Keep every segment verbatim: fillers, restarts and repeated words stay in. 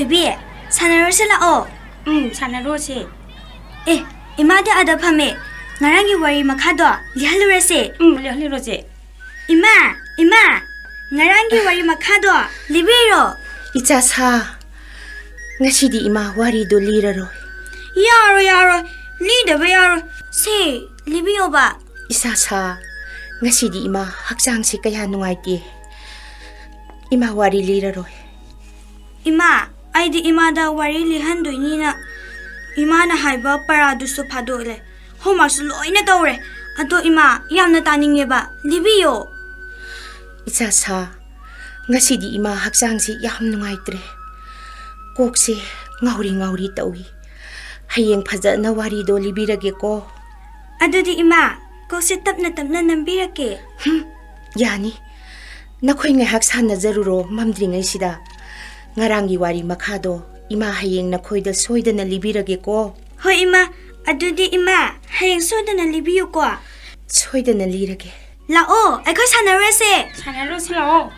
B, ꯁꯥꯟꯅꯔꯨꯁꯦ ꯂꯥꯛꯑꯣ꯫ ꯎꯝ, ꯁꯥꯟꯅꯔꯨꯁꯦ꯫ ꯑꯦ, ꯏꯃꯥꯗꯤ ꯑꯥꯗ ꯐꯝꯃꯦ꯫ ꯉꯔꯥꯡꯒꯤ ꯋꯥꯔꯤ ꯃꯈꯥꯗꯣ ꯂꯤꯍꯜꯂꯨꯔꯁꯦ꯫ ꯎꯝ, ꯂꯤꯍꯜꯂꯨꯔꯁꯦ꯫ ꯏꯃꯥ, ꯏꯃꯥ, ꯉꯔꯥꯡꯒꯤ ꯋꯥꯔꯤ ꯃꯈꯥꯗꯣ ꯂꯤꯕꯤꯔꯣ꯫ ꯏꯆꯥ ꯁꯥ, ꯉꯁꯤꯗꯤ ꯏꯃꯥ ꯋꯥꯔꯤꯗꯣ ꯂꯤꯔꯔꯣꯏ꯫ ꯌꯥꯔꯣꯏ, ꯌꯥꯔꯣꯏ꯫ ꯂꯤꯗꯕ ꯌꯥꯔꯣꯏ꯫ ꯁꯦ, ꯂꯤꯕꯤꯌꯣꯕ꯫ ꯏꯆꯥ ꯁꯥ, ꯉꯁꯤꯗꯤ ꯏꯃꯥ ꯍꯛꯆꯥꯡꯁꯦ ꯀꯌꯥ ꯅꯨꯡꯉꯥꯏꯇꯦ꯫ ꯏꯃꯥ ꯋꯥꯔꯤ ꯂꯤꯔꯔꯣꯏ꯫ ꯏꯃꯥ, ꯑꯩꯗꯤ ꯏꯃꯥꯗ ꯋꯥꯔꯤ ꯂꯤꯍꯟꯗꯣꯏꯅꯤꯅ ꯏꯃꯥꯅ ꯍꯥꯏꯕ ꯄꯔꯥꯗꯨꯁꯨ ꯐꯥꯗꯣꯛꯂꯦ꯫ ꯍꯣꯝꯋꯥꯔꯛꯁꯨ ꯂꯣꯏꯅ ꯇꯧꯔꯦ꯫ ꯑꯗꯣ ꯏꯃꯥ, ꯌꯥꯝꯅ ꯇꯥꯅꯤꯡꯉꯦꯕ꯫ ꯂꯤꯕꯤꯌꯣ꯫ ꯏꯆꯥ ꯁꯥ, ꯉꯁꯤꯗꯤ ꯏꯃꯥ ꯍꯛꯆꯥꯡꯁꯤ ꯌꯥꯝ ꯅꯨꯡꯉꯥꯏꯇ꯭ꯔꯦ꯫ ꯀꯣꯛꯁꯦ ꯉꯥꯎꯔꯤ ꯉꯥꯎꯔꯤ ꯇꯧꯏ꯫ ꯍꯌꯦꯡ ꯐꯖꯅ ꯋꯥꯔꯤꯗꯣ ꯂꯤꯕꯤꯔꯒꯦꯀꯣ꯫ ꯑꯗꯨꯗꯤ ꯏꯃꯥ, ꯀꯣꯛꯁꯦ ꯇꯞꯅ ꯇꯞꯅ ꯅꯝꯕꯤꯔꯛꯀꯦ꯫ ꯍꯨꯝ, ꯌꯥꯅꯤ꯫ ꯅꯈꯣꯏ ꯉꯥꯏꯍꯥꯛ ꯁꯥꯟꯅꯖꯔꯨꯔꯣ ꯃꯝꯗ꯭ꯔꯤꯉꯩꯁꯤꯗ꯫ ꯉꯔꯥꯡꯒꯤ ꯋꯥꯔꯤ ꯃꯈꯥꯗꯣ ꯏꯃꯥ ꯍꯌꯦꯡ ꯅꯈꯣꯏꯗ ꯁꯣꯏꯗꯅ ꯂꯤꯕꯤꯔꯒꯦꯀꯣ꯫ ꯍꯣꯏ ꯏꯃꯥ, ꯑꯗꯨꯗꯤ ꯏꯃꯥ, ꯍꯌꯦꯡ ꯁꯣꯏꯗꯅ ꯂꯤꯕꯤꯌꯨꯀꯣ꯫ ꯁꯣꯏꯗꯅ ꯂꯤꯔꯒꯦ꯫ ꯂꯥꯛꯑꯣ, ꯑꯩꯈꯣꯏ ꯁꯥꯟꯅꯔꯨꯔꯁꯦ꯫ ꯁꯥꯟꯅꯔꯨꯁꯤ ꯂꯥꯛꯑꯣ꯫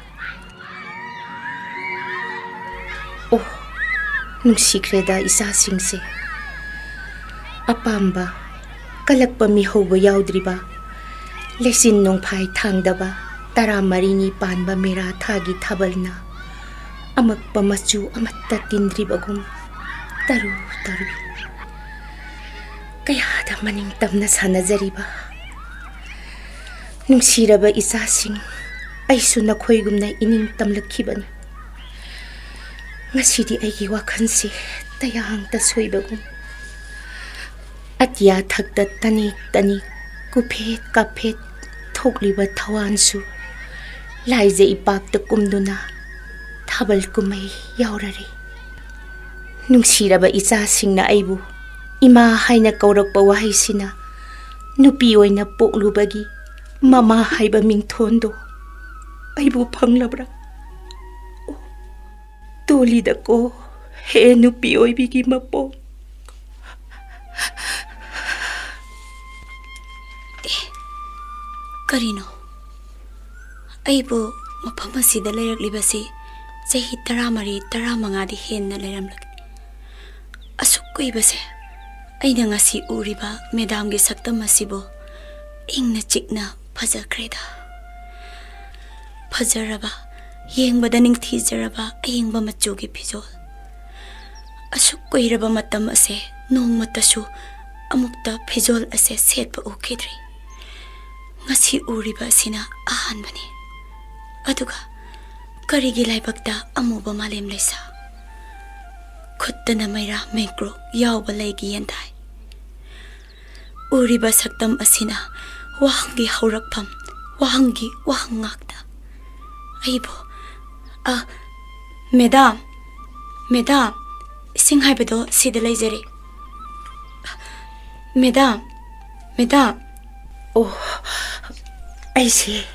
ꯑꯣ, ꯅꯨꯡꯁꯤꯈ꯭ꯔꯦꯗ ꯏꯆꯥꯁꯤꯡꯁꯦ꯫ ꯑꯄꯥꯝꯕ ꯀꯜꯂꯛꯄ ꯃꯤꯍꯧꯕ ꯌꯥꯎꯗ꯭ꯔꯤꯕ, ꯂꯩꯆꯤꯟ ꯅꯣꯡꯐꯥꯏ ꯊꯥꯡꯗꯕ ꯇꯔꯥꯃꯔꯤꯅꯤ ꯄꯥꯟꯕ ꯃꯦꯔꯥ ꯊꯥꯒꯤ ꯊꯥꯕꯜꯅ ꯑꯃꯛꯄ ꯃꯆꯨ ꯑꯃꯠꯇ ꯇꯤꯟꯗ꯭ꯔꯤꯕꯒꯨꯝ ꯇꯔꯨ ꯇꯔꯨ ꯀꯌꯥꯗ ꯃꯅꯤꯡ ꯇꯝꯅ ꯁꯥꯟꯅꯖꯔꯤꯕ꯫ ꯅꯨꯡꯁꯤꯔꯕ ꯏꯆꯥꯁꯤꯡ, ꯑꯩꯁꯨ ꯅꯈꯣꯏꯒꯨꯝꯅ ꯏꯅꯤꯡ ꯇꯝꯂꯛꯈꯤꯕꯅꯤ꯫ ꯉꯁꯤꯗꯤ ꯑꯩꯒꯤ ꯋꯥꯈꯜꯁꯦ ꯇꯌꯥꯡ ꯇꯁꯣꯏꯕꯒꯨꯝ, ꯑꯇꯤꯌꯥ ꯊꯛꯇ ꯇꯅꯤꯛ ꯇꯅꯤꯛ, ꯀꯨꯐꯦꯠ ꯀꯥꯐꯦꯠ ꯊꯣꯛꯂꯤꯕ ꯊꯋꯥꯟꯁꯨ ꯂꯥꯏꯖ ꯏꯄꯥꯛꯇ ꯀꯨꯝꯗꯨꯅ ꯊꯥꯕꯜ ꯀꯨꯝꯍꯩ ꯌꯥꯎꯔꯔꯦ꯫ ꯅꯨꯡꯁꯤꯔꯕ ꯏꯆꯥꯁꯤꯡꯅ ꯑꯩꯕꯨ ꯏꯃꯥ ꯍꯥꯏꯅ ꯀꯧꯔꯛꯄ ꯋꯥꯍꯩꯁꯤꯅ ꯅꯨꯄꯤ ꯑꯣꯏꯅ ꯄꯣꯛꯂꯨꯕꯒꯤ ꯃꯃꯥ ꯍꯥꯏꯕ ꯃꯤꯡꯊꯣꯟꯗꯣ ꯑꯩꯕꯨ ꯐꯪꯂꯕ꯭ꯔꯥ? ꯑꯣ, ꯇꯣꯂꯤꯗꯀꯣ, ꯍꯦ ꯅꯨꯄꯤ ꯑꯣꯏꯕꯤꯒꯤ ꯃꯄꯣꯛ꯫ ꯑꯦ, ꯀꯔꯤꯅꯣ? ꯑꯩꯕꯨ ꯃꯐꯝ ꯑꯁꯤꯗ ꯂꯩꯔꯛꯂꯤꯕꯁꯤ ꯆꯍꯤ ꯇꯔꯥꯃꯔꯤ, ꯇꯔꯥꯃꯉꯥꯗꯤ ꯍꯦꯟꯅ ꯂꯩꯔꯝꯂꯒꯅꯤ꯫ ꯑꯁꯨꯛ ꯀꯨꯏꯕꯁꯦ ꯑꯩꯅ ꯉꯁꯤ ꯎꯔꯤꯕ ꯃꯦꯗꯥꯝꯒꯤ ꯁꯛꯇꯝ ꯑꯁꯤꯕꯨ ꯏꯪꯅ ꯆꯤꯛꯅ ꯐꯖꯈ꯭ꯔꯦꯗ꯫ ꯐꯖꯔꯕ, ꯌꯦꯡꯕꯗ ꯅꯤꯡꯊꯤꯖꯔꯕ ꯑꯌꯤꯡꯕ ꯃꯆꯨꯒꯤ ꯐꯤꯖꯣꯜ꯫ ꯑꯁꯨꯛ ꯀꯨꯏꯔꯕ ꯃꯇꯝ ꯑꯁꯦ ꯅꯣꯡꯃꯇꯁꯨ ꯑꯃꯨꯛꯇ ꯐꯤꯖꯣꯜ ꯑꯁꯦ ꯁꯦꯠꯄ ꯎꯈꯤꯗ꯭ꯔꯤ꯫ ꯉꯁꯤ ꯎꯔꯤꯕ ꯑꯁꯤꯅ ꯑꯍꯥꯟꯕꯅꯤ꯫ ꯑꯗꯨꯒ ꯀꯔꯤꯒꯤ ꯂꯥꯏꯕꯛꯇ ꯑꯃꯨꯕ ꯃꯥꯂꯦꯝ ꯂꯩꯁꯥ? ꯈꯨꯠꯇꯅ ꯃꯩꯔꯥ ꯃꯦꯡꯀ꯭ꯔꯣꯛ ꯌꯥꯎꯕ ꯂꯩꯒꯤ ꯌꯦꯟꯗꯥꯏ꯫ ꯎꯔꯤꯕ ꯁꯛꯇꯝ ꯑꯁꯤꯅ ꯋꯥꯍꯪꯒꯤ ꯍꯧꯔꯛꯐꯝ, ꯋꯥꯍꯪꯒꯤ ꯋꯥꯍꯪ ꯉꯥꯛꯇ꯫ ꯑꯩꯕꯨ, ꯑ, ꯃꯦꯗꯥꯝ, ꯃꯦꯗꯥꯝ, ꯏꯁꯤꯡ ꯍꯥꯏꯕꯗꯣ ꯁꯤꯗ ꯂꯩꯖꯔꯦ꯫ Madam, madam. ꯑꯣ, ꯑꯩꯁꯦ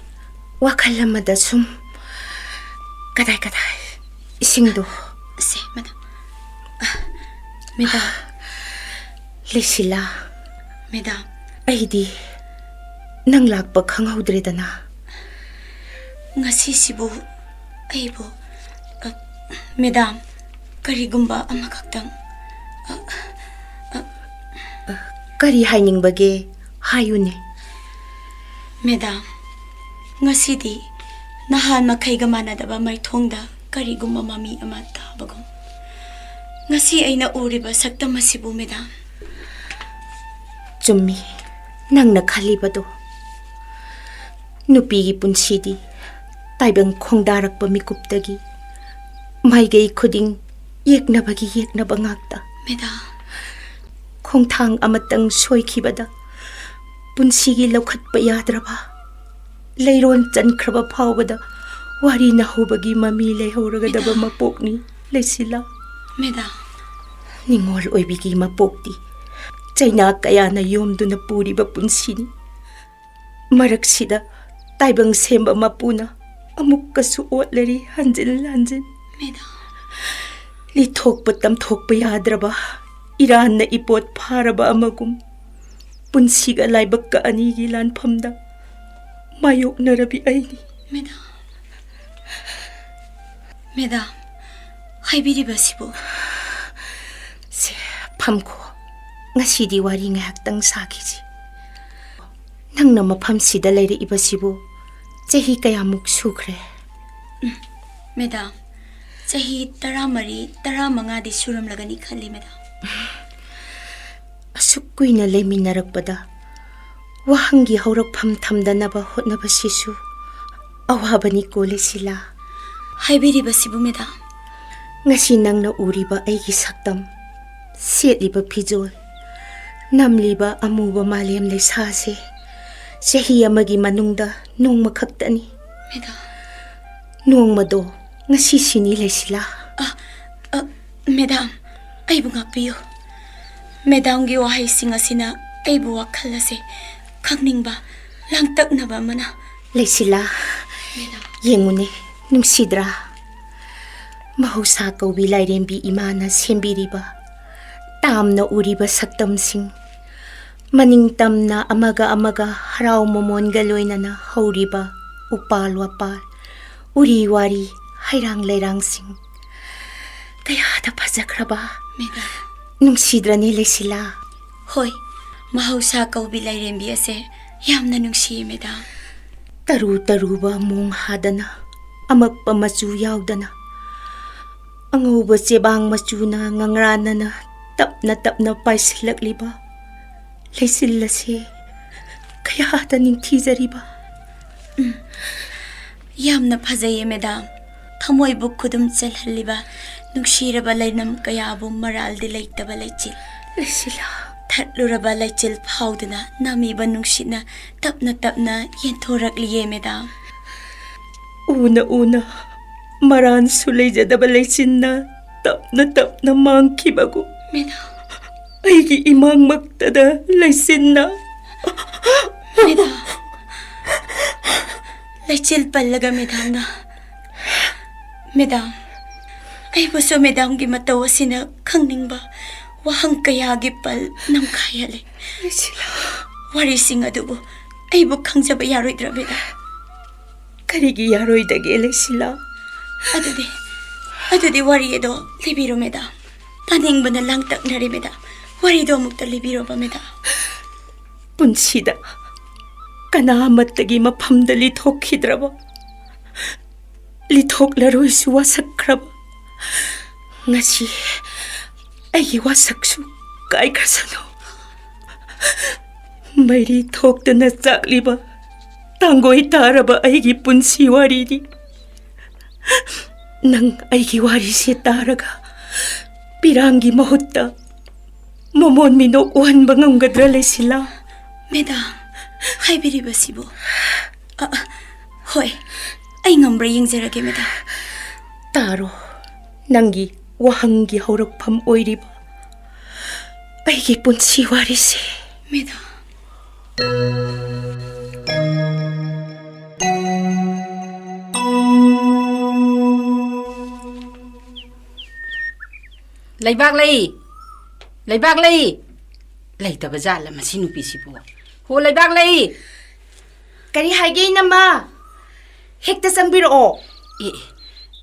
ꯋꯥꯈꯜ ꯑꯃꯗ ꯁꯨꯝ ꯀꯗꯥꯏ ꯀꯗꯥꯏ ꯏꯁꯤꯡꯗꯣ꯫ ꯁꯦ, ꯃꯦꯗꯥꯝ꯫ ꯑ, ꯃꯦꯗꯥꯝ꯫ ꯂꯩꯁꯤꯂꯥ꯫ ꯃꯦꯗꯥꯝ꯫ ꯑꯩꯗꯤ ꯅꯪ ꯂꯥꯛꯄ ꯈꯪꯍꯧꯗ꯭ꯔꯦꯗꯅ꯫ ꯉꯁꯤꯁꯤꯕꯨ ꯑꯩꯕꯨ, ꯑ, ꯃꯦꯗꯥꯝ, ꯀꯔꯤꯒꯨꯝꯕ ꯑꯃꯈꯛꯇꯪ, ꯑ, ꯑ, ꯀꯔꯤ ꯍꯥꯏꯅꯤꯡꯕꯒꯦ? ꯍꯥꯏꯌꯨꯅꯦ꯫ ꯃꯦꯗꯥꯝ, ꯉꯁꯤꯗꯤ ꯅꯍꯥꯟ ꯃꯈꯩꯒ ꯃꯥꯟꯅꯗꯕ ꯃꯥꯏꯊꯣꯡꯗ ꯀꯔꯤꯒꯨꯝꯕ ꯃꯃꯤ ꯑꯃ ꯇꯥꯕꯒꯨꯝ꯫ ꯉꯁꯤ ꯑꯩꯅ ꯎꯔꯤꯕ ꯁꯛꯇꯝ ꯑꯁꯤꯕꯨ, ꯃꯦꯗꯥꯝ꯫ ꯆꯨꯝꯃꯤ, ꯅꯪꯅ ꯈꯜꯂꯤꯕꯗꯣ꯫ ꯅꯨꯄꯤꯒꯤ ꯄꯨꯟꯁꯤꯗꯤ ꯇꯥꯏꯕꯪ ꯈꯣꯡꯗꯥꯔꯛꯄ ꯃꯤꯀꯨꯞꯇꯒꯤ ꯃꯥꯏꯀꯩ ꯈꯨꯗꯤꯡ ꯌꯦꯛꯅꯕꯒꯤ ꯌꯦꯛꯅꯕ ꯉꯥꯛꯇ꯫ ꯃꯦꯗꯥꯝ꯫ ꯈꯣꯡꯊꯥꯡ ꯑꯃꯇꯪ ꯁꯣꯏꯈꯤꯕꯗ ꯄꯨꯟꯁꯤꯒꯤ ꯂꯧꯈꯠꯄ ꯌꯥꯗ꯭ꯔꯕ, ꯂꯩꯔꯣꯟ ꯆꯟꯈ꯭ꯔꯕ ꯐꯥꯎꯕꯗ ꯋꯥꯔꯤꯅ ꯍꯧꯕꯒꯤ ꯃꯃꯤ ꯂꯩꯍꯧꯔꯒꯗꯕ ꯃꯦꯗꯥꯝ꯫ ꯃꯄꯣꯛꯅꯤ, ꯂꯩꯁꯤꯂꯥ꯫ ꯃꯦꯗꯥꯝ꯫ ꯅꯤꯡꯉꯣꯜ ꯑꯣꯏꯕꯤꯒꯤ ꯃꯄꯣꯛꯇꯤ ꯆꯩꯅꯥ ꯀꯌꯥꯅ ꯌꯣꯝꯗꯨꯅ ꯄꯨꯔꯤꯕ ꯄꯨꯟꯁꯤꯅꯤ꯫ ꯃꯔꯛꯁꯤꯗ ꯇꯥꯏꯕꯪ ꯁꯦꯝꯕ ꯃꯄꯨꯅ ꯑꯃꯨꯛꯀꯁꯨ ꯑꯣꯠꯂꯔꯤ ꯍꯟꯖꯤꯟ ꯍꯟꯖꯤꯟ꯫ ꯃꯦꯗꯥꯝ꯫ ꯂꯤꯊꯣꯛꯄ ꯇꯝꯊꯣꯛꯄ ꯌꯥꯗ꯭ꯔꯕ ꯏꯔꯥꯟꯅ ꯏꯄꯣꯠ ꯐꯥꯔꯕ ꯑꯃꯒꯨꯝ ꯄꯨꯟꯁꯤꯒ ꯂꯥꯏꯕꯛꯀ ꯑꯅꯤꯒꯤ ꯂꯥꯟꯐꯝꯗ ꯃꯥꯌꯣꯛꯅꯔꯕꯤ ꯑꯩꯅꯤ꯫ ꯃꯦꯗꯥꯝ꯫ ꯃꯦꯗꯥꯝ, ꯍꯥꯏꯕꯤꯔꯤꯕꯁꯤꯕꯨ? ꯁꯦ, ꯐꯝꯈꯣ꯫ ꯉꯁꯤꯗꯤ ꯋꯥꯔꯤ ꯉꯥꯏꯍꯥꯛꯇꯪ ꯁꯥꯈꯤꯁꯤ꯫ ꯅꯪꯅ ꯃꯐꯝꯁꯤꯗ ꯂꯩꯔꯛꯏꯕꯁꯤꯕꯨ ꯆꯍꯤ ꯀꯌꯥꯃꯨꯛ ꯁꯨꯈ꯭ꯔꯦ? ꯎꯝ, ꯃꯦꯗꯥꯝ, ꯆꯍꯤ ꯇꯔꯥꯃꯔꯤ, ꯇꯔꯥꯃꯉꯥꯗꯤ ꯁꯨꯔꯝꯂꯒꯅꯤ ꯈꯜꯂꯤ, ꯃꯦꯗꯥꯝ꯫ ꯑꯁꯨꯛ ꯀꯨꯏꯅ ꯂꯩꯃꯤꯟꯅꯔꯛꯄꯗ ꯋꯥꯍꯪꯒꯤ ꯍꯧꯔꯛꯐꯝ ꯊꯝꯗꯅꯕ ꯍꯣꯠꯅꯕꯁꯤꯁꯨ ꯑꯋꯥꯕꯅꯤꯀꯣ, ꯂꯩꯁꯤꯂꯥ꯫ ꯍꯥꯏꯕꯤꯔꯤꯕꯁꯤꯕꯨ, ꯃꯦꯗꯥꯝ? ꯉꯁꯤ ꯅꯪꯅ ꯎꯔꯤꯕ ꯑꯩꯒꯤ ꯁꯛꯇꯝ, ꯁꯦꯠꯂꯤꯕ ꯐꯤꯖꯣꯜ, ꯅꯝꯂꯤꯕ ꯑꯃꯨꯕ ꯃꯥꯂꯦꯝ ꯂꯩꯁꯥꯁꯦ ꯆꯍꯤ ꯑꯃꯒꯤ ꯃꯅꯨꯡꯗ ꯅꯣꯡꯃ ꯈꯛꯇꯅꯤ꯫ ꯃꯦꯗꯥꯝ꯫ ꯅꯣꯡꯃꯗꯣ ꯉꯁꯤꯁꯤꯅꯤ, ꯂꯩꯁꯤꯂꯥ꯫ ꯑ, ꯑ, ꯃꯦꯗꯥꯝ, ꯑꯩꯕꯨ ꯉꯥꯛꯄꯤꯌꯨ꯫ ꯃꯦꯗꯥꯝꯒꯤ ꯋꯥꯍꯩꯁꯤꯡ ꯑꯁꯤꯅ ꯑꯩꯕꯨ ꯋꯥꯈꯜ ꯑꯁꯦ ꯈꯪꯅꯤꯡꯕ, ꯂꯥꯡꯇꯛꯅꯕ ꯑꯃꯅ꯫ ꯂꯩꯁꯤꯂꯥ, ꯃꯦꯗꯥꯝ꯫ ꯌꯦꯡꯉꯨꯅꯦ, ꯅꯨꯡꯁꯤꯗ꯭ꯔꯥ? ꯃꯍꯧꯁꯥ ꯀꯧꯕꯤ ꯂꯥꯏꯔꯦꯝꯕꯤ ꯏꯃꯥꯅ ꯁꯦꯝꯕꯤꯔꯤꯕ ꯇꯥꯝꯅ ꯎꯔꯤꯕ ꯁꯛꯇꯝꯁꯤꯡ, ꯃꯅꯤꯡ ꯇꯝꯅ ꯑꯃꯒ ꯑꯃꯒ ꯍꯔꯥꯎ ꯃꯃꯣꯟꯒ ꯂꯣꯏꯅꯅ ꯍꯧꯔꯤꯕ ꯎꯄꯥꯜ ꯋꯥꯄꯥꯜ, ꯎꯔꯤ ꯋꯥꯔꯤ, ꯍꯩꯔꯥꯡ ꯂꯩꯔꯥꯡꯁꯤꯡ, ꯀꯌꯥꯗ ꯐꯖꯈ꯭ꯔꯕ! ꯃꯦꯗꯥꯝ꯫ ꯅꯨꯡꯁꯤꯗ꯭ꯔꯅꯦ, ꯂꯩꯁꯤꯂꯥ? ꯍꯣꯏ, ꯃꯍꯧꯁꯥ ꯀꯧꯕꯤ ꯂꯥꯏꯔꯦꯝꯕꯤ ꯑꯁꯦ ꯌꯥꯝꯅ ꯅꯨꯡꯁꯤꯌꯦ, ꯃꯦꯗꯥꯝ꯫ ꯇꯔꯨ ꯇꯔꯨꯕ ꯃꯣꯡ ꯍꯥꯗꯅ, ꯑꯃꯛꯄ ꯃꯆꯨ ꯌꯥꯎꯗꯅ, ꯑꯉꯧꯕ ꯆꯦꯕꯥꯡ ꯃꯆꯨꯅ ꯉꯪꯔꯥꯟꯅꯅ ꯇꯞꯅ ꯇꯞꯅ ꯄꯥꯏꯁꯤꯜꯂꯛꯂꯤꯕ ꯂꯩꯆꯤꯜ ꯑꯁꯦ ꯀꯌꯥꯗ ꯅꯤꯡꯊꯤꯖꯔꯤꯕ! ꯎꯝ, ꯌꯥꯝꯅ ꯐꯖꯩꯌꯦ, ꯃꯦꯗꯥꯝ꯫ ꯊꯃꯣꯏꯕꯨ ꯈꯨꯗꯨꯝ ꯆꯜꯍꯜꯂꯤꯕ ꯅꯨꯡꯁꯤꯔꯕ ꯂꯩꯅꯝ ꯀꯌꯥꯕꯨ ꯃꯔꯥꯜꯗꯤ ꯂꯩꯇꯕ ꯂꯩꯆꯤꯜ꯫ ꯂꯩꯁꯤꯂꯥ꯫ ꯊꯠꯂꯨꯔꯕ ꯂꯩꯆꯤꯜ ꯐꯥꯎꯗꯨꯅ ꯅꯝꯃꯤꯕ ꯅꯨꯡꯁꯤꯠꯅ ꯇꯞꯅ ꯇꯞꯅ ꯌꯦꯟꯊꯣꯔꯛꯂꯤꯌꯦ, ꯃꯦꯗꯥꯝ꯫ ꯎꯅ ꯎꯅ ꯃꯔꯥꯟꯁꯨ ꯂꯩꯖꯗꯕ ꯂꯩꯆꯤꯟꯅ ꯇꯞꯅ ꯇꯞꯅ ꯃꯥꯡꯈꯤꯕꯒꯨꯝ꯫ ꯃꯦꯗꯥꯝ꯫ ꯑꯩꯒꯤ ꯏꯃꯥꯡꯃꯛꯇꯗ ꯂꯩꯆꯤꯟꯅ꯫ ꯃꯦꯗꯥꯝ꯫ ꯂꯩꯆꯤꯜ ꯄꯜꯂꯒ ꯃꯦꯗꯥꯝꯅ꯫ ꯃꯦꯗꯥꯝ, ꯑꯩꯕꯨꯁꯨ ꯃꯦꯗꯥꯝꯒꯤ ꯃꯇꯧ ꯑꯁꯤꯅ ꯈꯪꯅꯤꯡꯕ ꯋꯥꯍꯪ ꯀꯌꯥꯒꯤ ꯄꯜ ꯅꯝꯈꯥꯏꯍꯜꯂꯦ꯫ ꯂꯩꯁꯤꯂꯥ꯫ ꯋꯥꯔꯤꯁꯤꯡ ꯑꯗꯨꯕꯨ ꯑꯩꯕꯨ ꯈꯪꯖꯕ ꯌꯥꯔꯣꯏꯗ꯭ꯔꯥ, ꯃꯦꯗꯥꯝ? ꯀꯔꯤꯒꯤ ꯌꯥꯔꯣꯏꯗꯒꯦ, ꯂꯩꯁꯤꯂꯥ? ꯑꯗꯨꯗꯤ ꯑꯗꯨꯗꯤ ꯋꯥꯔꯤ ꯑꯗꯣ ꯂꯤꯕꯤꯔꯣ, ꯃꯦꯗꯥꯝ꯫ ꯇꯥꯅꯤꯡꯕꯅ ꯂꯥꯡꯇꯛꯅꯔꯦ, ꯃꯦꯗꯥꯝ꯫ ꯋꯥꯔꯤꯗꯣ ꯑꯃꯨꯛꯇ ꯂꯤꯕꯤꯔꯣꯕ, ꯃꯦꯗꯥꯝ꯫ ꯄꯨꯟꯁꯤꯗ ꯀꯅꯥ ꯑꯃꯠꯇꯒꯤ ꯃꯐꯝꯗ ꯂꯤꯊꯣꯛꯈꯤꯗ꯭ꯔꯕ, ꯂꯤꯊꯣꯛꯂꯔꯣꯏꯁꯨ ꯋꯥꯁꯛꯈ꯭ꯔꯕ, ꯉꯁꯤ ꯑꯩꯒꯤ ꯋꯥꯁꯛꯁꯨ ꯀꯥꯏꯈ꯭ꯔꯁꯅꯨ꯫ ꯃꯩꯔꯤ ꯊꯣꯛꯇꯅ ꯆꯥꯛꯂꯤꯕ ꯇꯥꯡꯒꯣꯏ ꯇꯥꯔꯕ ꯑꯩꯒꯤ ꯄꯨꯟꯁꯤ ꯋꯥꯔꯤꯗꯤ ꯅꯪ ꯑꯩꯒꯤ ꯋꯥꯔꯤꯁꯦ ꯇꯥꯔꯒ ꯄꯤꯔꯥꯡꯒꯤ ꯃꯍꯨꯠꯇ ꯃꯃꯣꯟ ꯃꯤꯅꯣꯛ ꯎꯍꯟꯕ ꯉꯝꯒꯗ꯭ꯔꯥ, ꯂꯩꯁꯤꯂꯥ? ꯃꯦꯗꯥꯝ, ꯍꯥꯏꯕꯤꯔꯤꯕꯁꯤꯕꯨ? ꯑ, ꯍꯣꯏ, ꯑꯩ ꯉꯝꯕ꯭ꯔꯥ ꯌꯦꯡꯖꯔꯒꯦ, ꯃꯦꯗꯥꯝ꯫ ꯇꯥꯔꯣ, ꯅꯪꯒꯤ ꯋꯥꯍꯪꯒꯤ ꯍꯧꯔꯛꯐꯝ ꯑꯣꯏꯔꯤꯕ ꯑꯩꯒꯤ ꯄꯨꯟꯁꯤ ꯋꯥꯔꯤꯁꯦ꯫ ꯃꯦꯗꯥꯝ꯫ ꯂꯩꯕꯥꯛꯂꯩ! ꯂꯩꯕꯥꯛꯂꯩ! ꯂꯩꯇꯕ ꯖꯥꯠꯂ ꯃꯁꯤ ꯅꯨꯄꯤꯁꯤꯕꯨ? ꯍꯣ, ꯂꯩꯕꯥꯛꯂꯩ! ꯀꯔꯤ ꯍꯥꯏꯒꯦ, ꯏꯅꯝꯃ? ꯍꯦꯛꯇ ꯆꯪꯕꯤꯔꯛꯑꯣ꯫ ꯑꯦ, ꯑꯦ,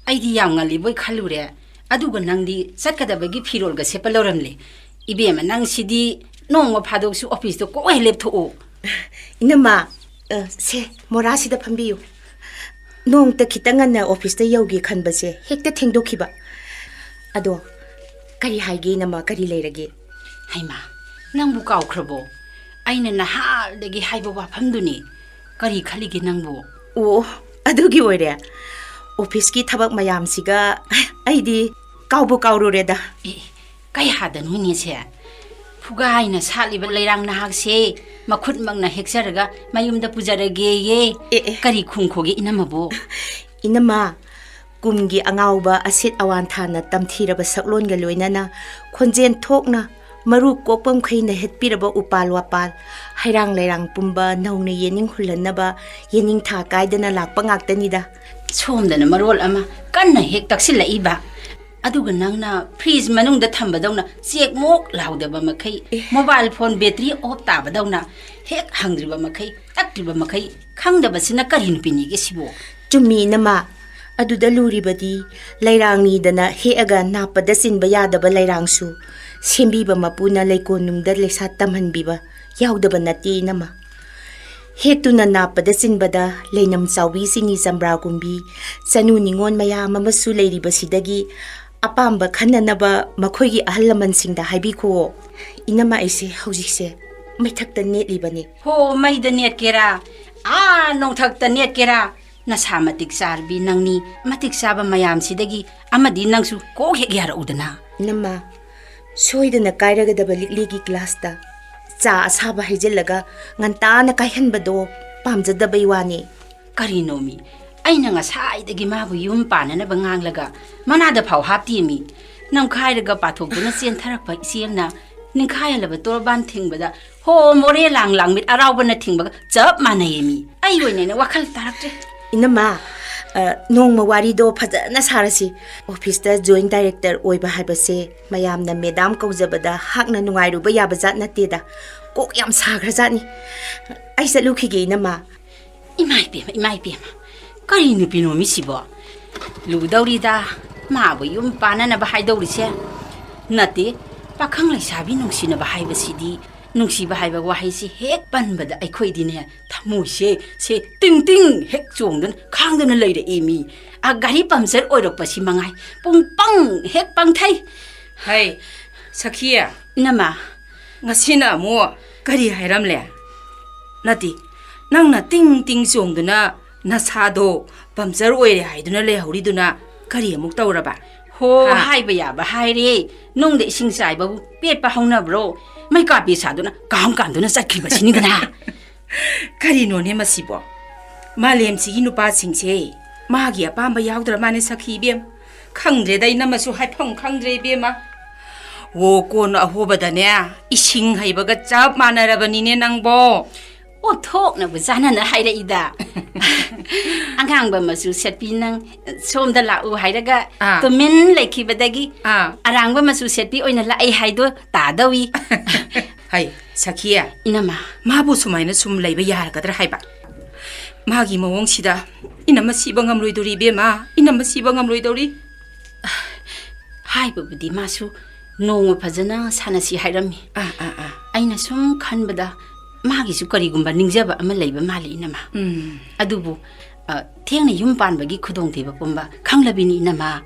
ꯑꯩꯗꯤ ꯌꯥꯝ ꯉꯜꯂꯤꯕꯣꯏ ꯈꯜꯂꯨꯔꯦ꯫ ꯑꯗꯨꯒ ꯅꯪꯗꯤ ꯆꯠꯀꯗꯕꯒꯤ ꯐꯤꯔꯣꯜꯒ ꯁꯦꯠꯄ ꯂꯣꯏꯔꯝꯂꯦ꯫ ꯏꯕꯦꯝꯃ, ꯅꯪꯁꯤꯗꯤ ꯅꯣꯡꯃ ꯐꯥꯗꯣꯛꯁꯨ ꯑꯣꯐꯤꯁꯇ ꯀꯣꯛ ꯍꯦꯛ ꯂꯦꯞꯊꯣꯛꯑꯣ꯫ ꯏꯅꯝꯃ, ꯑ, ꯁꯦ, ꯃꯣꯔꯥꯁꯤꯗ ꯐꯝꯕꯤꯌꯨ꯫ ꯅꯣꯡꯇ ꯈꯤꯇꯪ ꯉꯟꯅ ꯑꯣꯐꯤꯁꯇ ꯌꯧꯒꯦ ꯈꯟꯕꯁꯦ ꯍꯦꯛꯇ ꯊꯦꯡꯗꯣꯛꯈꯤꯕ꯫ ꯑꯗꯣ, ꯀꯔꯤ ꯍꯥꯏꯒꯦ, ꯏꯅꯝꯃ? ꯀꯔꯤ ꯂꯩꯔꯒꯦ? ꯍꯩꯃꯥ, ꯅꯪꯕꯨ ꯀꯥꯎꯈ꯭ꯔꯕꯣ? ꯑꯩꯅ ꯅꯍꯥꯟꯗꯒꯤ ꯍꯥꯏꯕ ꯋꯥꯐꯝꯗꯨꯅꯤ꯫ ꯀꯔꯤ ꯈꯜꯂꯤꯒꯦ ꯅꯪꯕꯨ? ꯑꯣ, ꯑꯗꯨꯒꯤ ꯑꯣꯏꯔꯦ꯫ ꯑꯣꯐꯤꯁꯀꯤ ꯊꯕꯛ ꯃꯌꯥꯝꯁꯤꯒ ꯑꯩꯗꯤ ꯀꯥꯎꯕꯨ ꯀꯥꯎꯔꯨꯔꯦꯗ꯫ ꯑꯦ, ꯀꯩ ꯍꯥꯗꯅꯣꯅꯦꯁꯦ? ꯐꯨꯒꯥꯏꯅ ꯁꯥꯠꯂꯤꯕ ꯂꯩꯔꯥꯡ ꯅꯍꯥꯛꯁꯦ ꯃꯈꯨꯠꯃꯛꯅ ꯍꯦꯛꯆꯔꯒ ꯃꯌꯨꯝꯗ ꯄꯨꯖꯔꯒꯦꯌꯦ꯫ ꯑꯦ, ꯑꯦ꯫ ꯀꯔꯤ ꯈꯨꯝꯈꯣꯒꯦ ꯏꯅꯝꯃꯕꯨ? ꯏꯅꯝꯃ, ꯀꯨꯝꯒꯤ ꯑꯉꯥꯎꯕ ꯑꯁꯤꯠ ꯑꯋꯥꯟꯊꯥꯅ ꯇꯝꯊꯤꯔꯕ ꯁꯛꯂꯣꯟꯒ ꯂꯣꯏꯅꯅ ꯈꯣꯟꯖꯦꯜ ꯊꯣꯛꯅ ꯃꯔꯨ ꯀꯣꯛꯄ ꯃꯈꯩꯅ ꯍꯦꯠꯄꯤꯔꯕ ꯎꯄꯥꯜ ꯋꯥꯄꯥꯜ, ꯍꯩꯔꯥꯡ ꯂꯩꯔꯥꯡ ꯄꯨꯝꯕ ꯅꯧꯅ ꯌꯦꯅꯤꯡ ꯍꯨꯜꯍꯟꯅꯕ ꯌꯦꯅꯤꯡꯊꯥ ꯀꯥꯏꯗꯅ ꯂꯥꯛꯄ ꯉꯥꯛꯇꯅꯤꯗ꯫ ꯁꯣꯝꯗꯅ ꯃꯔꯣꯜ ꯑꯃ ꯀꯟꯅ ꯍꯦꯛ ꯇꯛꯁꯤꯜꯂꯛꯏꯕ, ꯑꯗꯨꯒ ꯅꯪꯅ ꯐ꯭ꯔꯤꯖ ꯃꯅꯨꯡꯗ ꯊꯝꯕꯗꯧꯅ ꯆꯦꯛ ꯃꯣꯛ ꯂꯥꯎꯗꯕ ꯃꯈꯩ, ꯑꯦ꯫ ꯃꯣꯕꯥꯏꯜ ꯐꯣꯟ ꯕꯦꯇ꯭ꯔꯤ ꯑꯣꯐ ꯇꯥꯕꯗꯧꯅ ꯍꯦꯛ ꯍꯪꯗ꯭ꯔꯤꯕ ꯃꯈꯩ, ꯇꯛꯇ꯭ꯔꯤꯕ ꯃꯈꯩ ꯈꯪꯗꯕꯁꯤꯅ ꯀꯔꯤ ꯅꯨꯄꯤꯅꯤꯒꯦ ꯁꯤꯕꯨ? ꯆꯨꯝꯃꯤ, ꯏꯅꯝꯃ꯫ ꯑꯗꯨꯗ ꯂꯨꯔꯤꯕꯗꯤ ꯂꯩꯔꯥꯡꯅꯤꯗꯅ ꯍꯦꯛꯑꯒ ꯅꯥꯞꯄꯗ ꯆꯤꯟꯕ ꯌꯥꯗꯕ ꯂꯩꯔꯥꯡꯁꯨ ꯁꯦꯝꯕꯤꯕ ꯃꯄꯨꯅ ꯂꯩꯀꯣꯟꯅꯨꯡꯗ ꯂꯩꯁꯥ ꯇꯝꯍꯟꯕꯤꯕ ꯌꯥꯎꯗꯕ ꯅꯠꯇꯦ, ꯏꯅꯝꯃ꯫ ꯍꯦꯛꯇꯨꯅ ꯅꯥꯞꯄꯗ ꯆꯤꯟꯕꯗ ꯂꯩꯅꯝ ꯆꯥꯎꯕꯤ, ꯆꯤꯅꯤ ꯆꯝꯄ꯭ꯔꯥꯒꯨꯝꯕꯤ, ꯆꯅꯨ ꯅꯤꯉꯣꯜ ꯃꯌꯥꯝ ꯑꯃꯁꯨ ꯂꯩꯔꯤꯕꯁꯤꯗꯒꯤ ꯑꯄꯥꯝꯕ ꯈꯟꯅꯅꯕ ꯃꯈꯣꯏꯒꯤ ꯑꯍꯜ ꯂꯃꯟꯁꯤꯡꯗ ꯍꯥꯏꯕꯤꯈꯣ꯫ ꯏꯅꯝꯃ, ꯑꯩꯁꯦ ꯍꯧꯖꯤꯛꯁꯦ ꯃꯩꯊꯛꯇ ꯅꯦꯠꯂꯤꯕꯅꯤ꯫ ꯍꯣ, ꯃꯩꯗ ꯅꯦꯠꯀꯦꯔꯥ, ꯑꯥ ꯅꯣꯡꯊꯛꯇ ꯅꯦꯠꯀꯦꯔꯥ, ꯅꯁꯥ ꯃꯇꯤꯛ ꯆꯥꯔꯕꯤ ꯅꯪꯅꯤ꯫ ꯃꯇꯤꯛ ꯆꯥꯕ ꯃꯌꯥꯝꯁꯤꯗꯒꯤ ꯑꯃꯗꯤ ꯅꯪꯁꯨ ꯀꯣꯛ ꯍꯦꯛ ꯌꯥꯔꯛꯎꯗꯅ꯫ ꯏꯅꯝꯃ, ꯁꯣꯏꯗꯅ ꯀꯥꯏꯔꯒꯗꯕ ꯂꯤꯛꯂꯤꯒꯤ ꯒ꯭ꯂꯥꯁꯇ ꯆꯥ ꯑꯁꯥꯕ ꯍꯩꯖꯤꯜꯂꯒ ꯉꯟꯇꯥꯅ ꯀꯥꯏꯍꯟꯕꯗꯣ ꯄꯥꯝꯖꯗꯕꯩ ꯋꯥꯅꯤ꯫ ꯀꯔꯤꯅꯣꯃꯤ? ꯑꯩꯅ ꯉꯁꯥꯏꯗꯒꯤ ꯃꯥꯕꯨ ꯌꯨꯝ ꯄꯥꯟꯅꯅꯕ ꯉꯥꯡꯂꯒ ꯃꯅꯥꯗ ꯐꯥꯎ ꯍꯥꯞꯇꯦꯃꯤ꯫ ꯅꯝꯈꯥꯏꯔꯒ ꯄꯥꯊꯣꯛꯇꯨꯅ ꯆꯦꯟꯊꯔꯛꯄ ꯏꯆꯦꯜꯅ ꯅꯤꯡꯈꯥꯏꯍꯜꯂꯕ ꯇꯣꯔꯕꯥꯟ ꯊꯤꯡꯕꯗ ꯍꯣ ꯃꯣꯔꯦ ꯂꯥꯡ ꯂꯥꯡꯃꯤꯠ ꯑꯔꯥꯎꯕꯅ ꯊꯤꯡꯕꯒ ꯆꯞ ꯃꯥꯟꯅꯩꯌꯦꯃꯤ꯫ ꯑꯩ ꯑꯣꯏꯅꯅꯦ ꯋꯥꯈꯜ ꯇꯥꯔꯛꯇ꯭ꯔꯦ꯫ ꯏꯅꯝꯃ, ꯑ, ꯅꯣꯡꯃ ꯋꯥꯔꯤꯗꯣ ꯐꯖꯅ ꯁꯥꯔꯁꯤ꯫ ꯑꯣꯐꯤꯁꯇ ꯖꯣꯏꯟ ꯗꯥꯏꯔꯦꯛꯇꯔ ꯑꯣꯏꯕ ꯍꯥꯏꯕꯁꯦ ꯃꯌꯥꯝꯅ ꯃꯦꯗꯥꯝ ꯀꯧꯖꯕꯗ ꯍꯥꯛꯅ ꯅꯨꯡꯉꯥꯏꯔꯨꯕ ꯌꯥꯕ ꯖꯥꯠ ꯅꯠꯇꯦꯗ꯫ ꯀꯣꯛ ꯌꯥꯝ ꯁꯥꯈ꯭ꯔꯖꯥꯠꯅꯤ꯫ ꯑꯩ ꯆꯠꯂꯨꯈꯤꯒꯦ, ꯏꯅꯝꯃ꯫ ꯏꯃꯥ ꯏꯕꯦꯝꯃ, ꯏꯃꯥ ꯏꯕꯦꯝꯃ, ꯀꯔꯤ ꯅꯨꯄꯤꯅꯣ ꯃꯤꯁꯤꯕꯣ? ꯂꯨꯗꯧꯔꯤꯗ, ꯃꯥꯕꯨ ꯌꯨꯝ ꯄꯥꯟꯅꯅꯕ ꯍꯥꯏꯗꯧꯔꯤꯁꯦ꯫ ꯅꯠꯇꯦ, ꯄꯥꯈꯪ ꯂꯩꯁꯥꯕꯤ ꯅꯨꯡꯁꯤꯅꯕ ꯍꯥꯏꯕꯁꯤꯗꯤ, ꯅꯨꯡꯁꯤꯕ ꯍꯥꯏꯕ ꯋꯥꯍꯩꯁꯤ ꯍꯦꯛ ꯄꯟꯕꯗ ꯑꯩꯈꯣꯏꯗꯤꯅꯦ, ꯊꯃꯣꯏꯁꯦ ꯁꯦ ꯇꯤꯡ ꯇꯤꯡ ꯍꯦꯛ ꯆꯣꯡꯗꯨꯅ ꯈꯥꯡꯗꯨꯅ ꯂꯩꯔꯛꯏ ꯃꯤ꯫ ꯑ, ꯒꯥꯔꯤ ꯄꯝꯆꯔ ꯑꯣꯏꯔꯛꯄꯁꯤ ꯃꯉꯥꯏ꯫ ꯄꯨꯡ ꯄꯪ ꯍꯦꯛ ꯄꯪꯊꯩ꯫ ꯍꯩ, ꯁꯈꯤ꯫ ꯏꯅꯝꯃ꯫ ꯉꯁꯤꯅ ꯑꯃꯨꯛ ꯀꯔꯤ ꯍꯥꯏꯔꯝꯂꯦ? ꯅꯠꯇꯦ, ꯅꯪꯅ ꯇꯤꯡ ꯇꯤꯡ ꯆꯣꯡꯗꯨꯅ ꯅꯁꯥꯗꯣ ꯄꯝꯆꯔ ꯑꯣꯏꯔꯦ ꯍꯥꯏꯗꯨꯅ ꯂꯩꯍꯧꯔꯤꯗꯨꯅ ꯀꯔꯤ ꯑꯃꯨꯛ ꯇꯧꯔꯕ? ꯍꯣ, ꯍꯥ? ꯍꯥꯏꯕ ꯌꯥꯕ ꯍꯥꯏꯔꯦ꯫ ꯅꯨꯡꯗ ꯏꯁꯤꯡ ꯆꯥꯏꯕꯕꯨ ꯄꯦꯠꯄ ꯍꯧꯅꯕ꯭ꯔꯣ? ꯃꯩꯀꯥꯞꯄꯤ ꯁꯥꯗꯨꯅ ꯀꯥꯝ ꯀꯥꯝꯗꯨꯅ ꯆꯠꯈꯤꯕꯁꯤꯅꯤꯗꯅ꯫ ꯀꯔꯤꯅꯣꯅꯦ ꯃꯁꯤꯕꯣ? ꯃꯥꯂꯦꯝꯁꯤꯒꯤ ꯅꯨꯄꯥꯁꯤꯡꯁꯦ ꯃꯥꯒꯤ ꯑꯄꯥꯝꯕ ꯌꯥꯎꯗ꯭ꯔ ꯃꯥꯅꯦ ꯁꯈꯤ ꯏꯕꯦꯝ꯫ ꯈꯪꯗ꯭ꯔꯦꯗ, ꯏꯅꯝꯃꯁꯨ ꯍꯥꯏꯐꯝ ꯈꯪꯗ꯭ꯔꯦ ꯏꯕꯦꯝꯃ꯫ ꯑꯣ, ꯀꯣꯟꯅ ꯑꯍꯣꯕꯗꯅꯦ ꯏꯁꯤꯡ ꯍꯩꯕꯒ ꯆꯞ ꯃꯥꯟꯅꯔꯕꯅꯤꯅꯦ ꯅꯪꯕꯣ꯫ ꯑꯣꯟꯊꯣꯛꯅꯕꯨ ꯆꯥꯟꯅꯅ ꯍꯥꯏꯔꯛꯏꯗ꯫ ꯑꯉꯥꯡꯕ ꯃꯆꯨ ꯁꯦꯠꯄꯤ ꯅꯪ ꯁꯣꯝꯗ ꯂꯥꯛꯎ ꯍꯥꯏꯔꯒ ꯑꯥ꯫ ꯇꯨꯃꯤꯟ ꯂꯩꯈꯤꯕꯗꯒꯤ ꯑꯥ꯫ ꯑꯔꯥꯡꯕ ꯃꯆꯨ ꯁꯦꯠꯄꯤ ꯑꯣꯏꯅ ꯂꯥꯛꯑꯦ ꯍꯥꯏꯗꯣ ꯇꯥꯗꯧꯏ꯫ ꯍꯩ, ꯁꯈꯤ, ꯏꯅꯝꯃ꯫ ꯃꯥꯕꯨ ꯁꯨꯃꯥꯏꯅ ꯁꯨꯝ ꯂꯩꯕ ꯌꯥꯔꯒꯗ꯭ꯔꯥ ꯍꯥꯏꯕ? ꯃꯥꯒꯤ ꯃꯑꯣꯡꯁꯤꯗ ꯏꯅꯝꯃ ꯁꯤꯕ ꯉꯝꯂꯣꯏꯗꯧꯔꯤ, ꯏꯕꯦꯝꯃ, ꯏꯅꯝꯃ ꯁꯤꯕ ꯉꯝꯂꯣꯏꯗꯧꯔꯤ꯫ ꯍꯥꯏꯕꯕꯨꯗꯤ ꯃꯥꯁꯨ ꯅꯣꯡꯃ ꯐꯖꯅ ꯁꯥꯟꯅꯁꯤ ꯍꯥꯏꯔꯝꯃꯤ꯫ ꯑꯥ, ꯑꯥ, ꯑꯥ꯫ ꯑꯩꯅ ꯁꯨꯝ ꯈꯟꯕꯗ ꯃꯥꯒꯤꯁꯨ ꯀꯔꯤꯒꯨꯝꯕ ꯅꯤꯡꯖꯕ ꯑꯃ ꯂꯩꯕ ꯃꯥꯜꯂꯤ, ꯏꯅꯝꯃ꯫ ꯎꯝ꯫ ꯑꯗꯨꯕꯨ, ꯑ, ꯊꯦꯡꯅ ꯌꯨꯝ ꯄꯥꯟꯕꯒꯤ ꯈꯨꯗꯣꯡꯊꯤꯕ ꯄꯨꯝꯕ ꯈꯪꯂꯕꯤꯅꯤ, ꯏꯅꯝꯃ꯫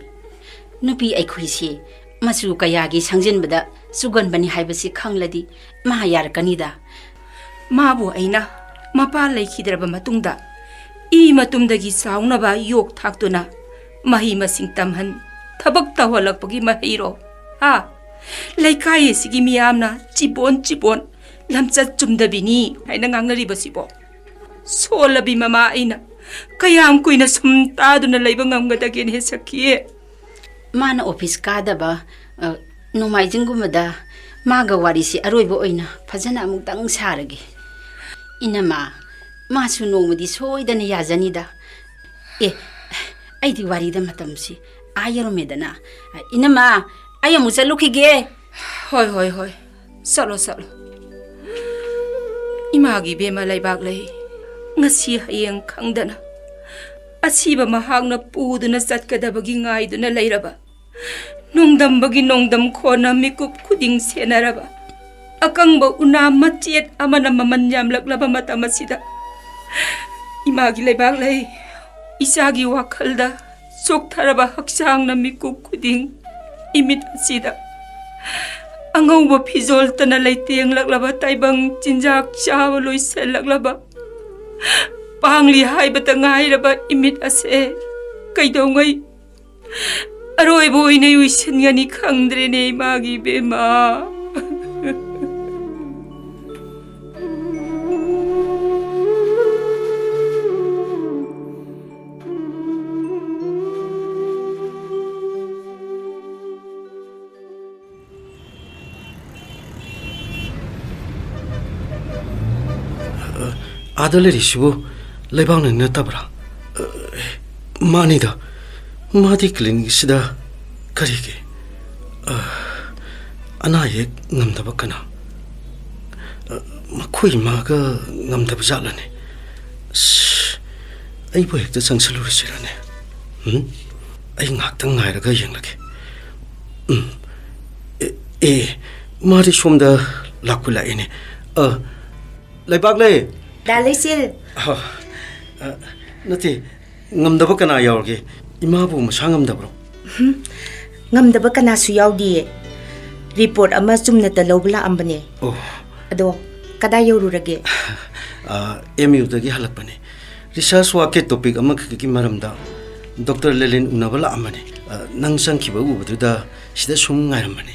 ꯅꯨꯄꯤ ꯑꯩꯈꯣꯏꯁꯤ ꯃꯆꯨ ꯀꯌꯥꯒꯤ ꯁꯪꯖꯤꯟꯕꯗ ꯆꯨꯒꯟꯕꯅꯤ ꯍꯥꯏꯕꯁꯤ ꯈꯪꯂꯗꯤ ꯃꯥ ꯌꯥꯔꯛꯀꯅꯤꯗ꯫ ꯃꯥꯕꯨ ꯑꯩꯅ ꯃꯄꯥ ꯂꯩꯈꯤꯗ꯭ꯔꯕ ꯃꯇꯨꯡꯗ ꯏ ꯃꯇꯨꯝꯗꯒꯤ ꯆꯥꯎꯅꯕ ꯌꯣꯛ ꯊꯥꯛꯇꯨꯅ ꯃꯍꯩ ꯃꯁꯤꯡ ꯇꯝꯍꯟ, ꯊꯕꯛ ꯇꯧꯍꯜꯂꯛꯄꯒꯤ ꯃꯍꯩꯔꯣ? ꯍꯥ? ꯂꯩꯀꯥꯏ ꯑꯁꯤꯒꯤ ꯃꯤꯌꯥꯝꯅ ꯆꯤꯕꯣꯟ ꯆꯤꯕꯣꯟ ꯂꯝꯆꯠ ꯆꯨꯝꯗꯕꯤꯅꯤ ꯍꯥꯏꯅ ꯉꯥꯡꯅꯔꯤꯕꯁꯤꯕꯣ? ꯁꯣꯜꯂꯕꯤ ꯃꯃꯥ ꯑꯩꯅ ꯀꯌꯥꯝ ꯀꯨꯏꯅ ꯁꯨꯝ ꯇꯥꯗꯨꯅ ꯂꯩꯕ ꯉꯝꯒꯗꯒꯦꯅꯦ, ꯁꯈꯤ? ꯃꯥꯅ ꯑꯣꯐꯤꯁ ꯀꯥꯗꯕ, ꯑ, ꯅꯣꯡꯃꯥꯏꯖꯤꯡꯒꯨꯝꯕꯗ ꯃꯥꯒ ꯋꯥꯔꯤꯁꯤ ꯑꯔꯣꯏꯕ ꯑꯣꯏꯅ ꯐꯖꯅ ꯑꯃꯨꯛꯇꯪ ꯁꯥꯔꯒꯦ꯫ ꯏꯅꯝꯃ, ꯃꯥꯁꯨ ꯅꯣꯡꯃꯗꯤ ꯁꯣꯏꯗꯅ ꯌꯥꯖꯅꯤꯗ꯫ ꯑꯦ, ꯑꯩꯗꯤ ꯋꯥꯔꯤꯗ ꯃꯇꯝꯁꯤ ꯑꯥ ꯌꯧꯔꯝꯃꯦꯗꯅ꯫ ꯏꯅꯝꯃ, ꯑꯩ ꯑꯃꯨꯛ ꯆꯠꯂꯨꯈꯤꯒꯦ꯫ ꯍꯣꯏ, ꯍꯣꯏ, ꯍꯣꯏ꯫ ꯆꯠꯂꯣ, ꯆꯠꯂꯣ꯫ ꯏꯃꯥꯒꯤ ꯏꯕꯦꯝꯃ ꯂꯩꯕꯥꯛ ꯂꯩ꯫ ꯉꯁꯤ ꯍꯌꯦꯡ ꯈꯪꯗꯅ ꯑꯁꯤꯕ ꯃꯍꯥꯛꯅ ꯄꯨꯗꯨꯅ ꯆꯠꯀꯗꯕꯒꯤ ꯉꯥꯏꯗꯨꯅ ꯂꯩꯔꯕ, ꯅꯣꯡꯗꯝꯕꯒꯤ ꯅꯣꯡꯗꯝ ꯈꯣꯟꯅ ꯃꯤꯀꯨꯞ ꯈꯨꯗꯤꯡ ꯁꯦꯟꯅꯔꯕ, ꯑꯀꯪꯕ ꯎꯅꯥ ꯃꯆꯦꯠ ꯑꯃꯅ ꯃꯃꯜ ꯌꯥꯝꯂꯛꯂꯕ ꯃꯇꯝ ꯑꯁꯤꯗ, ꯏꯃꯥꯒꯤ ꯂꯩꯕꯥꯛ ꯂꯩ, ꯏꯆꯥꯒꯤ ꯋꯥꯈꯜꯗ ꯆꯣꯛꯊꯔꯕ ꯍꯛꯆꯥꯡꯅ ꯃꯤꯀꯨꯞ ꯈꯨꯗꯤꯡ ꯏꯃꯤꯠ ꯑꯁꯤꯗ ꯑꯉꯧꯕ ꯐꯤꯖꯣꯜꯇꯅ ꯂꯩꯇꯦꯡꯂꯛꯂꯕ ꯇꯥꯏꯕꯪ ꯆꯤꯟꯖꯥꯛ ꯆꯥꯕ ꯂꯣꯏꯁꯤꯜꯂꯛꯂꯕ ꯄꯥꯡꯂꯤ ꯍꯥꯏꯕꯇ ꯉꯥꯏꯔꯕ ꯏꯃꯤꯠ ꯑꯁꯦ ꯀꯩꯗꯧꯉꯩ ꯑꯔꯣꯏꯕ ꯑꯣꯏꯅ ꯎꯏꯁꯤꯟꯒꯅꯤ ꯈꯪꯗ꯭ꯔꯦꯅꯦ, ꯏꯃꯥꯒꯤ ꯏꯕꯦꯝꯃ꯫ ꯑꯥꯗ ꯂꯩꯔꯤꯁꯤꯕꯨ ꯂꯩꯕꯥꯛꯅ ꯅꯠꯇꯕ꯭ꯔꯥ? ꯃꯥꯅꯤꯗ, ꯃꯥꯗꯤ ꯀ꯭ꯂꯤꯅꯤꯛꯁꯤꯗ ꯀꯔꯤꯒꯤ? ꯑꯅꯥ ꯑꯌꯦꯛ ꯉꯝꯗꯕ ꯀꯅꯥ? ꯃꯈꯣꯏ ꯃꯥꯒ ꯉꯝꯗꯕ ꯖꯥꯠꯂꯅꯦ? ꯑꯁ, ꯑꯩꯕꯨ ꯍꯦꯛꯇ ꯆꯪꯁꯜꯂꯨꯔꯁꯤꯔꯅꯦ? ꯎꯝ? ꯑꯩ ꯉꯥꯏꯍꯥꯛꯇꯪ ꯉꯥꯏꯔꯒ ꯌꯦꯡꯂꯒꯦ꯫ ꯎꯝ꯫ ꯑꯦ, ꯑꯦ, ꯃꯥꯗꯤ ꯁꯣꯝꯗ ꯂꯥꯛꯄꯨ ꯂꯥꯛꯑꯦꯅꯦ꯫ ꯑ, ꯂꯩꯕꯥꯛꯂꯩ꯫ ꯗꯥ ꯂꯩꯆꯤꯜ꯫ ꯑ, ꯑ, ꯅꯠꯇꯦ, ꯉꯝꯗꯕ ꯀꯅꯥ ꯌꯥꯎꯔꯒꯦ? ꯏꯃꯥꯕꯨ ꯃꯁꯥ ꯉꯝꯗꯕ꯭ꯔꯣ? ꯎꯝ, ꯉꯝꯗꯕ ꯀꯅꯥꯁꯨ ꯌꯥꯎꯗꯤꯌꯦ꯫ ꯔꯤꯄꯣꯔꯠ ꯑꯃ ꯆꯨꯝꯅꯇ ꯂꯧꯕ ꯂꯥꯛꯑꯝꯕꯅꯦ꯫ ꯑꯣ꯫ ꯑꯗꯣ ꯀꯗꯥꯏ ꯌꯧꯔꯨꯔꯒꯦ? ꯑ, ꯑꯦꯝ ꯌꯨꯗꯒꯤ ꯍꯜꯂꯛꯄꯅꯦ꯫ ꯔꯤꯁꯔꯆ ꯋꯥꯔꯛꯀꯤ ꯇꯣꯄꯤꯛ ꯑꯃꯈꯛꯀꯤ ꯃꯔꯝꯗ ꯗꯣꯛꯇꯔ ꯂꯦꯂꯤꯟ ꯎꯅꯕ ꯂꯥꯛꯑꯝꯕꯅꯦ꯫ ꯑ, ꯅꯪ ꯆꯪꯈꯤꯕ ꯎꯕꯗꯨꯗ ꯁꯤꯗ ꯁꯨꯝ ꯉꯥꯏꯔꯝꯕꯅꯦ꯫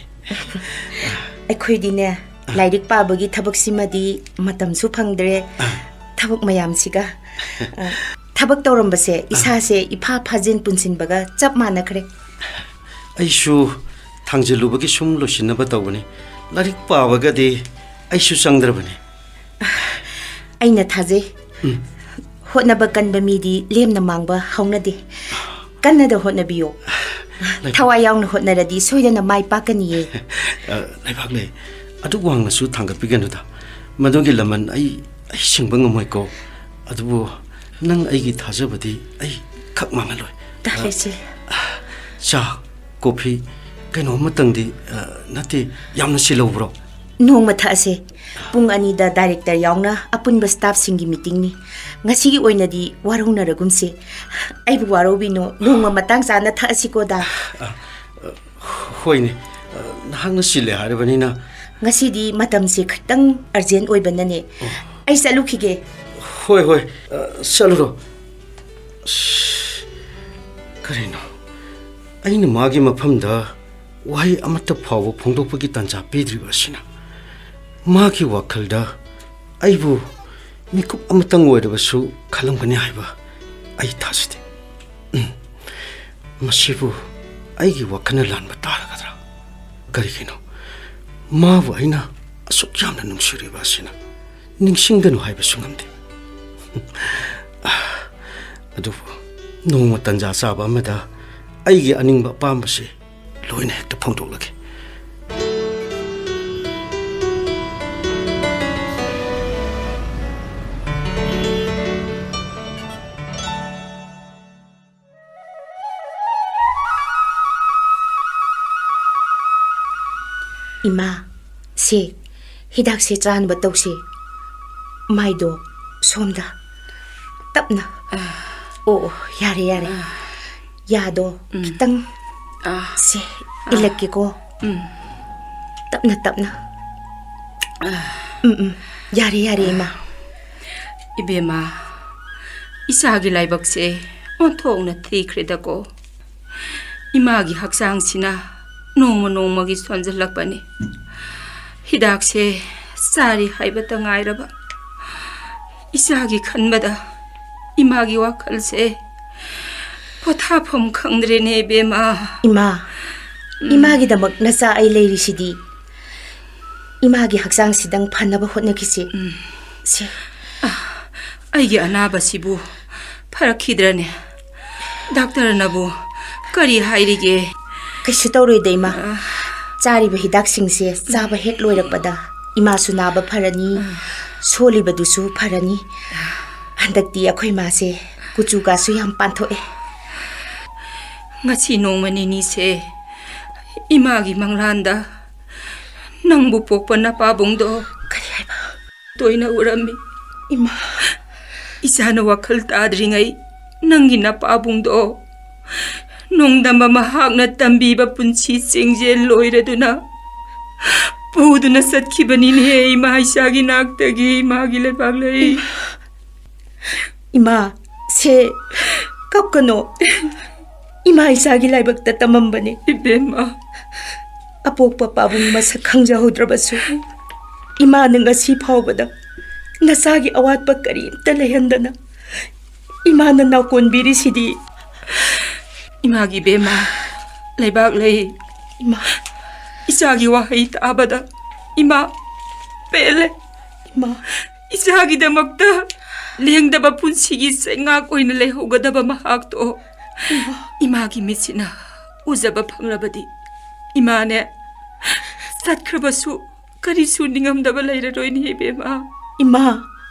ꯑꯩꯈꯣꯏꯗꯤꯅꯦ, ꯂꯥꯏꯔꯤꯛ ꯄꯥꯕꯒꯤ ꯊꯕꯛꯁꯤꯃꯗꯤ ꯃꯇꯝꯁꯨ ꯐꯪꯗ꯭ꯔꯦ꯫ ꯑ꯫ ꯊꯕꯛ ꯃꯌꯥꯝꯁꯤꯒ꯫ ꯑ, ꯊꯕꯛ ꯇꯧꯔꯝꯕꯁꯦ ꯏꯁꯥꯁꯦ ꯏꯐꯥ ꯐꯥꯖꯤꯟ ꯄꯨꯟꯁꯤꯟꯕꯒ ꯆꯞ ꯃꯥꯟꯅꯈ꯭ꯔꯦ꯫ ꯑꯩꯁꯨ ꯊꯥꯡꯖꯤꯜꯂꯨꯕꯒꯤ ꯁꯨꯝ ꯂꯣꯏꯁꯤꯟꯅꯕ ꯇꯧꯕꯅꯤ꯫ ꯂꯥꯏꯔꯤꯛ ꯄꯥꯕꯒꯗꯤ ꯑꯩꯁꯨ ꯆꯪꯗ꯭ꯔꯕꯅꯤ꯫ ꯑꯩꯅ ꯊꯥꯖꯩ꯫ ꯎꯝ꯫ ꯍꯣꯠꯅꯕ ꯀꯟꯕ ꯃꯤꯗꯤ ꯂꯦꯝꯅ ꯃꯥꯡꯕ ꯍꯧꯅꯗꯦ꯫ ꯀꯟꯅꯗ ꯍꯣꯠꯅꯕꯤꯌꯨ꯫ ꯂꯩ- ꯊꯋꯥꯏ ꯌꯥꯎꯅ ꯍꯣꯠꯅꯔꯗꯤ ꯁꯣꯏꯗꯅ ꯃꯥꯏ ꯄꯥꯛꯀꯅꯤꯌꯦ꯫ ꯑ, ꯂꯩꯕꯥꯛꯂꯩ, ꯑꯗꯨꯛ ꯋꯥꯡꯅꯁꯨ ꯊꯥꯡꯒꯠꯄꯤꯒꯅꯨꯗ꯫ ꯃꯗꯨꯒꯤ ꯂꯃꯟ ꯑꯩ, ꯑꯩ ꯁꯤꯡꯕ ꯉꯝꯃꯣꯏꯀꯣ꯫ ꯑꯗꯨꯕꯨ ꯅꯪ ꯑꯩꯒꯤ ꯊꯥꯖꯕꯗꯤ ꯑꯩ ꯈꯛ ꯃꯥꯡꯍꯜꯂꯣꯏ꯫ ꯗꯥ ꯂꯩꯆꯤꯜ꯫ ꯑ, ꯆꯥ, ꯀꯣꯐꯤ, ꯀꯩꯅꯣ ꯑꯃꯇꯪꯗꯤ, ꯑ, ꯅꯠꯇꯦ, ꯌꯥꯝꯅ ꯁꯤꯜꯍꯧꯕ꯭ꯔꯣ? ꯅꯣꯡꯃ ꯊꯛꯑꯁꯦ꯫ ꯄꯨꯡ ꯑꯅꯤꯗ ꯗꯥꯏꯔꯦꯛꯇꯔ ꯌꯥꯎꯅ ꯑꯄꯨꯟꯕ ꯁ꯭ꯇꯥꯐꯁꯤꯡꯒꯤ ꯃꯤꯇꯤꯡꯅꯤ꯫ ꯉꯁꯤꯒꯤ ꯑꯣꯏꯅꯗꯤ ꯋꯥꯔꯧꯅꯔꯒꯨꯝꯁꯦ꯫ ꯑꯩꯕꯨ ꯋꯥꯔꯧꯕꯤꯅꯣ, ꯅꯣꯡꯃ ꯃꯇꯥꯡ ꯆꯥꯅ ꯊꯛꯑꯁꯤꯀꯣ, ꯗꯥ꯫ ꯑ, ꯑ, ꯍꯣꯏꯅꯦ꯫ ꯑ, ꯅꯍꯥꯛꯅ ꯁꯤꯜꯂꯦ ꯍꯥꯏꯔꯕꯅꯤꯅ꯫ ꯉꯁꯤꯗꯤ ꯃꯇꯝꯁꯦ ꯈꯤꯇꯪ ꯑꯔꯖꯦꯟ ꯑꯣꯏꯕꯅꯅꯦ꯫ ꯑꯣ꯫ ꯑꯩ ꯆꯠꯂꯨꯈꯤꯒꯦ꯫ ꯍꯣꯏ, ꯍꯣꯏ꯫ ꯑ, ꯆꯠꯂꯨꯔꯣ꯫ ꯑꯁ, ꯀꯔꯤꯅꯣ? ꯑꯩꯅ ꯃꯥꯒꯤ ꯃꯐꯝꯗ ꯋꯥꯍꯩ ꯑꯃꯠꯇ ꯐꯥꯎꯕ ꯐꯣꯡꯗꯣꯛꯄꯒꯤ ꯇꯥꯟꯖꯥ ꯄꯤꯗ꯭ꯔꯤꯕ ꯑꯁꯤꯅ ꯃꯥꯒꯤ ꯋꯥꯈꯜꯗ ꯑꯩꯕꯨ ꯃꯤꯀꯨꯞ ꯑꯃꯇꯪ ꯑꯣꯏꯔꯕꯁꯨ ꯈꯜꯂꯝꯒꯅꯤ ꯍꯥꯏꯕ ꯑꯩ ꯊꯥꯖꯗꯦ꯫ ꯎꯝ, ꯃꯁꯤꯕꯨ ꯑꯩꯒꯤ ꯋꯥꯈꯜꯅ ꯂꯥꯟꯕ ꯇꯥꯔꯒꯗ꯭ꯔꯥ? ꯀꯔꯤꯒꯤꯅꯣ ꯃꯥꯕꯨ ꯑꯩꯅ ꯑꯁꯨꯛ ꯌꯥꯝꯅ ꯅꯨꯡꯁꯤꯔꯤꯕ ꯑꯁꯤꯅ ꯅꯤꯡꯁꯤꯡꯒꯅꯨ ꯍꯥꯏꯕꯁꯨ ꯉꯝꯗꯦ꯫ ꯑꯗꯨꯕꯨ ꯅꯣꯡꯃ ꯇꯟꯖꯥ ꯆꯥꯕ ꯑꯃꯗ ꯑꯩꯒꯤ ꯑꯅꯤꯡꯕ ꯑꯄꯥꯝꯕꯁꯤ ꯂꯣꯏꯅ ꯍꯦꯛꯇ ꯐꯣꯡꯗꯣꯛꯂꯒꯦ꯫ ꯏꯃꯥ, ꯁꯦ, ꯍꯤꯗꯥꯛꯁꯦ ꯆꯥꯅꯕ ꯇꯧꯁꯦ꯫ ꯃꯥꯏꯗꯣ ꯁꯣꯝꯗ꯫ ꯇꯞꯅ꯫ ꯑꯣ, ꯑꯣ, ꯌꯥꯔꯦ, ꯌꯥꯔꯦ꯫ ꯌꯥꯗꯣ ꯎꯝ꯫ ꯈꯤꯇꯪ꯫ ꯑꯥ꯫ ꯁꯦ, ꯏꯜꯂꯛꯀꯦꯀꯣ꯫ ꯎꯝ꯫ ꯇꯞꯅ, ꯇꯞꯅ꯫ ꯎꯝ, ꯎꯝ꯫ ꯌꯥꯔꯦ, ꯌꯥꯔꯦ, ꯏꯃꯥ꯫ ꯏꯕꯦꯝꯃ, ꯏꯆꯥꯒꯤ ꯂꯥꯏꯕꯛꯁꯦ ꯑꯣꯟꯊꯣꯛꯅ ꯊꯤꯈ꯭ꯔꯦꯗꯀꯣ꯫ ꯏꯃꯥꯒꯤ ꯍꯛꯆꯥꯡꯁꯤꯅ ꯅꯣꯡꯃ ꯅꯣꯡꯃꯒꯤ ꯁꯣꯟꯖꯜꯂꯛꯄꯅꯤ꯫ ꯍꯤꯗꯥꯛꯁꯦ ꯆꯥꯔꯤ ꯍꯥꯏꯕꯇ ꯉꯥꯏꯔꯕ꯫ ꯏꯆꯥꯒꯤ ꯈꯟꯕꯗ ꯏꯃꯥꯒꯤ ꯋꯥꯈꯜꯁꯦ ꯄꯣꯊꯥꯐꯝ ꯈꯪꯗ꯭ꯔꯦꯅꯦ, ꯏꯕꯦꯝꯃ꯫ ꯏꯃꯥ, ꯎꯝ꯫ ꯏꯃꯥꯒꯤꯗꯃꯛ ꯅꯆꯥ ꯑꯩ ꯂꯩꯔꯤꯁꯤꯗꯤ꯫ ꯏꯃꯥꯒꯤ ꯍꯛꯆꯥꯡꯁꯤꯗꯪ ꯐꯅꯕ ꯍꯣꯠꯅꯈꯤꯁꯤ꯫ ꯎꯝ꯫ ꯁꯦ꯫ ꯑ, ꯑꯩꯒꯤ ꯑꯅꯥꯕꯁꯤꯕꯨ ꯐꯔꯛꯈꯤꯗ꯭ꯔꯅꯦ? ꯗꯥꯛꯇꯔꯅꯕꯨ ꯀꯔꯤ ꯍꯥꯏꯔꯤꯒꯦ? ꯀꯩꯁꯨ ꯇꯧꯔꯣꯏꯗ, ꯏꯃꯥ꯫ ꯑ꯫ ꯆꯥꯔꯤꯕ ꯍꯤꯗꯥꯛꯁꯤꯡꯁꯦ ꯆꯥꯕ ꯍꯦꯛ ꯂꯣꯏꯔꯛꯄꯗ ꯏꯃꯥꯁꯨ ꯅꯥꯕ ꯐꯔꯅꯤ, ꯑ꯫ ꯁꯣꯜꯂꯤꯕꯗꯨꯁꯨ ꯐꯔꯅꯤ꯫ ꯍꯟꯗꯛꯇꯤ ꯑꯩꯈꯣꯏ ꯃꯥꯁꯦ ꯀꯨꯆꯨ ꯀꯥꯁꯨ ꯌꯥꯝ ꯄꯥꯟꯊꯣꯛꯑꯦ꯫ ꯉꯁꯤ ꯅꯣꯡꯃ ꯅꯤꯅꯤꯁꯦ ꯏꯃꯥꯒꯤ ꯃꯪꯂꯥꯟꯗ ꯅꯪꯕꯨ ꯄꯣꯛꯄ ꯅꯄꯥꯕꯨꯡꯗꯣ ꯀꯔꯤ ꯍꯥꯏꯕ? ꯇꯣꯏꯅ ꯎꯔꯝꯃꯤ꯫ ꯏꯃꯥ꯫ ꯏꯆꯥꯅ ꯋꯥꯈꯜ ꯇꯥꯗ꯭ꯔꯤꯉꯩ ꯅꯪꯒꯤ ꯅꯄꯥꯕꯨꯡꯗꯣ ꯅꯣꯡꯗꯝꯕ ꯃꯍꯥꯛꯅ ꯇꯝꯕꯤꯕ ꯄꯨꯟꯁꯤ ꯆꯦꯡꯖꯦꯜ ꯂꯣꯏꯔꯗꯨꯅ ꯄꯨꯗꯨꯅ ꯆꯠꯈꯤꯕꯅꯤꯅꯦ ꯏꯃꯥ ꯏꯆꯥꯒꯤ ꯅꯥꯛꯇꯒꯤ ꯏꯃꯥꯒꯤ ꯂꯩꯕꯥꯛ ꯂꯩ꯫ ꯏꯃꯥ꯫ ꯏꯃꯥ, ꯁꯦ, ꯀꯞꯀꯅꯣ꯫ ꯏꯃꯥ ꯏꯆꯥꯒꯤ ꯂꯥꯏꯕꯛꯇ ꯇꯝꯃꯝꯕꯅꯤ꯫ ꯏꯕꯦꯝꯃ꯫ ꯑꯄꯣꯛꯄ ꯄꯥꯕꯨꯡ ꯃꯁꯛ ꯈꯪꯖꯍꯧꯗ꯭ꯔꯕꯁꯨ, ꯏꯃꯥꯅ ꯉꯁꯤ ꯐꯥꯎꯕꯗ ꯅꯆꯥꯒꯤ ꯑꯋꯥꯠꯄ ꯀꯔꯤꯝꯇ ꯂꯩꯍꯟꯗꯅ ꯏꯃꯥꯅ ꯅꯥꯎꯀꯣꯟꯕꯤꯔꯤꯁꯤꯗꯤ꯫ ꯏꯃꯥꯒꯤ ꯏꯕꯦꯝꯃ, ꯂꯩꯕꯥꯛ ꯂꯩ꯫ ꯏꯃꯥ꯫ ꯏꯆꯥꯒꯤ ꯋꯥꯍꯩ ꯇꯥꯕꯗ ꯏꯃꯥ ꯄꯦꯜꯂꯦ꯫ ꯏꯃꯥ꯫ ꯏꯆꯥꯒꯤꯗꯃꯛꯇ ꯂꯦꯡꯗꯕ ꯄꯨꯟꯁꯤꯒꯤ ꯆꯩꯉꯥꯛ ꯑꯣꯏꯅ ꯂꯩꯍꯧꯒꯗꯕ ꯃꯍꯥꯛꯇꯣ ꯏꯃꯥꯒꯤ ꯃꯤꯠꯁꯤꯅ ꯎꯖꯕ ꯐꯪꯂꯕꯗꯤ ꯏꯃꯥꯅꯦ ꯆꯠꯈ꯭ꯔꯕꯁꯨ ꯀꯔꯤꯁꯨ ꯅꯤꯡꯉꯝꯗꯕ ꯂꯩꯔꯔꯣꯏꯅꯦ ꯏꯕꯦꯝꯃ꯫ ꯏꯃꯥ,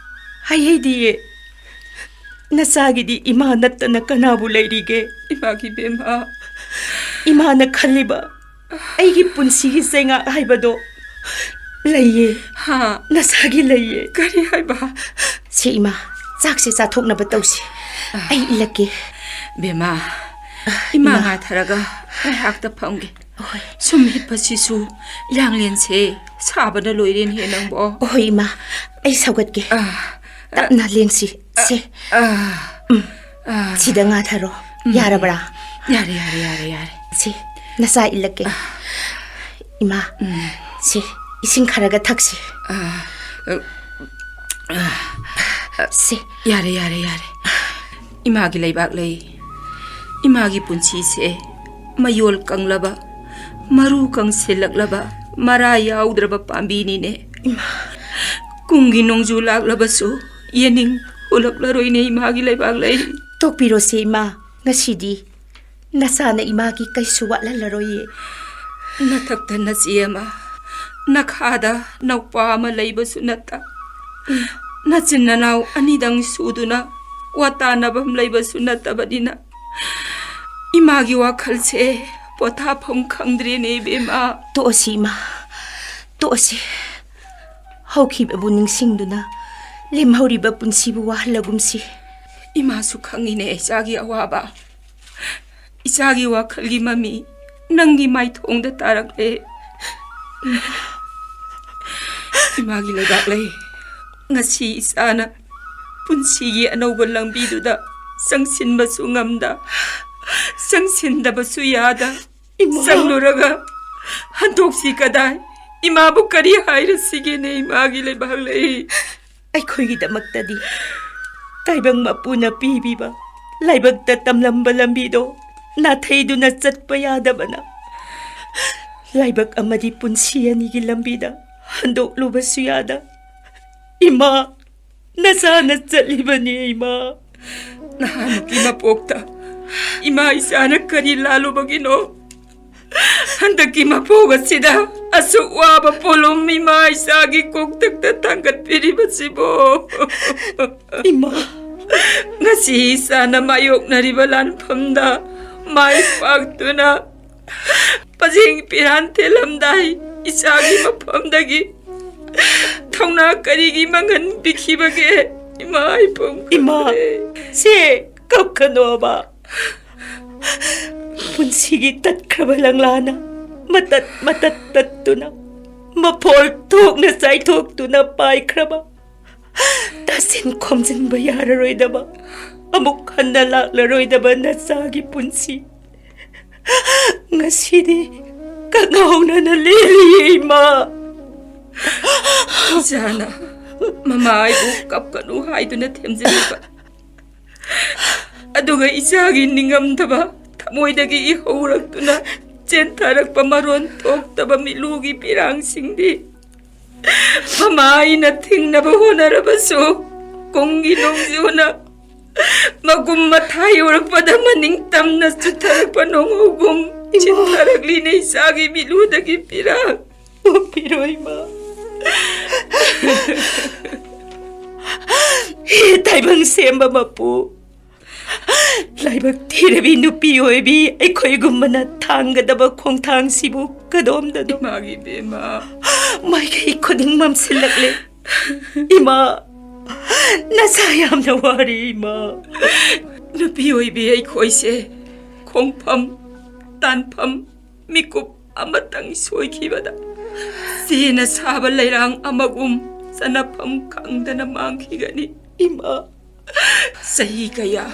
ꯍꯥꯏꯍꯩꯗꯤꯌꯦ꯫ ꯅꯆꯥꯒꯤꯗꯤ ꯏꯃꯥ ꯅꯠꯇꯅ ꯀꯅꯥꯕꯨ ꯂꯩꯔꯤꯒꯦ? ꯏꯃꯥꯒꯤ ꯏꯕꯦꯝꯃ꯫ ꯏꯃꯥꯅ ꯈꯜꯂꯤꯕ ꯑꯩꯒꯤ ꯄꯨꯟꯁꯤꯒꯤ ꯆꯩꯉꯥꯛ ꯍꯥꯏꯕꯗꯣ ꯂꯩꯌꯦ꯫ ꯍꯥ? ꯅꯁꯥꯒꯤ ꯂꯩꯌꯦ꯫ ꯀꯔꯤ ꯍꯥꯏꯕ? ꯁꯦ ꯏꯃꯥ, ꯆꯥꯛꯁꯦ ꯆꯥꯊꯣꯛꯅꯕ ꯇꯧꯁꯤ꯫ ꯑꯩ ꯏꯜꯂꯛꯀꯦ꯫ ꯕꯦꯝꯃ, ꯏꯃꯥ ꯏꯃꯥ꯫ ꯉꯥꯊꯔꯒ ꯉꯥꯏꯍꯥꯛꯇ ꯐꯝꯒꯦ꯫ ꯍꯣꯏ꯫ ꯁꯨꯝ ꯍꯤꯞꯄꯁꯤꯁꯨ ꯌꯥꯡꯂꯦꯟꯁꯦ ꯁꯥꯕꯅ ꯂꯣꯏꯔꯦꯅꯦ ꯅꯪꯕꯣ꯫ ꯍꯣꯏ ꯏꯃꯥ, ꯑꯩ ꯁꯧꯒꯠꯀꯦ꯫ ꯑꯥ, ꯇꯞꯅ ꯂꯦꯡꯁꯤ꯫ ꯁꯦ, ꯑꯥ, ꯎꯝ꯫ ꯑꯥ꯫ ꯁꯤꯗ ꯉꯥꯊꯔꯣ꯫ ꯌꯥꯔꯕ꯭ꯔꯥ? ꯌꯥꯔꯦ, ꯌꯥꯔꯦ, ꯌꯥꯔꯦ, ꯌꯥꯔꯦ꯫ ꯁꯦ, ꯅꯆꯥ ꯏꯜꯂꯛꯀꯦ꯫ ꯏꯃꯥ, ꯁꯦ, ꯏꯁꯤꯡ ꯈꯔꯒ ꯊꯛꯁꯤ꯫ ꯑꯥ, ꯁꯦ, ꯌꯥꯔꯦ, ꯌꯥꯔꯦ, ꯌꯥꯔꯦ꯫ ꯏꯃꯥꯒꯤ ꯂꯩꯕꯥꯛ ꯂꯩ꯫ ꯏꯃꯥꯒꯤ ꯄꯨꯟꯁꯤꯁꯦ ꯃꯌꯣꯜ ꯀꯪꯂꯕ, ꯃꯔꯨ ꯀꯪꯁꯤꯜꯂꯛꯂꯕ, ꯃꯔꯥ ꯌꯥꯎꯗ꯭ꯔꯕ ꯄꯥꯝꯕꯤꯅꯤꯅꯦ꯫ ꯀꯨꯝꯒꯤ ꯅꯣꯡꯖꯨ ꯂꯥꯛꯂꯕꯁꯨ ꯌꯦꯅꯤꯡ ꯍꯨꯜꯂꯛꯂꯔꯣꯏꯅꯦ ꯏꯃꯥꯒꯤ ꯂꯩꯕꯥꯛ ꯂꯩ꯫ ꯇꯣꯛꯄꯤꯔꯣꯁꯦ ꯏꯃꯥ, ꯉꯁꯤꯗꯤ ꯅꯆꯥꯅ ꯏꯃꯥꯒꯤ ꯀꯩꯁꯨ ꯋꯥꯠꯍꯜꯂꯔꯣꯏꯌꯦ꯫ ꯅꯊꯛꯇ ꯅꯆꯦ ꯑꯃ, ꯅꯈꯥꯗ ꯅꯧꯄꯥ ꯑꯃ ꯂꯩꯕꯁꯨ ꯅꯠꯇ, ꯅꯆꯤꯟ ꯅꯅꯥꯎ ꯑꯅꯤꯗꯪ ꯁꯨꯗꯨꯅ ꯋꯥꯇꯥꯅꯕꯝ ꯂꯩꯕꯁꯨ ꯅꯠꯇꯕꯅꯤꯅ, ꯏꯃꯥꯒꯤ ꯋꯥꯈꯜꯁꯦ ꯄꯣꯊꯥꯐꯝ ꯈꯪꯗ꯭ꯔꯦꯅꯦ ꯏꯕꯦꯝꯃ꯫ ꯇꯣꯛꯑꯁꯤ ꯏꯃꯥ, ꯇꯣꯛꯑꯁꯤ꯫ ꯍꯧꯈꯤꯕꯕꯨ ꯅꯤꯡꯁꯤꯡꯗꯨꯅ ꯂꯦꯝꯍꯧꯔꯤꯕ ꯄꯨꯟꯁꯤꯕꯨ ꯋꯥꯍꯜꯂꯒꯨꯝꯁꯤ꯫ ꯏꯃꯥꯁꯨ ꯈꯪꯉꯤꯅꯦ ꯏꯆꯥꯒꯤ ꯑꯋꯥꯕ꯫ ꯏꯆꯥꯒꯤ ꯋꯥꯈꯜꯒꯤ ꯃꯃꯤ ꯅꯪꯒꯤ ꯃꯥꯏꯊꯣꯡꯗ ꯇꯥꯔꯛꯂꯦ꯫ ꯏꯃꯥꯒꯤ ꯂꯩꯕꯥꯛ ꯂꯩ꯫ ꯉꯁꯤ ꯏꯆꯥꯅ ꯄꯨꯟꯁꯤꯒꯤ ꯑꯅꯧꯕ ꯂꯝꯕꯤꯗꯨꯗ ꯆꯪꯁꯤꯟꯕꯁꯨ ꯉꯝꯗ, ꯆꯪꯁꯤꯟꯗꯕꯁꯨ ꯌꯥꯗ, ꯏꯃꯥ! ꯆꯪꯂꯨꯔꯒ ꯍꯟꯗꯣꯛꯁꯤ ꯀꯗꯥꯏ? ꯏꯃꯥꯕꯨ ꯀꯔꯤ ꯍꯥꯏꯔꯁꯤꯒꯦꯅꯦ ꯏꯃꯥꯒꯤ ꯂꯩꯕꯥꯛ ꯂꯩ? ꯑꯩꯈꯣꯏꯒꯤꯗꯃꯛꯇꯗꯤ ꯇꯥꯏꯕꯪ ꯃꯄꯨꯅ ꯄꯤꯕꯤꯕ ꯂꯥꯏꯕꯛꯇ ꯇꯝꯂꯝꯕ ꯂꯝꯕꯤꯗꯣ ꯅꯥꯊꯩꯗꯨꯅ ꯆꯠꯄ ꯌꯥꯗꯕꯅ, ꯂꯥꯏꯕꯛ ꯑꯃꯗꯤ ꯄꯨꯟꯁꯤ ꯑꯅꯤꯒꯤ ꯂꯝꯕꯤꯗ ꯍꯟꯗꯣꯛꯂꯨꯕꯁꯨ ꯌꯥꯗ, ꯏꯃꯥ, ꯅꯆꯥꯅ ꯆꯠꯂꯤꯕꯅꯤ, ꯏꯃꯥ꯫ ꯅꯍꯥꯟꯃꯨꯛꯀꯤ ꯃꯄꯣꯛꯇ ꯏꯃꯥ ꯏꯆꯥꯅ ꯀꯔꯤ ꯂꯥꯜꯂꯨꯕꯒꯤꯅꯣ? ꯍꯟꯗꯛꯀꯤ ꯃꯄꯣꯛ ꯑꯁꯤꯗ ꯑꯁꯨꯛ ꯋꯥꯕ ꯄꯣꯠꯂꯨꯝ ꯏꯃꯥ ꯏꯆꯥꯒꯤ ꯀꯣꯛꯊꯛꯇ ꯊꯥꯡꯒꯠꯄꯤꯔꯤꯕꯁꯤꯕꯣ? ꯏꯃꯥ! ꯉꯁꯤ ꯏꯆꯥꯅ ꯃꯥꯌꯣꯛꯅꯔꯤꯕ ꯂꯥꯟꯐꯝꯗ ꯃꯥꯏ ꯄꯥꯛꯇꯨꯅ ꯄꯖꯦꯡ ꯄꯤꯔꯥꯟ ꯊꯦꯜꯂꯝꯗꯥꯏ ꯏꯆꯥꯒꯤ ꯃꯐꯝꯗꯒꯤ ꯊꯧꯅꯥ ꯀꯔꯤꯒꯤ ꯃꯪꯍꯟ ꯄꯤꯈꯤꯕꯒꯦ? ꯏꯃꯥ, ꯏꯄꯨꯡ ꯏꯃꯥ, ꯈꯪꯗ꯭ꯔꯦ꯫ ꯁꯦ, ꯀꯞꯀꯅꯣꯕ꯫ ꯄꯨꯟꯁꯤꯒꯤ ꯇꯠꯈ꯭ꯔꯕ ꯂꯪꯂꯥꯅ ꯃꯇꯠ ꯃꯇꯠ ꯇꯠꯇꯨꯅ, ꯃꯐꯣꯜ ꯊꯣꯛꯅ ꯆꯥꯏꯊꯣꯛꯇꯨꯅ ꯄꯥꯏꯈ꯭ꯔꯕ, ꯇꯥꯁꯤꯟ ꯈꯣꯝꯖꯤꯟꯕ ꯌꯥꯔꯔꯣꯏꯗꯕ, ꯑꯃꯨꯛ ꯍꯟꯅ ꯂꯥꯛꯂꯔꯣꯏꯗꯕ ꯅꯆꯥꯒꯤ ꯄꯨꯟꯁꯤ ꯉꯁꯤꯗꯤ ꯀꯛꯉꯥꯎꯅꯅ ꯂꯦꯜꯂꯤꯌꯦ, ꯏꯃꯥ꯫ ꯏꯆꯥꯅ ꯃꯃꯥ ꯑꯩꯕꯨ ꯀꯞꯀꯅꯨ ꯍꯥꯏꯗꯨꯅ ꯊꯦꯝꯖꯤꯜꯂꯤꯕ, ꯑꯗꯨꯒ ꯏꯆꯥꯒꯤ ꯅꯤꯡꯉꯝꯗꯕ ꯊꯃꯣꯏꯗꯒꯤ ꯏꯍꯧꯔꯛꯇꯨꯅ ꯆꯦꯟꯊꯔꯛꯄ ꯃꯔꯣꯟ ꯊꯣꯛꯇꯕ ꯃꯤꯠꯂꯨꯒꯤ ꯄꯤꯔꯥꯡꯁꯤꯡꯗꯤ ꯃꯃꯥ ꯑꯩꯅ ꯊꯤꯡꯅꯕ ꯍꯣꯠꯅꯔꯕꯁꯨ ꯀꯨꯡꯒꯤ ꯅꯣꯡꯖꯨꯅ ꯃꯒꯨꯝ ꯃꯊꯥ ꯌꯧꯔꯛꯄꯗ ꯃꯅꯤꯡ ꯇꯝꯅ ꯆꯨꯊꯔꯛꯄ ꯅꯣꯡꯍꯧꯒꯨꯝ ꯏꯃꯥ꯫ ꯆꯤꯟꯊꯔꯛꯂꯤꯅꯦ ꯏꯆꯥꯒꯤ ꯃꯤꯠꯂꯨꯗꯒꯤ ꯄꯤꯔꯥꯡ꯫ ꯑꯣ, ꯄꯤꯔꯣꯏꯃ꯫ ꯍꯦ ꯇꯥꯏꯕꯪ ꯁꯦꯝꯕ ꯃꯄꯨ, ꯂꯥꯏꯕꯛ ꯊꯤꯔꯕꯤ ꯅꯨꯄꯤ ꯑꯣꯏꯕꯤ ꯑꯩꯈꯣꯏꯒꯨꯝꯕꯅ ꯊꯥꯡꯒꯗꯕ ꯈꯣꯡꯊꯥꯡꯁꯤꯕꯨ ꯀꯗꯣꯝꯗꯅꯣ? ꯏꯃꯥꯒꯤ ꯏꯕꯦꯝꯃ꯫ ꯃꯥꯏꯀꯩ ꯈꯨꯗꯤꯡ ꯃꯝꯁꯤꯜꯂꯛꯂꯦ꯫ ꯏꯃꯥ, ꯅꯁꯥ ꯌꯥꯝꯅ ꯋꯥꯔꯤ, ꯏꯃꯥ꯫ ꯅꯨꯄꯤ ꯑꯣꯏꯕꯤ ꯑꯩꯈꯣꯏꯁꯦ ꯈꯣꯡꯐꯝ, ꯇꯥꯟꯐꯝ, ꯃꯤꯀꯨꯞ ꯑꯃꯇꯪ ꯁꯣꯏꯈꯤꯕꯗ ꯆꯦꯅ ꯁꯥꯕ ꯂꯩꯔꯥꯡ ꯑꯃꯒꯨꯝ ꯆꯅꯐꯝ ꯈꯪꯗꯅ ꯃꯥꯡꯈꯤꯒꯅꯤ꯫ ꯏꯃꯥ꯫ ꯆꯍꯤ ꯀꯌꯥ,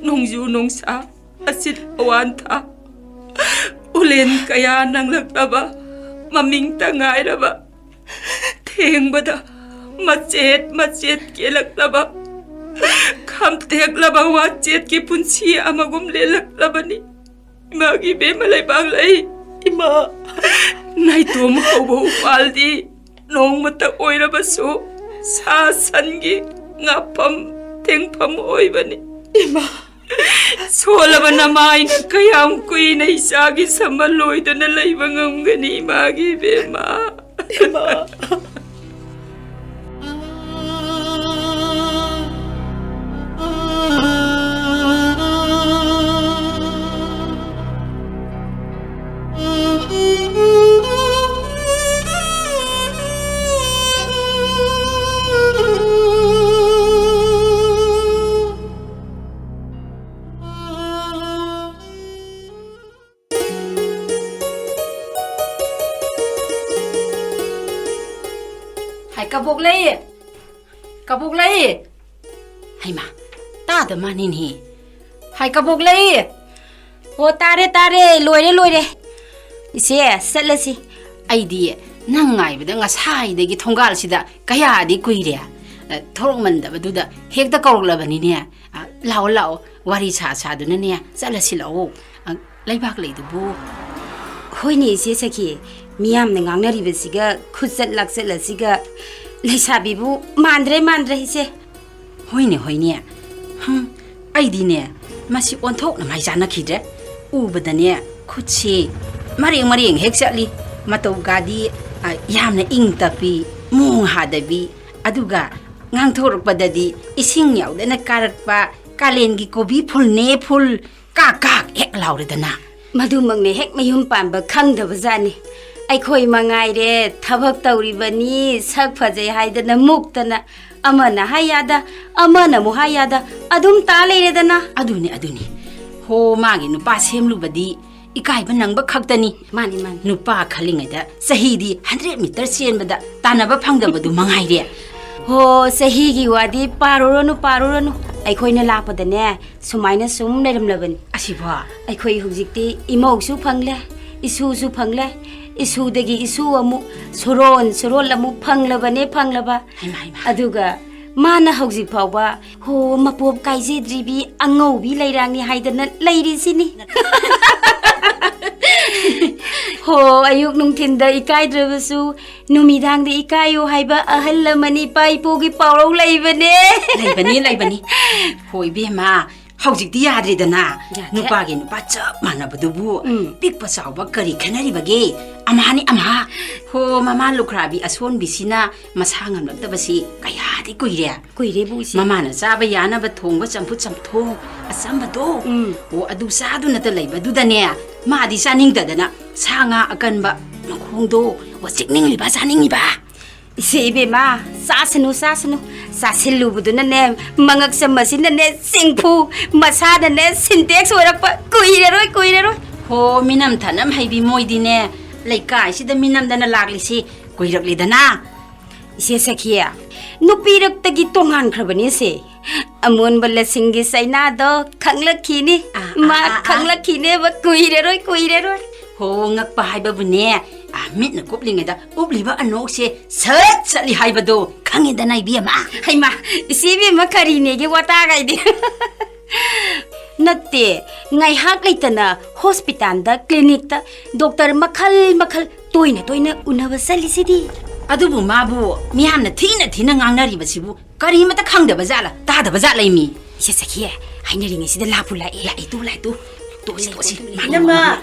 ꯅꯣꯡꯖꯨ ꯅꯨꯡꯁꯥ, ꯑꯁꯤꯠ ꯑꯋꯥꯟꯊꯥ, ꯎꯂꯦꯟ ꯀꯌꯥ ꯅꯪꯂꯛꯂꯕ, ꯃꯃꯤꯡꯇ ꯉꯥꯏꯔꯕ, ꯊꯦꯡꯕꯗ ꯃꯆꯦꯠ ꯃꯆꯦꯠ ꯀꯦꯜꯂꯛꯂꯕ, ꯈꯝꯇꯦꯛꯂꯕ ꯋꯥꯆꯦꯠꯀꯤ ꯄꯨꯟꯁꯤ ꯑꯃꯒꯨꯝ ꯂꯦꯜꯂꯛꯂꯕꯅꯤ꯫ ꯏꯃꯥꯒꯤ ꯏꯕꯦꯝꯃ ꯂꯩꯕꯥꯛ ꯂꯩ꯫ ꯏꯃꯥ꯫ ꯅꯥꯏꯇꯣꯝ ꯍꯧꯕ ꯎꯄꯥꯜꯗꯤ ꯅꯣꯡꯃꯇ ꯑꯣꯏꯔꯕꯁꯨ ꯁꯥ ꯁꯟꯒꯤ ꯉꯥꯐꯝ ꯊꯦꯡꯐꯝ ꯑꯣꯏꯕꯅꯤ꯫ ꯏꯃꯥ꯫ ꯁꯣꯜꯂꯕ ꯅꯃꯥꯏꯅ ꯀꯌꯥꯝ ꯀꯨꯏꯅ ꯏꯆꯥꯒꯤ ꯁꯝꯕꯜ ꯂꯣꯏꯗꯨꯅ ꯂꯩꯕ ꯉꯝꯒꯅꯤ, ꯏꯃꯥꯒꯤ ꯏꯕꯦꯝꯃ? ꯏꯃꯥ꯫ ꯍꯥꯏ, ꯀꯕꯣꯛꯂꯩ! ꯀꯕꯣꯛꯂꯩ! ꯍꯩꯃꯥ, ꯇꯥꯗ ꯃꯥꯅꯤꯅꯦ꯫ ꯍꯥꯏ, ꯀꯕꯣꯛꯂꯩ! ꯑꯣ, ꯇꯥꯔꯦ, ꯇꯥꯔꯦ, ꯂꯣꯏꯔꯦ, ꯂꯣꯏꯔꯦ꯫ ꯏꯆꯦ, ꯆꯠꯂꯁꯤ꯫ ꯑꯩꯗꯤ ꯅꯪ ꯉꯥꯏꯕꯗ ꯉꯁꯥꯏꯗꯒꯤ ꯊꯣꯡꯒꯥꯜꯁꯤꯗ ꯀꯌꯥꯗꯤ ꯀꯨꯏꯔꯦ꯫ ꯑ, ꯊꯣꯔꯛꯃꯟꯗꯕꯗꯨꯗ ꯍꯦꯛꯇ ꯀꯧꯔꯛꯂꯕꯅꯤꯅꯦ꯫ ꯑ, ꯂꯥꯛꯑꯣ, ꯂꯥꯛꯑꯣ, ꯋꯥꯔꯤ ꯁꯥ ꯁꯥꯗꯨꯅꯅꯦ ꯆꯠꯂꯁꯤ ꯂꯥꯛꯑꯣ꯫ ꯑ, ꯂꯩꯕꯥꯛ ꯂꯩꯗꯨꯕꯨ꯫ ꯍꯣꯏꯅꯦ, ꯏꯆꯦ ꯁꯈꯤ, ꯃꯤꯌꯥꯝꯅ ꯉꯥꯡꯅꯔꯤꯕꯁꯤꯒ ꯈꯨꯠꯆꯠ ꯂꯥꯛꯆꯠ ꯑꯁꯤꯒ ꯂꯩꯁꯥꯕꯤꯕꯨ ꯃꯥꯟꯗ꯭ꯔꯦ, ꯃꯥꯟꯗ꯭ꯔꯦ, ꯏꯆꯦ꯫ ꯍꯣꯏꯅꯦ, ꯍꯣꯏꯅꯦ꯫ ꯍꯝ, ꯑꯩꯗꯤꯅꯦ, ꯃꯁꯤ ꯑꯣꯟꯊꯣꯛꯅ ꯃꯥꯏ ꯆꯥꯟꯅꯈꯤꯗ꯭ꯔꯦ꯫ ꯎꯕꯗꯅꯦ, ꯈꯨꯠꯁꯤ ꯃꯔꯦꯡ ꯃꯔꯦꯡ ꯍꯦꯛ ꯆꯠꯂꯤ꯫ ꯃꯇꯧꯒꯗꯤ, ꯑ, ꯌꯥꯝꯅ ꯏꯪ ꯇꯞꯄꯤ, ꯃꯣꯡ ꯍꯥꯗꯕꯤ, ꯑꯗꯨꯒ ꯉꯥꯡꯊꯣꯔꯛꯄꯗꯗꯤ ꯏꯁꯤꯡ ꯌꯥꯎꯗꯅ ꯀꯥꯔꯛꯄ ꯀꯥꯂꯦꯟꯒꯤ ꯀꯣꯕꯤ ꯐꯨꯜꯅꯦ ꯐꯨꯜ, ꯀꯥꯛ ꯀꯥꯛ ꯍꯦꯛ ꯂꯥꯎꯔꯗꯅ꯫ ꯃꯗꯨꯃꯛꯅꯦ ꯍꯦꯛ ꯃꯌꯨꯝ ꯄꯥꯟꯕ ꯈꯪꯗꯕ ꯖꯥꯠꯅꯤ꯫ ꯑꯩꯈꯣꯏ ꯃꯉꯥꯏꯔꯦ ꯊꯕꯛ ꯇꯧꯔꯤꯕꯅꯤ, ꯁꯛ ꯐꯖꯩ ꯍꯥꯏꯗꯅ ꯃꯨꯛꯇꯅ, ꯑꯃꯅ ꯍꯥꯏ ꯌꯥꯗ, ꯑꯃꯅ ꯑꯃꯨꯛ ꯍꯥꯏ ꯌꯥꯗ, ꯑꯗꯨꯝ ꯇꯥ ꯂꯩꯔꯦꯗꯅ꯫ ꯑꯗꯨꯅꯤ, ꯑꯗꯨꯅꯤ꯫ ꯍꯣ, ꯃꯥꯒꯤ ꯅꯨꯄꯥ ꯁꯦꯝꯂꯨꯕꯗꯤ ꯏꯀꯥꯏꯕ ꯅꯪꯕ ꯈꯛꯇꯅꯤ꯫ ꯃꯥꯅꯤ, ꯃꯥꯅꯤ꯫ ꯅꯨꯄꯥ ꯈꯜꯂꯤꯉꯩꯗ ꯆꯍꯤꯗꯤ ꯍꯟꯗ꯭ꯔꯦꯠ ꯃꯤꯇꯔ ꯆꯦꯟꯕꯗ ꯇꯥꯟꯅꯕ ꯐꯪꯗꯕꯗꯨ ꯃꯉꯥꯏꯔꯦ꯫ ꯍꯣ, ꯆꯍꯤꯒꯤ ꯋꯥꯗꯤ ꯄꯥꯔꯨꯔꯅꯨ, ꯄꯥꯔꯨꯔꯅꯨ꯫ ꯑꯩꯈꯣꯏꯅ ꯂꯥꯛꯄꯗꯅꯦ, ꯁꯨꯃꯥꯏꯅ ꯁꯨꯝ ꯂꯩꯔꯝꯂꯕꯅꯤ꯫ ꯑꯁꯤꯕꯣ? ꯑꯩꯈꯣꯏ ꯍꯧꯖꯤꯛꯇꯤ ꯏꯃꯧꯁꯨ ꯐꯪꯂꯦ, ꯏꯁꯨꯁꯨ ꯐꯪꯂꯦ, ꯏꯁꯨꯗꯒꯤ ꯏꯁꯨ ꯑꯃꯨꯛ, ꯁꯨꯔꯣꯟ ꯁꯨꯔꯣꯟ ꯑꯃꯨꯛ ꯐꯪꯂꯕꯅꯦ, ꯐꯪꯂꯕ꯫ ꯍꯩꯃꯥ, ꯍꯩꯃꯥ꯫ ꯑꯗꯨꯒ ꯃꯥꯅ ꯍꯧꯖꯤꯛ ꯐꯥꯎꯕ, ꯍꯣ, ꯃꯄꯣꯞ ꯀꯥꯏꯖꯗ꯭ꯔꯤꯕꯤ ꯑꯉꯧꯕꯤ ꯂꯩꯔꯥꯡꯅꯤ ꯍꯥꯏꯗꯅ ꯂꯩꯔꯤꯁꯤꯅꯤ꯫ ꯍꯣ, ꯑꯌꯨꯛ ꯅꯨꯡꯊꯤꯟꯗ ꯏꯀꯥꯏꯗ꯭ꯔꯕꯁꯨ ꯅꯨꯃꯤꯗꯥꯡꯗ ꯏꯀꯥꯏꯌꯨ ꯍꯥꯏꯕ ꯑꯍꯜ ꯂꯃꯟ ꯏꯄꯥ ꯏꯄꯨꯒꯤ ꯄꯥꯎꯔꯧ ꯂꯩꯕꯅꯦ꯫ ꯂꯩꯕꯅꯤ, ꯂꯩꯕꯅꯤ꯫ ꯍꯣ, ꯏꯕꯦꯝꯃ, ꯍꯧꯖꯤꯛꯇꯤ ꯌꯥꯗ꯭ꯔꯦꯗꯅ꯫ ꯌꯥꯗ꯭ꯔꯦ꯫ ꯅꯨꯄꯥꯒꯤ ꯅꯨꯄꯥ ꯆꯞ ꯃꯥꯟꯅꯕꯗꯨꯕꯨ ꯎꯝ꯫ ꯄꯤꯛꯄ ꯆꯥꯎꯕ ꯀꯔꯤ ꯈꯦꯠꯅꯔꯤꯕꯒꯦ? ꯑꯃꯍꯥꯅꯤ ꯑꯃꯍꯥ꯫ ꯍꯣ, ꯃꯃꯥ ꯂꯨꯈ꯭ꯔꯥꯕꯤ ꯑꯁꯣꯟꯕꯤꯁꯤꯅ ꯃꯁꯥ ꯉꯝꯂꯛꯇꯕꯁꯤ ꯀꯌꯥꯗꯤ ꯀꯨꯏꯔꯦ꯫ ꯀꯨꯏꯔꯦꯕꯨ ꯏꯆꯦ꯫ ꯃꯃꯥꯅ ꯆꯥꯕ ꯌꯥꯅꯕ ꯊꯣꯡꯕ ꯆꯝꯐꯨꯠ ꯆꯝꯊꯣꯡ ꯑꯆꯝꯕꯗꯣ꯫ ꯎꯝ꯫ ꯑꯣ, ꯑꯗꯨ ꯆꯥꯗꯨꯅꯇ ꯂꯩꯕꯗꯨꯗꯅꯦ, ꯃꯥꯗꯤ ꯆꯥꯅꯤꯡꯗꯗꯅ ꯁꯥ ꯉꯥ ꯑꯀꯟꯕ ꯃꯈꯣꯡꯗꯣ, ꯑꯣ, ꯆꯤꯛꯅꯤꯡꯂꯤꯕ, ꯆꯥꯅꯤꯡꯂꯤꯕ꯫ ꯏꯆꯦ ꯏꯕꯦꯝꯃ, ꯆꯥꯁꯅꯨ, ꯆꯥꯁꯅꯨ꯫ ꯆꯥꯁꯤꯜꯂꯨꯕꯗꯨꯅꯅꯦ, ꯃꯉꯛ ꯁꯝ ꯑꯁꯤꯅꯅꯦ, ꯆꯦꯡꯐꯨ, ꯃꯁꯥꯗꯅꯦ, ꯁꯤꯟꯇꯦꯛꯁ ꯑꯣꯏꯔꯛꯄ ꯀꯨꯏꯔꯔꯣꯏ, ꯀꯨꯏꯔꯔꯣꯏ꯫ ꯍꯣ, ꯃꯤꯅꯝ ꯊꯅꯝ ꯍꯩꯕꯤ ꯃꯣꯏꯗꯤꯅꯦ, ꯂꯩꯀꯥꯏꯁꯤꯗ ꯃꯤꯅꯝꯗꯅ ꯂꯥꯛꯂꯤꯁꯤ ꯀꯨꯏꯔꯛꯂꯦꯗꯅ꯫ ꯏꯆꯦ ꯁꯈꯤ, ꯅꯨꯄꯤꯔꯛꯇꯒꯤ ꯇꯣꯉꯥꯟꯈ꯭ꯔꯕꯅꯤ ꯁꯦ꯫ ꯑꯃꯣꯟꯕ ꯂꯁꯤꯡꯒꯤ ꯆꯩꯅꯥꯗꯣ ꯈꯪꯂꯛꯈꯤꯅꯤ꯫ ꯑꯥ, ꯑꯥ, ꯃꯥ ꯑꯥ, ꯑꯥ꯫ ꯈꯪꯂꯛꯈꯤꯅꯦꯕ, ꯀꯨꯏꯔꯔꯣꯏ, ꯀꯨꯏꯔꯔꯣꯏ꯫ ꯍꯣ, ꯉꯛꯄ ꯍꯥꯏꯕꯕꯨꯅꯦ, ꯑꯥ, ꯃꯤꯠꯅ ꯀꯨꯞꯂꯤꯉꯩꯗ ꯎꯞꯂꯤꯕ ꯑꯅꯣꯛꯁꯦ ꯁꯠ ꯆꯠꯂꯤ ꯍꯥꯏꯕꯗꯣ ꯈꯪꯉꯤꯗꯅ, ꯏꯕꯦꯝꯃ꯫ ꯍꯩꯃꯥ, ꯏꯆꯦ ꯏꯕꯦꯝꯃ ꯀꯔꯤꯅꯦꯒꯤ ꯋꯥꯇꯥꯒꯥꯏꯗꯤ꯫ ꯅꯠꯇꯦ, ꯉꯥꯏꯍꯥꯛ ꯂꯩꯇꯅ ꯍꯣꯁꯄꯤꯇꯥꯜꯗ, ꯀ꯭ꯂꯤꯅꯤꯛꯇ ꯗꯣꯛꯇꯔ ꯃꯈꯜ ꯃꯈꯜ ꯇꯣꯏꯅ ꯇꯣꯏꯅ ꯎꯅꯕ ꯆꯠꯂꯤꯁꯤꯗꯤ꯫ ꯑꯗꯨꯕꯨ ꯃꯥꯕꯨ ꯃꯤꯌꯥꯝꯅ ꯊꯤꯅ ꯊꯤꯅ ꯉꯥꯡꯅꯔꯤꯕꯁꯤꯕꯨ ꯀꯔꯤꯃꯇ ꯈꯪꯗꯕ ꯖꯥꯠꯂ, ꯇꯥꯗꯕ ꯖꯥꯠꯂ ꯃꯤ? ꯏꯆꯦ ꯁꯈꯤ, ꯍꯥꯏꯅꯔꯤꯉꯩꯁꯤꯗ ꯂꯥꯛꯄꯨ ꯂꯥꯛꯑꯦ꯫ ꯂꯥꯛꯑꯦ ꯇꯨ, ꯂꯥꯛꯑꯦ ꯇꯨ꯫ ꯇꯣꯛꯁꯤ, ꯇꯣꯛꯁꯤ꯫ ꯏꯅꯝꯃ!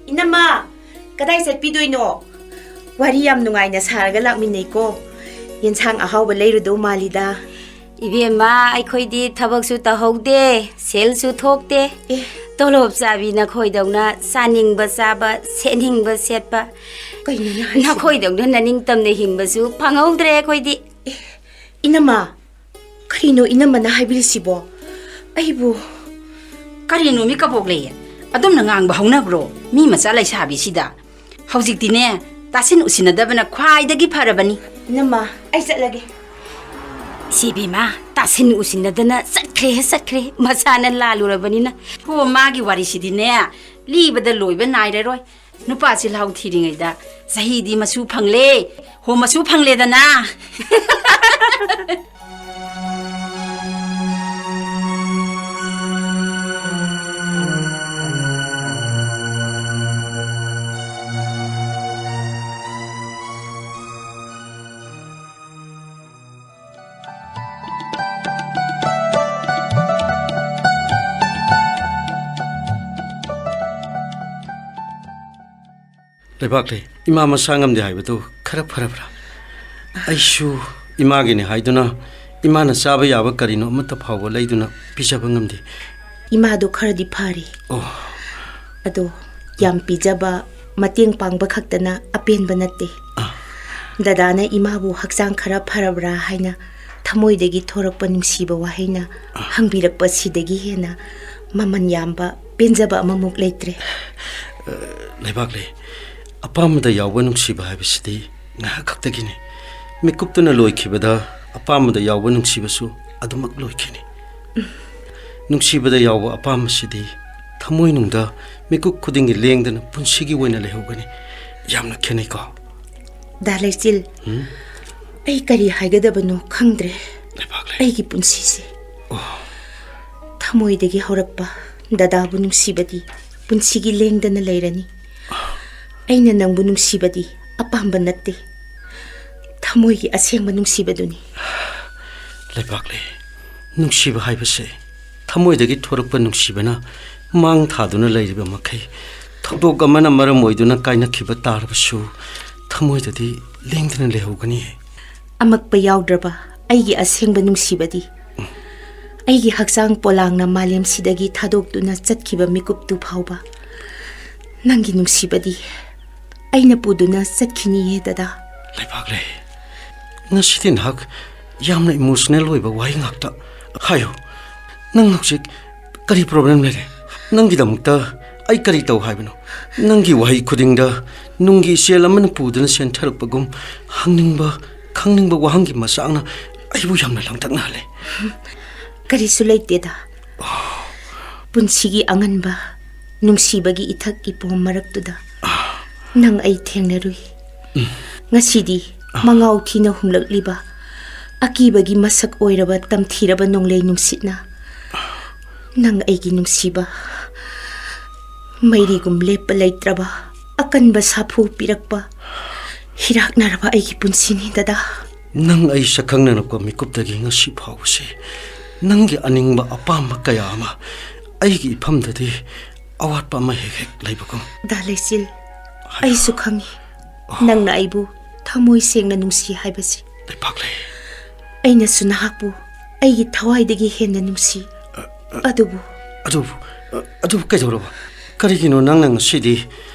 ꯏꯅꯝꯃ! ꯀꯗꯥꯏ ꯆꯠꯄꯤꯗꯣꯏꯅꯣ? ꯋꯥꯔꯤ ꯌꯥꯝ ꯅꯨꯡꯉꯥꯏꯅ ꯁꯥꯔꯒ ꯂꯥꯛꯃꯤꯟꯅꯩꯀꯣ꯫ ꯌꯦꯟꯁꯥꯡ ꯑꯍꯥꯎꯕ ꯂꯩꯔꯨꯗꯧ ꯃꯥꯜꯂꯤꯗ꯫ ꯏꯕꯦꯝꯃ, ꯑꯩꯈꯣꯏꯗꯤ ꯊꯕꯛꯁꯨ ꯇꯧꯍꯧꯗꯦ, ꯁꯦꯜꯁꯨ ꯊꯣꯛꯇꯦ꯫ ꯑꯦ꯫ ꯇꯣꯂꯣꯞ ꯆꯥꯕꯤ ꯅꯈꯣꯏꯗꯧꯅ ꯆꯥꯅꯤꯡꯕ ꯆꯥꯕ, ꯁꯦꯠꯅꯤꯡꯕ ꯁꯦꯠꯄ, ꯀꯩꯅꯣꯅꯦ ꯍꯥꯏꯁꯤꯕꯣ? ꯅꯈꯣꯏꯗꯧꯅ ꯅꯅꯤꯡꯇꯝꯅ ꯍꯤꯡꯕꯁꯨ ꯐꯪꯍꯧꯗ꯭ꯔꯦ ꯑꯩꯈꯣꯏꯗꯤ꯫ ꯑꯦ, ꯏꯅꯝꯃ, ꯀꯔꯤꯅꯣ ꯏꯅꯝꯃꯅ ꯍꯥꯏꯕꯤꯔꯤꯁꯤꯕꯣ? ꯑꯩꯕꯨ ꯀꯔꯤꯅꯣ ꯃꯤ ꯀꯕꯣꯛ ꯂꯩꯌꯦ? ꯑꯗꯨꯝꯅ ꯉꯥꯡꯕ ꯍꯧꯅꯕ꯭ꯔꯣ? ꯃꯤ ꯃꯆꯥ ꯂꯩꯁꯥꯕꯤꯁꯤꯗ꯫ ꯍꯧꯖꯤꯛꯇꯤꯅꯦ, ꯇꯥꯁꯤꯟ ꯎꯁꯤꯟꯅꯗꯕꯅ ꯈ꯭ꯋꯥꯏꯗꯒꯤ ꯐꯔꯕꯅꯤ꯫ ꯏꯅꯝꯃ, ꯑꯩ ꯆꯠꯂꯒꯦ꯫ ꯏꯆꯦ ꯏꯕꯦꯝꯃ, ꯇꯥꯁꯤꯟ ꯎꯁꯤꯟꯅꯗꯅ ꯆꯠꯈ꯭ꯔꯦ, ꯆꯠꯈ꯭ꯔꯦ꯫ ꯃꯁꯥꯅ ꯂꯥꯜꯂꯨꯔꯕꯅꯤꯅ꯫ ꯍꯣ, ꯃꯥꯒꯤ ꯋꯥꯔꯤꯁꯤꯗꯤꯅꯦ, ꯂꯤꯕꯗ ꯂꯣꯏꯕ ꯅꯥꯏꯔꯔꯣꯏ꯫ ꯅꯨꯄꯥ ꯆꯤꯜꯍꯥꯎ ꯊꯤꯔꯤꯉꯩꯗ ꯆꯍꯤꯗꯤ ꯃꯁꯨ ꯐꯪꯂꯦ꯫ ꯍꯣ, ꯃꯁꯨ ꯐꯪꯂꯦꯗꯅ꯫ ꯂꯩꯕꯥꯛꯂꯩ, ꯏꯃꯥ ꯃꯁꯥ ꯉꯝꯗꯦ ꯍꯥꯏꯕꯗꯨ ꯈꯔ ꯐꯔꯕ꯭ꯔꯥ? ꯑꯩꯁꯨ ꯏꯃꯥꯒꯤꯅꯤ ꯍꯥꯏꯗꯨꯅ ꯏꯃꯥꯅ ꯆꯥꯕ ꯌꯥꯕ ꯀꯔꯤꯅꯣ ꯑꯃꯠꯇ ꯐꯥꯎꯕ ꯂꯩꯗꯨꯅ ꯄꯤꯖꯕ ꯉꯝꯗꯦ꯫ ꯏꯃꯥꯗꯣ ꯈꯔꯗꯤ ꯐꯔꯦ꯫ ꯑꯣ꯫ ꯑꯗꯣ ꯌꯥꯝ ꯄꯤꯖꯕ, ꯃꯇꯦꯡ ꯄꯥꯡꯕ ꯈꯛꯇꯅ ꯑꯄꯦꯟꯕ ꯅꯠꯇꯦ꯫ ꯑꯥ꯫ ꯗꯗꯥꯅ ꯏꯃꯥꯕꯨ ꯍꯛꯆꯥꯡ ꯈꯔ ꯐꯔꯕ꯭ꯔꯥ ꯍꯥꯏꯅ ꯊꯃꯣꯏꯗꯒꯤ ꯊꯣꯔꯛꯄ ꯅꯨꯡꯁꯤꯕ ꯋꯥꯍꯩꯅ ꯑꯥ꯫ ꯍꯪꯕꯤꯔꯛꯄꯁꯤꯗꯒꯤ ꯍꯦꯟꯅ ꯃꯃꯜ ꯌꯥꯝꯕ ꯄꯦꯟꯖꯕ ꯑꯃꯃꯨꯛ ꯂꯩꯇ꯭ꯔꯦ꯫ ꯑ, ꯂꯩꯕꯥꯛꯂꯩ, ꯑꯄꯥꯝꯕꯗ ꯌꯥꯎꯕ ꯅꯨꯡꯁꯤꯕ ꯍꯥꯏꯕꯁꯤꯗꯤ ꯉꯥꯏꯍꯥꯛ ꯈꯛꯇꯒꯤꯅꯤ꯫ ꯃꯤꯀꯨꯞꯇꯨꯅ ꯂꯣꯏꯈꯤꯕꯗ ꯑꯄꯥꯝꯕꯗ ꯌꯥꯎꯕ ꯅꯨꯡꯁꯤꯕꯁꯨ ꯑꯗꯨꯃꯛ ꯂꯣꯏꯈꯤꯅꯤ꯫ ꯅꯨꯡꯁꯤꯕꯗ ꯌꯥꯎꯕ ꯑꯄꯥꯝꯕꯁꯤꯗꯤ ꯊꯃꯣꯏꯅꯨꯡꯗ ꯃꯤꯀꯨꯞ ꯈꯨꯗꯤꯡꯒꯤ ꯂꯦꯡꯗꯅ ꯄꯨꯟꯁꯤꯒꯤ ꯑꯣꯏꯅ ꯂꯩꯍꯧꯒꯅꯤ꯫ ꯌꯥꯝꯅ ꯈꯦꯠꯅꯩꯀꯣ? ꯗꯥ ꯂꯩꯆꯤꯜ, ꯎꯝ? ꯑꯩ ꯀꯔꯤ ꯍꯥꯏꯒꯗꯕꯅꯣ ꯈꯪꯗ꯭ꯔꯦ꯫ ꯂꯩꯕꯥꯛꯂꯩ꯫ ꯑꯩꯒꯤ ꯄꯨꯟꯁꯤꯁꯦ꯫ ꯑꯣ꯫ ꯊꯃꯣꯏꯗꯒꯤ ꯍꯧꯔꯛꯄ ꯗꯗꯥꯕꯨ ꯅꯨꯡꯁꯤꯕꯗꯤ ꯄꯨꯟꯁꯤꯒꯤ ꯂꯦꯡꯗꯅ ꯂꯩꯔꯅꯤ꯫ ꯑꯩꯅ ꯅꯪꯕꯨ ꯅꯨꯡꯁꯤꯕꯗꯤ ꯑꯄꯥꯝꯕ ꯅꯠꯇꯦ, ꯊꯃꯣꯏꯒꯤ ꯑꯁꯦꯡꯕ ꯅꯨꯡꯁꯤꯕꯗꯨꯅꯤ꯫ ꯂꯩꯕꯥꯛꯂꯩ, ꯅꯨꯡꯁꯤꯕ ꯍꯥꯏꯕꯁꯦ ꯊꯃꯣꯏꯗꯒꯤ ꯊꯣꯔꯛꯄ ꯅꯨꯡꯁꯤꯕꯅ ꯃꯥꯡ ꯊꯥꯗꯨꯅ ꯂꯩꯔꯤꯕ ꯃꯈꯩ, ꯊꯧꯗꯣꯛ ꯑꯃꯅ ꯃꯔꯝ ꯑꯣꯏꯗꯨꯅ ꯀꯥꯏꯅꯈꯤꯕ ꯇꯥꯔꯕꯁꯨ ꯊꯃꯣꯏꯗꯗꯤ ꯂꯦꯡꯗꯅ ꯂꯩꯍꯧꯒꯅꯤ꯫ ꯑꯃꯛꯄ ꯌꯥꯎꯗ꯭ꯔꯕ ꯑꯩꯒꯤ ꯑꯁꯦꯡꯕ ꯅꯨꯡꯁꯤꯕꯗꯤ ꯑꯩꯒꯤ ꯍꯛꯆꯥꯡ ꯄꯣꯂꯥꯡꯅ ꯃꯥꯂꯦꯝꯁꯤꯗꯒꯤ ꯊꯥꯗꯣꯛꯇꯨꯅ ꯆꯠꯈꯤꯕ ꯃꯤꯀꯨꯞꯇꯨ ꯐꯥꯎꯕ ꯅꯪꯒꯤ ꯅꯨꯡꯁꯤꯕꯗꯤ ꯑꯩꯅ ꯄꯨꯗꯨꯅ ꯆꯠꯈꯤꯅꯤꯌꯦ, ꯗꯗꯥ꯫ ꯂꯩꯕꯥꯛꯂꯩ, ꯉꯁꯤꯗꯤ ꯅꯍꯥꯛ ꯌꯥꯝꯅ ꯏꯃꯣꯁꯅꯦꯜ ꯑꯣꯏꯕ ꯋꯥꯍꯩ ꯉꯥꯛꯇ ꯍꯥꯏꯌꯨ꯫ ꯅꯪ ꯍꯧꯖꯤꯛ ꯀꯔꯤ ꯄ꯭ꯔꯣꯕ꯭ꯂꯦꯝ ꯂꯩꯔꯦ? ꯅꯪꯒꯤꯗꯃꯛꯇ ꯑꯩ ꯀꯔꯤ ꯇꯧ ꯍꯥꯏꯕꯅꯣ? ꯅꯪꯒꯤ ꯋꯥꯍꯩ ꯈꯨꯗꯤꯡꯗ ꯅꯨꯡꯒꯤ ꯏꯆꯦꯜ ꯑꯃꯅ ꯄꯨꯗꯨꯅ ꯆꯦꯟꯊꯔꯛꯄꯒꯨꯝ ꯍꯪꯅꯤꯡꯕ, ꯈꯪꯅꯤꯡꯕ ꯋꯥꯍꯪꯒꯤ ꯃꯆꯥꯛꯅ ꯑꯩꯕꯨ ꯌꯥꯝꯅ ꯂꯥꯡꯇꯛꯅꯍꯜꯂꯦ꯫ ꯀꯔꯤꯁꯨ ꯂꯩꯇꯦꯗ꯫ ꯄꯨꯟꯁꯤꯒꯤ ꯑꯉꯟꯕ ꯅꯨꯡꯁꯤꯕꯒꯤ ꯏꯊꯛ ꯏꯄꯣꯝ ꯃꯔꯛꯇꯨꯗ ꯅꯪ ꯑꯩ ꯊꯦꯡꯅꯔꯨꯏ꯫ ꯉꯁꯤꯗꯤ ꯃꯉꯥꯎ ꯊꯤꯅ ꯍꯨꯝꯂꯛꯂꯤꯕ ꯑꯀꯤꯕꯒꯤ ꯃꯁꯛ ꯑꯣꯏꯔꯕ ꯇꯝꯊꯤꯔꯕ ꯅꯣꯡꯂꯩ ꯅꯨꯡꯁꯤꯠꯅ ꯅꯪ ꯑꯩꯒꯤ ꯅꯨꯡꯁꯤꯕ ꯃꯩꯔꯤꯒꯨꯝ ꯂꯦꯞꯄ ꯂꯩꯇ꯭ꯔꯕ ꯑꯀꯟꯕ ꯁꯥꯐꯨ ꯄꯤꯔꯛꯄ ꯍꯤꯔꯥꯛꯅꯔꯕ ꯑꯩꯒꯤ ꯄꯨꯟꯁꯤꯅꯤ, ꯗꯗꯥ꯫ ꯅꯪ ꯑꯩ ꯁꯛꯈꯪꯅꯔꯛꯄ ꯃꯤꯀꯨꯞꯇꯒꯤ ꯉꯁꯤ ꯐꯥꯎꯕꯁꯦ ꯅꯪꯒꯤ ꯑꯅꯤꯡꯕ ꯑꯄꯥꯝꯕ ꯀꯌꯥ ꯑꯃ ꯑꯩꯒꯤ ꯏꯐꯝꯗꯗꯤ ꯑꯋꯥꯠꯄ ꯑꯃ ꯍꯦꯛ ꯍꯦꯛ ꯂꯩꯕꯒꯨꯝ꯫ ꯗꯥ ꯂꯩꯆꯤꯜ, ꯑꯩꯁꯨ ꯈꯪꯏ ꯅꯪꯅ ꯑꯩꯕꯨ ꯊꯃꯣꯏ ꯁꯦꯡꯅ ꯅꯨꯡꯁꯤ ꯍꯥꯏꯕꯁꯤ꯫ ꯂꯩꯕꯥꯛꯂꯩ꯫ ꯑꯩꯅꯁꯨ ꯅꯍꯥꯛꯄꯨ ꯑꯩꯒꯤ ꯊꯋꯥꯏꯗꯒꯤ ꯍꯦꯟꯅ ꯅꯨꯡꯁꯤ꯫ ꯑꯗꯨꯕꯨ ꯑꯗꯨꯕꯨ, ꯑꯗꯨꯕꯨ ꯀꯩꯗꯧꯔꯕ? ꯀꯔꯤꯒꯤꯅꯣ ꯅꯪꯅ ꯉꯁꯤꯗꯤ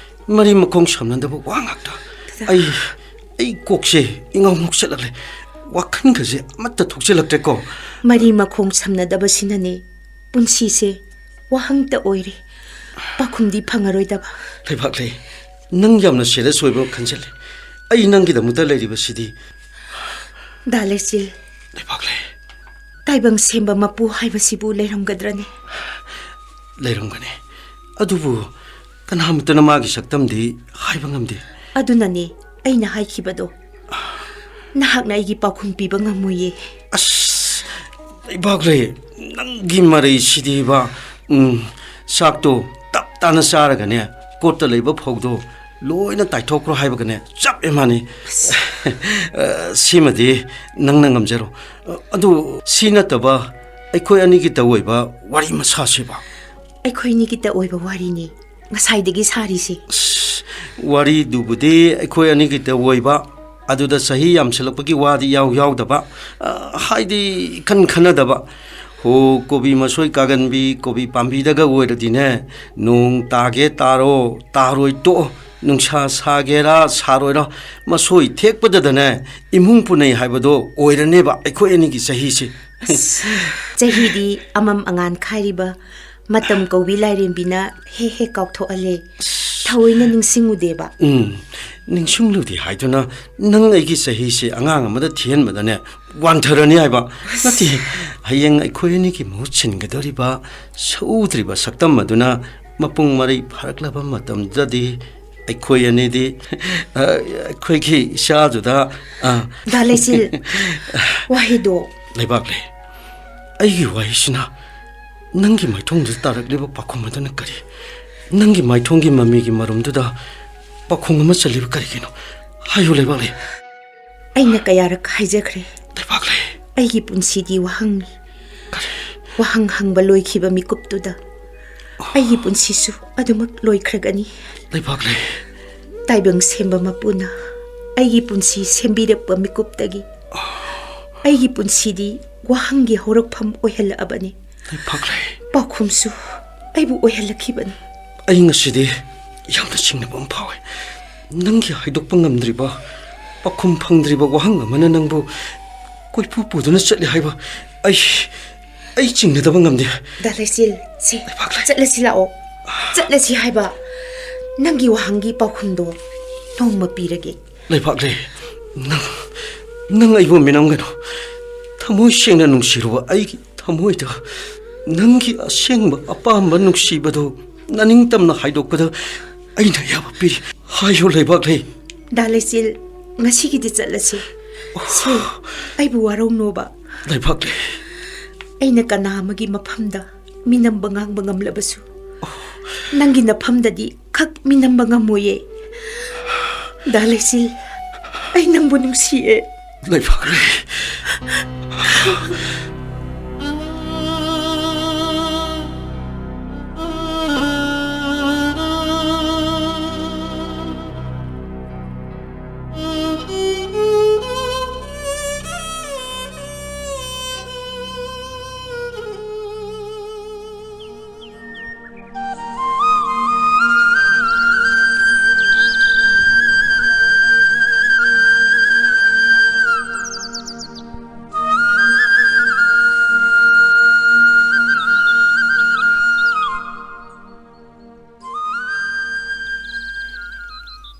ꯃꯔꯤ ꯃꯈꯣꯡ ꯁꯝꯅꯗꯕ ꯋꯥ ꯉꯥꯛꯇ? ꯗꯗꯥ꯫ ꯑꯩ, ꯑꯩ ꯀꯣꯛꯁꯦ ꯏꯉꯥꯎ ꯉꯥꯎꯁꯜꯂꯛꯂꯦ꯫ ꯋꯥꯈꯜꯒꯁꯦ ꯑꯃꯠꯇ ꯊꯣꯛꯆꯜꯂꯛꯇ꯭ꯔꯦꯀꯣ꯫ ꯃꯔꯤ ꯃꯈꯣꯡ ꯁꯝꯅꯗꯕꯁꯤꯅꯅꯦ ꯄꯨꯟꯁꯤꯁꯦ ꯋꯥꯍꯪꯇ ꯑꯣꯏꯔꯦ꯫ ꯄꯥꯎꯈꯨꯝꯗꯤ ꯐꯪꯉꯔꯣꯏꯗꯕ꯫ ꯂꯩꯕꯥꯛꯂꯩ, ꯅꯪ ꯌꯥꯝꯅ ꯁꯦꯔꯤꯌꯁ ꯑꯣꯏꯕ ꯈꯟꯖꯜꯂꯦ꯫ ꯑꯩ ꯅꯪꯒꯤꯗꯃꯛꯇ ꯂꯩꯔꯤꯕꯁꯤꯗꯤ ꯗꯥ ꯂꯩꯆꯤꯜ, ꯂꯩꯕꯥꯛꯂꯩ꯫ ꯇꯥꯏꯕꯪ ꯁꯦꯝꯕ ꯃꯄꯨ ꯍꯥꯏꯕꯁꯤꯕꯨ ꯂꯩꯔꯝꯒꯗ꯭ꯔꯅꯦ? ꯂꯩꯔꯝꯒꯅꯤ꯫ ꯑꯗꯨꯕꯨ ꯀꯅꯥꯃꯠꯇꯅ ꯃꯥꯒꯤ ꯁꯛꯇꯝꯗꯤ ꯍꯥꯏꯕ ꯉꯝꯗꯦ꯫ ꯑꯗꯨꯅꯅꯦ ꯑꯩꯅ ꯍꯥꯏꯈꯤꯕꯗꯣ, ꯅꯍꯥꯛꯅ ꯑꯩꯒꯤ ꯄꯥꯎꯈꯨꯝ ꯄꯤꯕ ꯉꯝꯃꯣꯏꯌꯦ꯫ ꯑꯁ, ꯂꯩꯕꯥꯛꯂꯩ, ꯅꯪꯒꯤ ꯃꯔꯩꯁꯤꯗꯤꯕ꯫ ꯎꯝ, ꯆꯥꯛꯇꯣ ꯇꯞ ꯇꯥꯅ ꯆꯥꯔꯒꯅꯦ, ꯀꯣꯠꯇ ꯂꯩꯕ ꯐꯧꯗꯣ ꯂꯣꯏꯅ ꯇꯥꯏꯊꯣꯛꯈ꯭ꯔꯣ ꯍꯥꯏꯕꯒꯅꯦ ꯆꯞ ꯃꯥꯟꯅꯩ꯫ ꯑ, ꯁꯤꯃꯗꯤ ꯅꯪꯅ ꯉꯝꯖꯔꯣ꯫ ꯑ, ꯑꯗꯨ ꯁꯤ ꯅꯠꯇꯕ ꯑꯩꯈꯣꯏ ꯑꯅꯤꯒꯤꯇ ꯑꯣꯏꯕ ꯋꯥꯔꯤ ꯃꯁꯥꯁꯤꯕ꯫ ꯑꯩꯈꯣꯏꯅꯤꯒꯤꯇ ꯑꯣꯏꯕ ꯋꯥꯔꯤꯅꯤ ꯉꯁꯥꯏꯗꯒꯤ ꯁꯥꯔꯤꯁꯦ꯫ ꯑꯁ, ꯋꯥꯔꯤꯗꯨꯕꯨꯗꯤ ꯑꯩꯈꯣꯏ ꯑꯅꯤꯒꯤꯇ ꯑꯣꯏꯕ, ꯑꯗꯨꯗ ꯆꯍꯤ ꯌꯥꯝꯁꯤꯜꯂꯛꯄꯒꯤ ꯋꯥꯗꯤ ꯏꯌꯥꯎ ꯌꯥꯎꯗꯕ, ꯑ, ꯍꯥꯏꯗꯤ ꯏꯈꯟ ꯈꯟꯅꯗꯕ꯫ ꯍꯣ, ꯀꯣꯕꯤ ꯃꯁꯣꯏ ꯀꯥꯒꯟꯕꯤ, ꯀꯣꯕꯤ ꯄꯥꯝꯕꯤꯗꯒ ꯑꯣꯏꯔꯗꯤꯅꯦ, ꯅꯣꯡ ꯇꯥꯒꯦ ꯇꯥꯔꯣ, ꯇꯥꯔꯣꯏ ꯇꯣꯛꯑꯣ, ꯅꯨꯡꯁꯥ ꯁꯥꯒꯦꯔꯥ ꯁꯥꯔꯣꯏꯔꯥ, ꯃꯁꯣꯏ ꯊꯦꯛꯄꯗꯗꯅꯦ ꯏꯃꯨꯡ ꯄꯨꯅꯩ ꯍꯥꯏꯕꯗꯣ ꯑꯣꯏꯔꯅꯦꯕ ꯑꯩꯈꯣꯏ ꯑꯅꯤꯒꯤ ꯆꯍꯤꯁꯦ꯫ ꯑꯁ, ꯆꯍꯤꯗꯤ ꯑꯃꯝ ꯑꯉꯥꯟ ꯈꯥꯏꯔꯤꯕ ꯃꯇꯝ ꯀꯧꯕꯤ ꯂꯥꯏꯔꯦꯝꯕꯤꯅ ꯍꯦꯛ ꯍꯦꯛ ꯀꯥꯎꯊꯣꯛꯍꯜꯂꯦ꯫ ꯊꯑꯣꯏꯅ ꯅꯤꯡꯁꯤꯡꯉꯨꯗꯦꯕ꯫ ꯎꯝ, ꯅꯤꯡꯁꯤꯡꯂꯨꯗꯦ ꯍꯥꯏꯗꯨꯅ ꯅꯪ ꯑꯩꯒꯤ ꯆꯍꯤꯁꯦ ꯑꯉꯥꯡ ꯑꯃꯗ ꯊꯤꯍꯟꯕꯗꯅꯦ ꯋꯥꯟꯊꯔꯅꯤ ꯍꯥꯏꯕ꯫ ꯅꯠꯇꯦ, ꯍꯌꯦꯡ ꯑꯩꯈꯣꯏ ꯑꯅꯤꯒꯤ ꯃꯍꯨꯠ ꯁꯤꯟꯒꯗꯧꯔꯤꯕ ꯁꯛꯎꯗ꯭ꯔꯤꯕ ꯁꯛꯇꯝ ꯑꯗꯨꯅ ꯃꯄꯨꯡ ꯃꯔꯩ ꯐꯥꯔꯛꯂꯕ ꯃꯇꯝꯗꯗꯤ ꯑꯩꯈꯣꯏ ꯑꯅꯤꯗꯤ, ꯑ, ꯑꯩꯈꯣꯏꯒꯤ ꯏꯆꯥꯗꯨꯗ, ꯑ, ꯗꯥ ꯂꯩꯆꯤꯜ, ꯋꯥꯍꯩꯗꯣ꯫ ꯂꯩꯕꯥꯛꯂꯩ, ꯑꯩꯒꯤ ꯋꯥꯍꯩꯁꯤꯅ ꯅꯪꯒꯤ ꯃꯥꯏꯊꯣꯡꯗꯨꯗ ꯇꯥꯔꯛꯂꯤꯕ ꯄꯥꯎꯈꯨꯝ ꯑꯗꯨꯅ ꯀꯔꯤ? ꯅꯪꯒꯤ ꯃꯥꯏꯊꯣꯡꯒꯤ ꯃꯃꯤꯒꯤ ꯃꯔꯨꯝꯗꯨꯗ ꯄꯥꯎꯈꯨꯝ ꯑꯃ ꯆꯜꯂꯤꯕ ꯀꯔꯤꯒꯤꯅꯣ? ꯍꯥꯏꯌꯨ, ꯂꯩꯕꯥꯛꯂꯩ꯫ ꯑꯩꯅ ꯀꯌꯥꯔꯛ ꯍꯥꯏꯖꯈ꯭ꯔꯦ, ꯂꯩꯕꯥꯛꯂꯩ꯫ ꯑꯩꯒꯤ ꯄꯨꯟꯁꯤꯗꯤ ꯋꯥꯍꯪꯅꯤ꯫ ꯀꯔꯤ? ꯋꯥꯍꯪ ꯍꯪꯕ ꯂꯣꯏꯈꯤꯕ ꯃꯤꯀꯨꯞꯇꯨꯗ ꯑꯩꯒꯤ ꯄꯨꯟꯁꯤꯁꯨ ꯑꯗꯨꯃꯛ ꯂꯣꯏꯈ꯭ꯔꯒꯅꯤ꯫ ꯂꯩꯕꯥꯛꯂꯩ꯫ ꯇꯥꯏꯕꯪ ꯁꯦꯝꯕ ꯃꯄꯨꯅ ꯑꯩꯒꯤ ꯄꯨꯟꯁꯤ ꯁꯦꯝꯕꯤꯔꯛꯄ ꯃꯤꯀꯨꯞꯇꯒꯤ ꯑꯩꯒꯤ ꯄꯨꯟꯁꯤꯗꯤ ꯋꯥꯍꯪꯒꯤ ꯍꯧꯔꯛꯐꯝ ꯑꯣꯏꯍꯜꯂꯛꯑꯕꯅꯤ꯫ ꯂꯩꯕꯥꯛꯂꯩ꯫ ꯄꯥꯎꯈꯨꯝꯁꯨ ꯑꯩꯕꯨ ꯑꯣꯏꯍꯜꯂꯛꯈꯤꯕꯅꯤ꯫ ꯑꯩ ꯉꯁꯤꯗꯤ ꯌꯥꯝꯅ ꯆꯤꯡꯅꯕ ꯑꯃ ꯐꯥꯎꯏ꯫ ꯅꯪꯒꯤ ꯍꯥꯏꯗꯣꯛꯄ ꯉꯝꯗ꯭ꯔꯤꯕ, ꯄꯥꯎꯈꯨꯝ ꯐꯪꯗ꯭ꯔꯤꯕ ꯋꯥꯍꯪ ꯑꯃꯅ ꯅꯪꯕꯨ ꯀꯣꯏꯄꯨ ꯄꯨꯗꯨꯅ ꯆꯠꯂꯤ ꯍꯥꯏꯕ ꯑꯩ, ꯑꯩ ꯆꯤꯡꯅꯗꯕ ꯉꯝꯗꯦ꯫ ꯗꯥ ꯂꯩꯆꯤꯜ, ꯁꯦ, ꯂꯩꯕꯥꯛꯂꯩ꯫ ꯆꯠꯂꯁꯤ ꯂꯥꯛꯑꯣ꯫ ꯆꯠꯂꯁꯤ ꯍꯥꯏꯕ꯫ ꯅꯪꯒꯤ ꯋꯥꯍꯪꯒꯤ ꯄꯥꯎꯈꯨꯝꯗꯣ ꯅꯣꯡꯃ ꯄꯤꯔꯒꯦ꯫ ꯂꯩꯕꯥꯛꯂꯩ, ꯅꯪ, ꯅꯪ ꯑꯩꯕꯨ ꯃꯤꯅꯝꯒꯅꯨ꯫ ꯊꯃꯣꯏ ꯁꯦꯡꯅ ꯅꯨꯡꯁꯤꯔꯨꯕ ꯑꯩꯒꯤ ꯊꯃꯣꯏꯗ ꯅꯪꯒꯤ ꯑꯁꯦꯡꯕ ꯑꯄꯥꯝꯕ ꯅꯨꯡꯁꯤꯕꯗꯨ ꯅꯅꯤꯡꯇꯝꯅ ꯍꯥꯏꯗꯣꯛꯄꯗ ꯑꯩꯅ ꯑꯌꯥꯕ ꯄꯤꯔꯤ꯫ ꯍꯥꯏꯌꯨ, ꯂꯩꯕꯥꯛꯂꯩ꯫ ꯗꯥ ꯂꯩꯆꯤꯜ, ꯉꯁꯤꯒꯤꯗꯤ ꯆꯠꯂꯁꯤ꯫ ꯁꯦ, ꯑꯩꯕꯨ ꯋꯥꯔꯧꯅꯣꯕ꯫ ꯂꯩꯕꯥꯛꯂꯩ꯫ ꯑꯩꯅ ꯀꯅꯥ ꯑꯃꯒꯤ ꯃꯐꯝꯗ ꯃꯤꯅꯝꯕ ꯉꯥꯡꯕ ꯉꯝꯂꯕꯁꯨ, ꯅꯪꯒꯤ ꯅꯐꯝꯗꯗꯤ ꯈꯛ ꯃꯤꯅꯝꯕ ꯉꯝꯃꯣꯏꯌꯦ꯫ ꯗꯥ ꯂꯩꯆꯤꯜ, ꯑꯩ ꯅꯪꯕꯨ ꯅꯨꯡꯁꯤꯌꯦ꯫ ꯂꯩꯕꯥꯛꯂꯩ꯫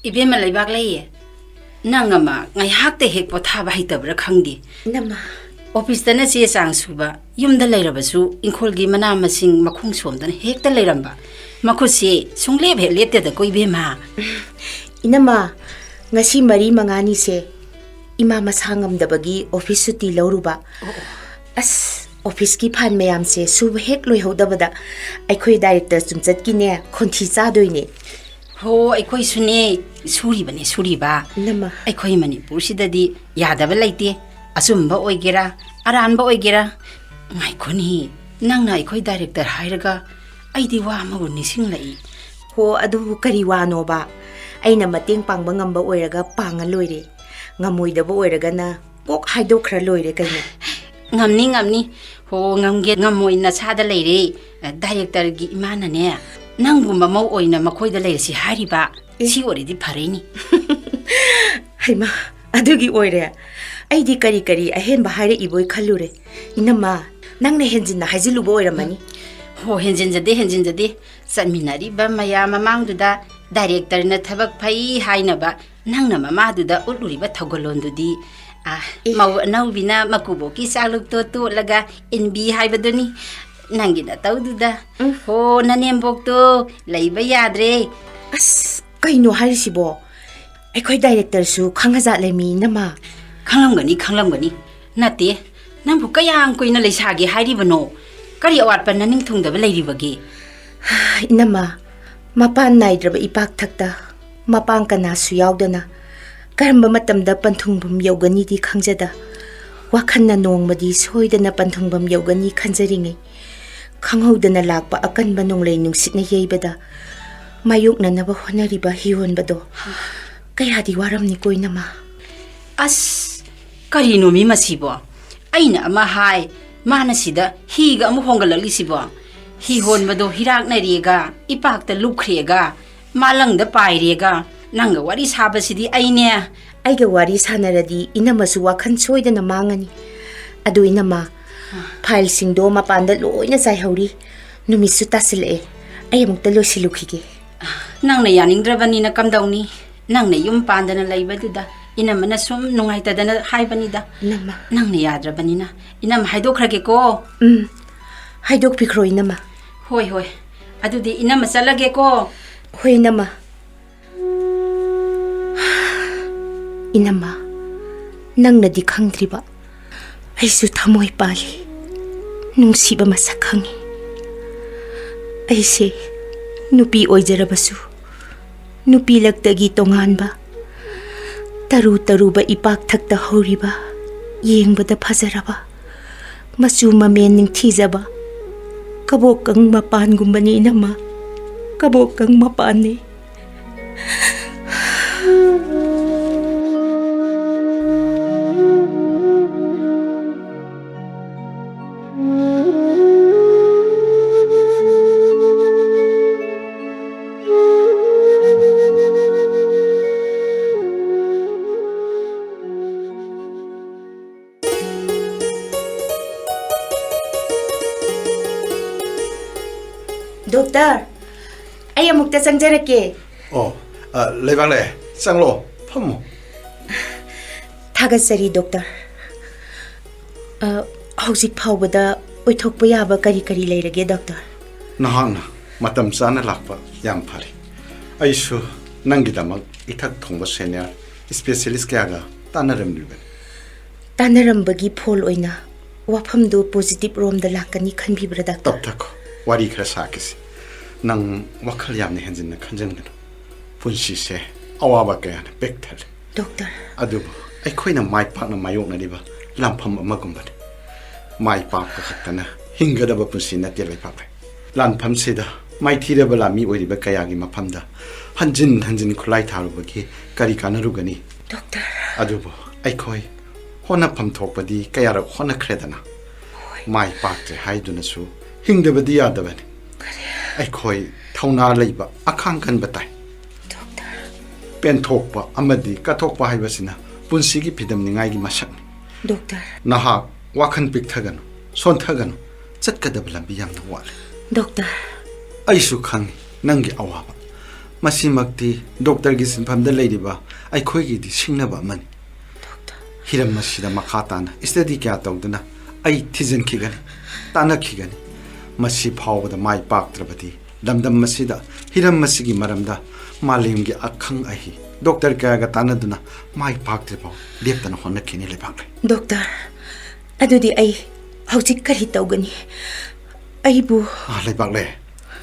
ꯏꯕꯦꯝꯃ ꯂꯩꯕꯥꯛꯂꯩ, ꯅꯪ ꯑꯃ ꯉꯥꯏꯍꯥꯛꯇ ꯍꯦꯛ ꯄꯣꯊꯥꯕ ꯍꯩꯇꯕ꯭ꯔꯥ ꯈꯪꯗꯦ꯫ ꯏꯅꯝꯃ꯫ ꯑꯣꯐꯤꯁꯇꯅ ꯆꯦ ꯆꯥꯡ ꯁꯨꯕ, ꯌꯨꯝꯗ ꯂꯩꯔꯕꯁꯨ ꯏꯪꯈꯣꯜꯒꯤ ꯃꯅꯥ ꯃꯁꯤꯡ ꯃꯈꯣꯡ ꯁꯣꯝꯗꯅ ꯍꯦꯛꯇ ꯂꯩꯔꯝꯕ꯫ ꯃꯈꯨꯠꯁꯦ ꯁꯨꯡꯂꯦꯞ ꯍꯦꯛ ꯂꯦꯞꯇꯦꯗꯀꯣ ꯏꯕꯦꯝꯃ꯫ ꯏꯅꯝꯃ, ꯉꯁꯤ ꯃꯔꯤ ꯃꯉꯥꯅꯤꯁꯦ ꯏꯃꯥ ꯃꯁꯥ ꯉꯝꯗꯕꯒꯤ ꯑꯣꯐꯤꯁ ꯁꯨꯇꯤ ꯂꯧꯔꯨꯕ꯫ ꯑꯁ, ꯑꯣꯐꯤꯁꯀꯤ ꯐꯥꯏꯜ ꯃꯌꯥꯝꯁꯦ ꯁꯨꯕ ꯍꯦꯛ ꯂꯣꯏꯍꯧꯗꯕꯗ ꯑꯩꯈꯣꯏ ꯗꯥꯏꯔꯦꯛꯇꯔ ꯆꯨꯝꯆꯠꯀꯤꯅꯦ ꯈꯣꯟꯊꯤ ꯆꯥꯗꯣꯏꯅꯦ꯫ ꯍꯣ, ꯑꯩꯈꯣꯏꯁꯨꯅꯦ ꯁꯨꯔꯤꯕꯅꯦ, ꯁꯨꯔꯤꯕ꯫ ꯏꯅꯝꯃ꯫ ꯑꯩꯈꯣꯏ ꯃꯅꯤꯄꯨꯔꯁꯤꯗꯗꯤ ꯌꯥꯗꯕ ꯂꯩꯇꯦ꯫ ꯑꯆꯨꯝꯕ ꯑꯣꯏꯒꯦꯔꯥ, ꯑꯔꯥꯟꯕ ꯑꯣꯏꯒꯦꯔꯥ꯫ ꯉꯥꯏꯈꯣꯅꯤ, ꯅꯪꯅ ꯑꯩꯈꯣꯏ ꯗꯥꯏꯔꯦꯛꯇꯔ ꯍꯥꯏꯔꯒ ꯑꯩꯗꯤ ꯋꯥ ꯑꯃꯕꯨ ꯅꯤꯡꯁꯤꯡꯂꯛꯏ꯫ ꯍꯣ, ꯑꯗꯨꯕꯨ ꯀꯔꯤ ꯋꯥꯅꯣꯕ? ꯑꯩꯅ ꯃꯇꯦꯡ ꯄꯥꯡꯕ ꯉꯝꯕ ꯑꯣꯏꯔꯒ ꯄꯥꯡꯉ ꯂꯣꯏꯔꯦ꯫ ꯉꯝꯃꯣꯏꯗꯕ ꯑꯣꯏꯔꯒꯅ ꯀꯣꯛ ꯍꯥꯏꯗꯣꯛꯈ꯭ꯔ ꯂꯣꯏꯔꯦ ꯀꯩꯅꯣ꯫ ꯉꯝꯅꯤ, ꯉꯝꯅꯤ꯫ ꯍꯣ, ꯉꯝꯒꯦ ꯉꯝꯃꯣꯏ ꯅꯁꯥꯗ ꯂꯩꯔꯦ꯫ ꯗꯥꯏꯔꯦꯛꯇꯔꯒꯤ ꯏꯃꯥꯅꯅꯦ, ꯅꯪꯒꯨꯝꯕ ꯃꯧ ꯑꯣꯏꯅ ꯃꯈꯣꯏꯗ ꯂꯩꯔꯁꯤ ꯍꯥꯏꯔꯤꯕ꯫ ꯑꯦ꯫ ꯁꯤ ꯑꯣꯏꯔꯗꯤ ꯐꯔꯦꯅꯤ꯫ ꯍꯩꯃꯥ, ꯑꯗꯨꯒꯤ ꯑꯣꯏꯔꯦ꯫ ꯑꯩꯗꯤ ꯀꯔꯤ ꯀꯔꯤ ꯑꯍꯦꯟꯕ ꯍꯥꯏꯔꯛꯏꯕꯣꯏ ꯈꯜꯂꯨꯔꯦ꯫ ꯏꯅꯝꯃ, ꯅꯪꯅ ꯍꯦꯟꯖꯤꯟꯅ ꯍꯥꯏꯖꯤꯜꯂꯨꯕ ꯑꯣꯏꯔꯝꯃꯅꯤ꯫ ꯍꯣ, ꯍꯦꯟꯖꯤꯟꯖꯗꯦ, ꯍꯦꯟꯖꯤꯟꯖꯗꯦ꯫ ꯆꯠꯃꯤꯟꯅꯔꯤꯕ ꯃꯌꯥꯝ ꯃꯃꯥꯡꯗꯨꯗ ꯗꯥꯏꯔꯦꯛꯇꯔꯅ ꯊꯕꯛ ꯐꯩ ꯍꯥꯏꯅꯕ ꯅꯪꯅ ꯃꯃꯥꯗꯨꯗ ꯎꯠꯂꯨꯔꯤꯕ ꯊꯧꯒꯜꯂꯣꯟꯗꯨꯗꯤ ꯑꯥ, ꯃꯧ ꯑꯅꯧꯕꯤꯅ ꯃꯀꯨꯕꯣꯛꯀꯤ ꯆꯥꯛꯂꯨꯛꯇꯣ ꯇꯣꯠꯂꯒ ꯏꯟꯕꯤ ꯍꯥꯏꯕꯗꯨꯅꯤ꯫ ꯅꯪꯒꯤ ꯅꯇꯧꯗꯨꯗ꯫ ꯎꯝ꯫ ꯍꯣ, ꯅꯅꯦꯝꯕꯣꯛꯇꯣ ꯂꯩꯕ ꯌꯥꯗ꯭ꯔꯦ꯫ ꯑꯁ, ꯀꯩꯅꯣ ꯍꯥꯏꯔꯤꯁꯤꯕꯣ? ꯑꯩꯈꯣꯏ ꯗꯥꯏꯔꯦꯛꯇꯔꯁꯨ ꯈꯪꯉꯖꯥꯠꯂꯦ ꯃꯤ, ꯏꯅꯝꯃ꯫ ꯈꯪꯂꯝꯒꯅꯤ, ꯈꯪꯂꯝꯒꯅꯤ꯫ ꯅꯠꯇꯦ, ꯅꯪꯕꯨ ꯀꯌꯥꯝ ꯀꯨꯏꯅ ꯂꯩꯁꯥꯒꯦ ꯍꯥꯏꯔꯤꯕꯅꯣ? ꯀꯔꯤ ꯑꯋꯥꯠꯄ ꯅꯅꯤꯡ ꯊꯨꯡꯗꯕ ꯂꯩꯔꯤꯕꯒꯦ? ꯏꯅꯝꯃ, ꯃꯄꯥꯟ ꯅꯥꯏꯗ꯭ꯔꯕ ꯏꯄꯥꯛꯊꯛꯇ ꯃꯄꯥꯡ ꯀꯅꯥꯁꯨ ꯌꯥꯎꯗꯅ ꯀꯔꯝꯕ ꯃꯇꯝꯗ ꯄꯟꯊꯨꯡꯐꯝ ꯌꯧꯒꯅꯤꯗꯤ ꯈꯪꯖꯗ, ꯋꯥꯈꯜꯅ ꯅꯣꯡꯃꯗꯤ ꯁꯣꯏꯗꯅ ꯄꯟꯊꯨꯡꯐꯝ ꯌꯧꯒꯅꯤ ꯈꯟꯖꯔꯤꯉꯩ, ꯈꯪꯍꯧꯗꯅ ꯂꯥꯛꯄ ꯑꯀꯟꯕ ꯅꯣꯡꯂꯩ ꯅꯨꯡꯁꯤꯠꯅ ꯌꯩꯕꯗ ꯃꯥꯌꯣꯛꯅꯅꯕ ꯍꯣꯠꯅꯔꯤꯕ ꯍꯤꯔꯣꯟꯕꯗꯣ ꯀꯌꯥꯗꯤ ꯋꯥꯔꯝꯅꯤꯀꯣ, ꯏꯅꯝꯃ꯫ ꯑꯁ, ꯀꯔꯤꯅꯣ ꯃꯤ ꯃꯁꯤꯕꯣ? ꯑꯩꯅ ꯑꯃ ꯍꯥꯏ, ꯃꯥꯅ ꯁꯤꯗ ꯍꯤꯒ ꯑꯃꯨꯛ ꯍꯣꯡꯒꯠꯂꯛꯂꯤꯁꯤꯕꯣ? ꯍꯤ ꯍꯣꯟꯕꯗꯣ ꯍꯤꯔꯥꯛꯅꯔꯦꯒ, ꯏꯄꯥꯛꯇ ꯂꯨꯞꯈ꯭ꯔꯦꯒ, ꯃꯥꯂꯪꯗ ꯄꯥꯏꯔꯦꯒ, ꯅꯪꯒ ꯋꯥꯔꯤ ꯁꯥꯕꯁꯤꯗꯤ ꯑꯩꯅꯦ꯫ ꯑꯩꯒ ꯋꯥꯔꯤ ꯁꯥꯟꯅꯔꯗꯤ ꯏꯅꯝꯃꯁꯨ ꯋꯥꯈꯜ ꯁꯣꯏꯗꯅ ꯃꯥꯡꯉꯅꯤ꯫ ꯑꯗꯨ ꯏꯅꯝꯃ, ꯐꯥꯏꯜꯁꯤꯡꯗꯣ ꯃꯄꯥꯟꯗ ꯂꯣꯏꯅ ꯆꯥꯏꯍꯧꯔꯤ꯫ ꯅꯨꯃꯤꯠꯁꯨ ꯇꯥꯁꯤꯜꯂꯛꯑꯦ꯫ ꯑꯩ ꯑꯃꯨꯛꯇ ꯂꯣꯏꯁꯤꯜꯂꯨꯈꯤꯒꯦ꯫ ꯅꯪꯅ ꯌꯥꯅꯤꯡꯗ꯭ꯔꯕꯅꯤꯅ ꯀꯝꯗꯧꯅꯤ? ꯅꯪꯅ ꯌꯨꯝ ꯄꯥꯟꯗꯅ ꯂꯩꯕꯗꯨꯗ ꯏꯅꯝꯃꯅ ꯁꯨꯝ ꯅꯨꯡꯉꯥꯏꯇꯗꯅ ꯍꯥꯏꯕꯅꯤꯗ꯫ ꯏꯅꯝꯃ꯫ ꯅꯪꯅ ꯌꯥꯗ꯭ꯔꯕꯅꯤꯅ ꯏꯅꯝꯃ ꯍꯥꯏꯗꯣꯛꯈ꯭ꯔꯒꯦꯀꯣ꯫ ꯎꯝ, ꯍꯥꯏꯗꯣꯛꯄꯤꯈ꯭ꯔꯣ ꯏꯅꯝꯃ꯫ ꯍꯣꯏ, ꯍꯣꯏ꯫ ꯑꯗꯨꯗꯤ ꯏꯅꯝꯃ ꯆꯠꯂꯒꯦꯀꯣ꯫ ꯍꯣꯏ ꯏꯅꯝꯃ꯫ ꯏꯅꯝꯃ, ꯅꯪꯅꯗꯤ ꯈꯪꯗ꯭ꯔꯤꯕ, ꯑꯩꯁꯨ ꯊꯃꯣꯏ ꯄꯥꯜꯂꯤ, ꯅꯨꯡꯁꯤꯕ ꯃꯁꯛ ꯈꯪꯉꯤ꯫ ꯑꯩꯁꯦ ꯅꯨꯄꯤ ꯑꯣꯏꯖꯔꯕꯁꯨ, ꯅꯨꯄꯤ ꯂꯛꯇꯒꯤ ꯇꯣꯉꯥꯟꯕ, ꯇꯔꯨ ꯇꯔꯨꯕ ꯏꯄꯥꯛꯊꯛꯇ ꯍꯧꯔꯤꯕ, ꯌꯦꯡꯕꯗ ꯐꯖꯔꯕ, ꯃꯆꯨ ꯃꯃꯦꯟ ꯅꯤꯡꯊꯤꯖꯕ ꯀꯕꯣꯛꯀꯪ ꯃꯄꯥꯟꯒꯨꯝꯕꯅꯤ ꯏꯅꯝꯃ, ꯀꯕꯣꯛꯀꯪ ꯃꯄꯥꯟꯅꯤ꯫ ꯗꯣꯛꯇꯔ, ꯑꯩ ꯑꯃꯨꯛꯇ ꯆꯪꯖꯔꯛꯀꯦ꯫ ꯑꯣ, ꯑ, ꯂꯩꯕꯥꯛꯂꯩ, ꯆꯪꯂꯣ, ꯐꯝꯃꯣ꯫ ꯊꯥꯒꯠꯆꯔꯤ, ꯗꯣꯛꯇꯔ꯫ ꯑ, ꯍꯧꯖꯤꯛ ꯐꯥꯎꯕꯗ ꯑꯣꯏꯊꯣꯛꯄ ꯌꯥꯕ ꯀꯔꯤ ꯀꯔꯤ ꯂꯩꯔꯒꯦ, ꯗꯣꯛꯇꯔ? ꯅꯍꯥꯛꯅ ꯃꯇꯝ ꯆꯥꯅ ꯂꯥꯛꯄ ꯌꯥꯝ ꯐꯔꯦ꯫ ꯑꯩꯁꯨ ꯅꯪꯒꯤꯗꯃꯛ ꯏꯊꯛ ꯊꯣꯡꯕ ꯁꯦꯅꯤꯌꯔ ꯏꯁꯄꯦꯁꯤꯌꯦꯂꯤꯁ ꯀꯌꯥꯒ ꯇꯥꯟꯅꯔꯝꯂꯤꯕꯅꯤ꯫ ꯇꯥꯟꯅꯔꯝꯕꯒꯤ ꯐꯣꯜ ꯑꯣꯏꯅ ꯋꯥꯐꯝꯗꯨ ꯄꯣꯖꯤꯇꯤꯚ ꯔꯣꯝꯗ ꯂꯥꯛꯀꯅꯤ ꯈꯟꯕꯤꯕ꯭ꯔꯥ, ꯗꯥꯛꯇꯔ? ꯇꯞꯊꯈꯣ, ꯋꯥꯔꯤ ꯈꯔ ꯁꯥꯈꯤꯁꯤ꯫ ꯅꯪ ꯋꯥꯈꯜ ꯌꯥꯝꯅ ꯍꯦꯟꯖꯤꯟꯅ ꯈꯟꯖꯟꯒꯅꯨ꯫ ꯄꯨꯟꯁꯤꯁꯦ ꯑꯋꯥꯕ ꯀꯌꯥꯅ ꯄꯤꯛ ꯊꯜꯂꯤ꯫ ꯗꯣꯛꯇꯔ꯫ ꯑꯗꯨꯕꯨ ꯑꯩꯈꯣꯏꯅ ꯃꯥꯏ ꯄꯥꯛꯅ ꯃꯥꯌꯣꯛꯅꯔꯤꯕ ꯂꯥꯟꯐꯝ ꯑꯃꯒꯨꯝꯕꯅꯤ꯫ ꯃꯥꯏ ꯄꯥꯛꯄ ꯈꯛꯇꯅ ꯍꯤꯡꯒꯗꯕ ꯄꯨꯟꯁꯤ ꯅꯠꯇꯦ ꯂꯩꯄꯥꯛꯂꯩ꯫ ꯂꯥꯟꯐꯝꯁꯤꯗ ꯃꯥꯏꯊꯤꯔꯕ ꯂꯥꯟꯃꯤ ꯑꯣꯏꯔꯤꯕ ꯀꯌꯥꯒꯤ ꯃꯐꯝꯗ ꯍꯟꯖꯤꯟ ꯍꯟꯖꯤꯟ ꯈꯨꯠꯂꯥꯏ ꯊꯥꯔꯨꯕꯒꯤ ꯀꯔꯤ ꯀꯥꯟꯅꯔꯨꯒꯅꯤ? ꯗꯣꯛꯇꯔ꯫ ꯑꯗꯨꯕꯨ ꯑꯩꯈꯣꯏ ꯍꯣꯠꯅꯐꯝ ꯊꯣꯛꯄꯗꯤ ꯀꯌꯥꯔꯛ ꯍꯣꯠꯅꯈ꯭ꯔꯦꯗꯅ꯫ ꯃꯥꯏ ꯄꯥꯛꯇ꯭ꯔꯦ ꯍꯥꯏꯗꯨꯅꯁꯨ ꯍꯤꯡꯗꯕꯗꯤ ꯌꯥꯗꯕꯅꯤ꯫ ꯑꯩꯈꯣꯏ ꯊꯧꯅꯥ ꯂꯩꯕ, ꯑꯈꯥꯡ ꯀꯟꯕ ꯇꯥꯏ꯫ ꯗꯣꯛꯇꯔ꯫ ꯄꯦꯟꯊꯣꯛꯄ ꯑꯃꯗꯤ ꯀꯠꯊꯣꯛꯄ ꯍꯥꯏꯕꯁꯤꯅ ꯄꯨꯟꯁꯤꯒꯤ ꯐꯤꯗꯝꯅꯤꯉꯥꯏꯒꯤ ꯃꯁꯛꯅꯤ꯫ ꯗꯣꯛꯇꯔ꯫ ꯅꯍꯥꯛ ꯋꯥꯈꯜ ꯄꯤꯛꯊꯒꯅꯨ, ꯁꯣꯟꯊꯒꯅꯨ, ꯆꯠꯀꯗꯕ ꯂꯝꯕꯤ ꯌꯥꯝꯅ ꯋꯥꯠꯂꯤ꯫ ꯗꯣꯛꯇꯔ꯫ ꯑꯩꯁꯨ ꯈꯪꯏ ꯅꯪꯒꯤ ꯑꯋꯥꯕ꯫ ꯃꯁꯤꯃꯛꯇꯤ ꯗꯣꯛꯇꯔꯒꯤ ꯁꯤꯟꯐꯝꯗ ꯂꯩꯔꯤꯕ ꯑꯩꯈꯣꯏꯒꯤꯗꯤ ꯁꯤꯡꯅꯕ ꯑꯃꯅꯤ꯫ ꯗꯣꯛꯇꯔ꯫ ꯍꯤꯔꯝ ꯑꯁꯤꯗ ꯃꯈꯥ ꯇꯥꯅ ꯁ꯭ꯇꯗꯤ ꯀꯌꯥ ꯇꯧꯗꯨꯅ ꯑꯩ ꯊꯤꯖꯤꯟꯈꯤꯒꯅꯤ, ꯇꯥꯟꯅꯈꯤꯒꯅꯤ꯫ ꯃꯁꯤ ꯐꯥꯎꯕꯗ ꯃꯥꯏ ꯄꯥꯛꯇ꯭ꯔꯕꯗꯤ ꯂꯝꯗꯝ ꯑꯁꯤꯗ ꯍꯤꯔꯝ ꯑꯁꯤꯒꯤ ꯃꯔꯝꯗ ꯃꯥꯂꯦꯝꯒꯤ ꯑꯈꯪ ꯑꯍꯩ ꯗꯣꯛꯇꯔ ꯀꯌꯥꯒ ꯇꯥꯟꯅꯗꯨꯅ ꯃꯥꯏ ꯄꯥꯛꯇ꯭ꯔꯤꯐꯥꯎ ꯂꯦꯞꯇꯅ ꯍꯣꯠꯅꯈꯤꯅꯤ ꯂꯩꯄꯥꯛꯂꯩ꯫ ꯗꯣꯛꯇꯔ, ꯑꯗꯨꯗꯤ ꯑꯩ ꯍꯧꯖꯤꯛ ꯀꯔꯤ ꯇꯧꯒꯅꯤ? ꯑꯩꯕꯨ ꯑꯥ, ꯂꯩꯄꯥꯛꯂꯩ,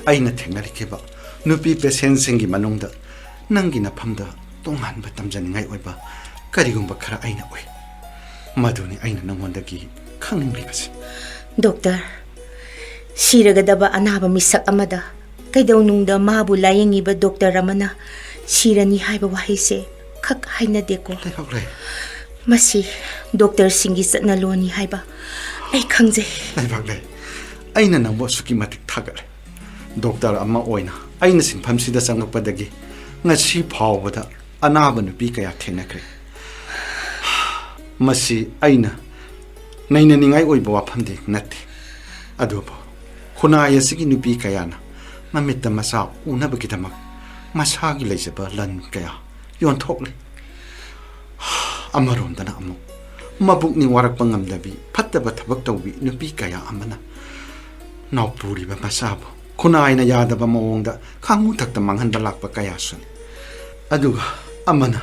ꯑꯩꯅ ꯊꯦꯡꯅꯔꯛꯈꯤꯕ ꯅꯨꯄꯤ ꯄꯦꯁꯦꯟꯁꯤꯡꯒꯤ ꯃꯅꯨꯡꯗ ꯅꯪꯒꯤ ꯅꯐꯝꯗ ꯇꯣꯉꯥꯟꯕ ꯇꯝꯖꯅꯤꯡꯉꯥꯏ ꯑꯣꯏꯕ ꯀꯔꯤꯒꯨꯝꯕ ꯈꯔ ꯑꯩꯅ ꯎꯏ꯫ ꯃꯗꯨꯅꯤ ꯑꯩꯅ ꯅꯉꯣꯟꯗꯒꯤ ꯈꯪꯅꯤꯡꯂꯤꯕꯁꯤ꯫ ꯗꯣꯛꯇꯔ, ꯁꯤꯔꯒꯗꯕ ꯑꯅꯥꯕ ꯃꯤꯁꯛ ꯑꯃꯗ ꯀꯩꯗꯧꯅꯨꯡꯗ ꯃꯥꯕꯨ ꯂꯥꯌꯦꯡꯉꯤꯕ ꯗꯣꯛꯇꯔ ꯑꯃꯅ ꯁꯤꯔꯅꯤ ꯍꯥꯏꯕ ꯋꯥꯍꯩꯁꯦ ꯈꯛ ꯍꯥꯏꯅꯗꯦꯀꯣ꯫ ꯂꯩꯄꯥꯛꯂꯩ꯫ ꯃꯁꯤ ꯗꯣꯛꯇꯔꯁꯤꯡꯒꯤ ꯆꯠꯅꯂꯣꯟꯅꯤ ꯍꯥꯏꯕ ꯑꯩ ꯈꯪꯖꯩ꯫ ꯂꯩꯄꯥꯛꯂꯩ, ꯑꯩꯅ ꯅꯪꯕꯨ ꯑꯁꯨꯛꯀꯤ ꯃꯇꯤꯛ ꯊꯥꯒꯠꯂꯦ꯫ ꯗꯣꯛꯇꯔ ꯑꯃ ꯑꯣꯏꯅ ꯑꯩꯅ ꯁꯤꯟꯐꯝꯁꯤꯗ ꯆꯪꯂꯛꯄꯗꯒꯤ ꯉꯁꯤ ꯐꯥꯎꯕꯗ ꯑꯅꯥꯕ ꯅꯨꯄꯤ ꯀꯌꯥ ꯊꯦꯡꯅꯈ꯭ꯔꯦ꯫ ꯃꯁꯤ ꯑꯩꯅ ꯅꯩꯅꯅꯤꯡꯉꯥꯏ ꯑꯣꯏꯕ ꯋꯥꯐꯝꯗꯤ ꯅꯠꯇꯦ꯫ ꯑꯗꯨꯕꯨ ꯈꯨꯟꯅꯥꯏ ꯑꯁꯤꯒꯤ ꯅꯨꯄꯤ ꯀꯌꯥꯅ ꯃꯃꯤꯠꯇ ꯃꯆꯥ ꯎꯅꯕꯒꯤꯗꯃꯛ ꯃꯁꯥꯒꯤ ꯂꯩꯖꯕ ꯂꯟ ꯀꯌꯥ ꯌꯣꯟꯊꯣꯛꯂꯤ꯫ ꯑꯃꯔꯣꯝꯗꯅ ꯑꯃꯨꯛ ꯃꯕꯨꯛꯅꯤꯡ ꯋꯥꯔꯛꯄ ꯉꯝꯗꯕꯤ, ꯐꯠꯇꯕ ꯊꯕꯛ ꯇꯧꯕꯤ ꯅꯨꯄꯤ ꯀꯌꯥ ꯑꯃꯅ ꯅꯥꯎꯄꯨꯔꯤꯕ ꯃꯆꯥꯕꯨ ꯈꯨꯟꯅꯥꯏꯅ ꯌꯥꯗꯕ ꯃꯑꯣꯡꯗ ꯈꯥꯡꯃꯨꯊꯛꯇ ꯃꯥꯡꯍꯟꯕ ꯂꯥꯛꯄ ꯀꯌꯥꯁꯨꯅꯤ꯫ ꯑꯗꯨꯒ ꯑꯃꯅ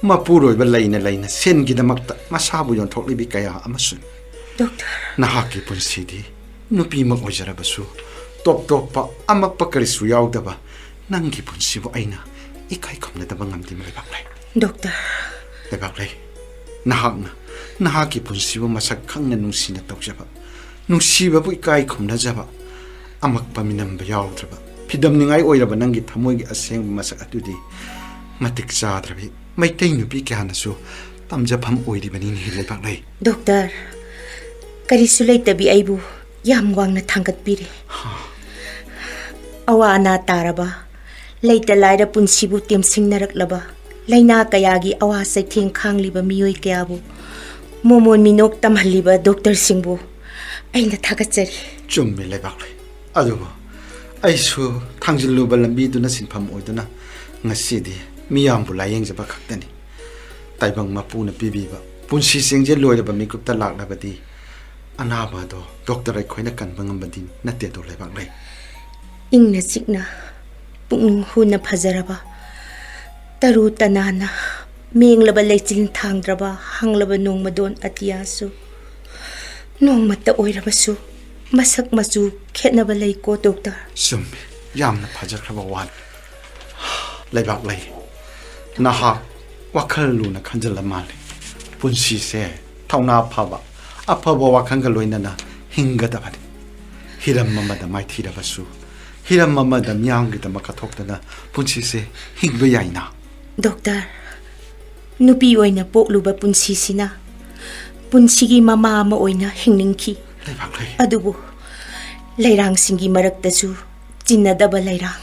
ꯃꯄꯨꯔꯣꯏꯕ ꯂꯩꯅ ꯂꯩꯅ ꯁꯦꯟꯒꯤꯗꯃꯛꯇ ꯃꯁꯥꯕꯨ ꯌꯣꯟꯊꯣꯛꯂꯤꯕꯤ ꯀꯌꯥ ꯑꯃꯁꯨꯅꯤ꯫ ꯗꯣꯛꯇꯔ, ꯅꯍꯥꯛꯀꯤ ꯄꯨꯟꯁꯤꯗꯤ ꯅꯨꯄꯤꯃꯛ ꯑꯣꯏꯖꯔꯕꯁꯨ, ꯇꯣꯞ ꯇꯣꯞꯄ ꯑꯃꯛꯄ ꯀꯔꯤꯁꯨ ꯌꯥꯎꯗꯕ ꯅꯪꯒꯤ ꯄꯨꯟꯁꯤꯕꯨ ꯑꯩꯅ ꯏꯀꯥꯏ ꯈꯨꯝꯅꯗꯕ ꯉꯝꯗꯦ, ꯂꯩꯕꯥꯛꯂꯩ꯫ ꯗꯣꯛꯇꯔ, ꯂꯩꯕꯥꯛꯂꯩ, ꯅꯍꯥꯛꯅ ꯅꯍꯥꯛꯀꯤ ꯄꯨꯟꯁꯤꯕꯨ ꯃꯁꯛ ꯈꯪꯅ ꯅꯨꯡꯁꯤꯅ ꯇꯧꯖꯕ, ꯅꯨꯡꯁꯤꯕꯕꯨ ꯏꯀꯥꯏ ꯈꯨꯝꯅꯖꯕ, ꯑꯃꯛꯄ ꯃꯤꯅꯝꯕ ꯌꯥꯎꯗ꯭ꯔꯕ, ꯐꯤꯗꯝꯅꯤꯡꯉꯥꯏ ꯑꯣꯏꯔꯕ ꯅꯪꯒꯤ ꯊꯃꯣꯏꯒꯤ ꯑꯁꯦꯡꯕ ꯃꯁꯛ ꯑꯗꯨꯗꯤ ꯃꯇꯤꯛ ꯆꯥꯗ꯭ꯔꯕꯤ ꯃꯩꯇꯩ ꯅꯨꯄꯤ ꯀꯌꯥꯅꯁꯨ ꯇꯝꯖꯐꯝ ꯑꯣꯏꯔꯤꯕꯅꯤꯅꯦ, ꯂꯩꯕꯥꯛꯂꯩ꯫ ꯗꯣꯛꯇꯔ, ꯀꯔꯤꯁꯨ ꯂꯩꯇꯕꯤ ꯑꯩꯕꯨ ꯌꯥꯝ ꯋꯥꯡꯅ ꯊꯥꯡꯒꯠꯄꯤꯔꯦ꯫ ꯑꯋꯥ ꯑꯅꯥ ꯇꯥꯔꯕ, ꯂꯩꯇ ꯂꯥꯏꯔ ꯄꯨꯟꯁꯤꯕꯨ ꯇꯦꯝꯁꯤꯡꯅꯔꯛꯂꯕ, ꯂꯥꯏꯅꯥ ꯀꯌꯥꯒꯤ ꯑꯋꯥ ꯆꯩꯊꯦꯡ ꯈꯥꯡꯂꯤꯕ ꯃꯤꯑꯣꯏ ꯀꯌꯥꯕꯨ ꯃꯣꯃꯣꯟ ꯃꯤꯅꯣꯛ ꯇꯝꯍꯜꯂꯤꯕ ꯗꯣꯛꯇꯔꯁꯤꯡꯕꯨ ꯑꯩꯅ ꯊꯥꯒꯠꯆꯔꯤ꯫ ꯆꯨꯝꯃꯤ, ꯂꯩꯕꯥꯛꯂꯩ꯫ ꯑꯗꯨꯕꯨ ꯑꯩꯁꯨ ꯊꯥꯡꯖꯤꯜꯂꯨꯕ ꯂꯝꯕꯤꯗꯨꯅ ꯁꯤꯟꯐꯝ ꯑꯣꯏꯗꯨꯅ ꯉꯁꯤꯗꯤ ꯃꯤꯌꯥꯝꯕꯨ ꯂꯥꯌꯦꯡꯖꯕ ꯈꯛꯇꯅꯤ꯫ ꯇꯥꯏꯕꯪ ꯃꯄꯨꯅ ꯄꯤꯕꯤꯕ ꯄꯨꯟꯁꯤ ꯆꯦꯡꯖꯦꯜ ꯂꯣꯏꯔꯕ ꯃꯤꯀꯨꯞꯇ ꯂꯥꯛꯂꯕꯗꯤ ꯑꯅꯥꯕ ꯑꯗꯣ ꯗꯣꯛꯇꯔ ꯑꯩꯈꯣꯏꯅ ꯀꯟꯕ ꯉꯝꯕꯗꯤ ꯅꯠꯇꯦꯗꯣ, ꯂꯩꯕꯥꯛꯂꯩ꯫ ꯏꯪꯅ ꯆꯤꯛꯅ, ꯄꯨꯛꯅꯤꯡ ꯍꯨꯅ ꯐꯖꯔꯕ, ꯇꯔꯨ ꯇꯅꯥꯟꯅ ꯃꯦꯡꯂꯕ ꯂꯩꯆꯤꯜ ꯊꯥꯡꯗ꯭ꯔꯕ ꯍꯥꯡꯂꯕ ꯅꯣꯡꯃꯗꯣꯟ ꯑꯇꯤꯌꯥꯁꯨ ꯅꯣꯡꯃꯇ ꯑꯣꯏꯔꯕꯁꯨ ꯃꯁꯛ ꯃꯆꯨ ꯈꯦꯠꯅꯕ ꯂꯩꯀꯣ, ꯗꯣꯛꯇꯔ꯫ ꯆꯨꯝꯃꯤ, ꯌꯥꯝꯅ ꯐꯖꯈ꯭ꯔꯕ ꯋꯥꯅꯤ꯫ ꯂꯩꯕꯥꯛꯂꯩ, ꯅꯍꯥꯛ ꯋꯥꯈꯜ ꯂꯨꯅ ꯈꯟꯖꯤꯜꯂ ꯃꯥꯜꯂꯦ꯫ ꯄꯨꯟꯁꯤꯁꯦ ꯊꯧꯅꯥ ꯐꯕ, ꯑꯐꯕ ꯋꯥꯈꯜꯒ ꯂꯣꯏꯅꯅ ꯍꯤꯡꯒꯗꯕꯅꯤ꯫ ꯍꯤꯔꯝ ꯑꯃꯗ ꯃꯥꯏꯊꯤꯔꯕꯁꯨ, ꯍꯤꯔꯝ ꯑꯃꯗ ꯃꯤꯌꯥꯝꯒꯤꯗꯃꯛ ꯀꯠꯊꯣꯛꯇꯅ ꯄꯨꯟꯁꯤꯁꯦ ꯍꯤꯡꯕ ꯌꯥꯏꯅ꯫ ꯗꯣꯛꯇꯔ, ꯅꯨꯄꯤ ꯑꯣꯏꯅ ꯄꯣꯛꯂꯨꯕ ꯄꯨꯟꯁꯤꯁꯤꯅ ꯄꯨꯟꯁꯤꯒꯤ ꯃꯃꯥ ꯑꯃ ꯑꯣꯏꯅ ꯍꯤꯡꯅꯤꯡꯈꯤ꯫ ꯂꯩꯕꯥꯛꯂꯩ꯫ ꯑꯗꯨꯕꯨ ꯂꯩꯔꯥꯡꯁꯤꯡꯒꯤ ꯃꯔꯛꯇꯁꯨ ꯆꯤꯟꯅꯗꯕ ꯂꯩꯔꯥꯡ,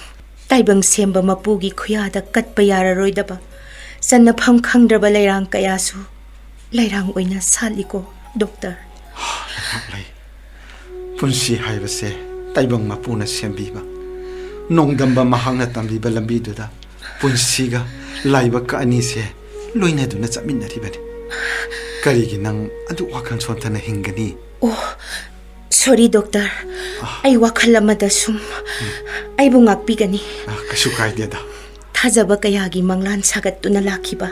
ꯇꯥꯏꯕꯪ ꯁꯦꯝꯕ ꯃꯄꯨꯒꯤ ꯈꯨꯌꯥꯗ ꯀꯠꯄ ꯌꯥꯔꯔꯣꯏꯗꯕ, ꯆꯟꯅꯐꯝ ꯈꯪꯗ꯭ꯔꯕ ꯂꯩꯔꯥꯡ ꯀꯌꯥꯁꯨ ꯂꯩꯔꯥꯡ ꯑꯣꯏꯅ ꯁꯥꯠꯂꯤꯀꯣ, ꯗꯣꯛꯇꯔ꯫ ꯂꯩꯕꯥꯛꯂꯩ, ꯄꯨꯟꯁꯤ ꯍꯥꯏꯕꯁꯦ ꯇꯥꯏꯕꯪ ꯃꯄꯨꯅ ꯁꯦꯝꯕꯤꯕ, ꯅꯣꯡꯗꯝꯕ ꯃꯍꯥꯛꯅ ꯇꯝꯕꯤꯕ ꯂꯝꯕꯤꯗꯨꯗ ꯄꯨꯟꯁꯤꯒ ꯂꯥꯏꯕꯛꯀ ꯑꯅꯤꯁꯦ ꯂꯣꯏꯅꯗꯨꯅ ꯆꯠꯃꯤꯟꯅꯔꯤꯕꯅꯤ꯫ ꯀꯔꯤꯒꯤ ꯅꯪ ꯑꯗꯨ ꯋꯥꯈꯜ ꯁꯣꯟꯊꯅ ꯍꯤꯡꯒꯅꯤ? ꯑꯣ, ꯁꯣꯔꯤ ꯗꯣꯛꯇꯔ꯫ ꯑꯩ ꯋꯥꯈꯜ ꯑꯃꯗ ꯁꯨꯝ ꯑꯩꯕꯨ ꯉꯥꯛꯄꯤꯒꯅꯤ꯫ ꯑ, ꯀꯩꯁꯨ ꯀꯥꯏꯗꯦꯗ꯫ ꯊꯥꯖꯕ ꯀꯌꯥꯒꯤ ꯃꯪꯂꯥꯟ ꯁꯥꯒꯠꯇꯨꯅ ꯂꯥꯛꯈꯤꯕ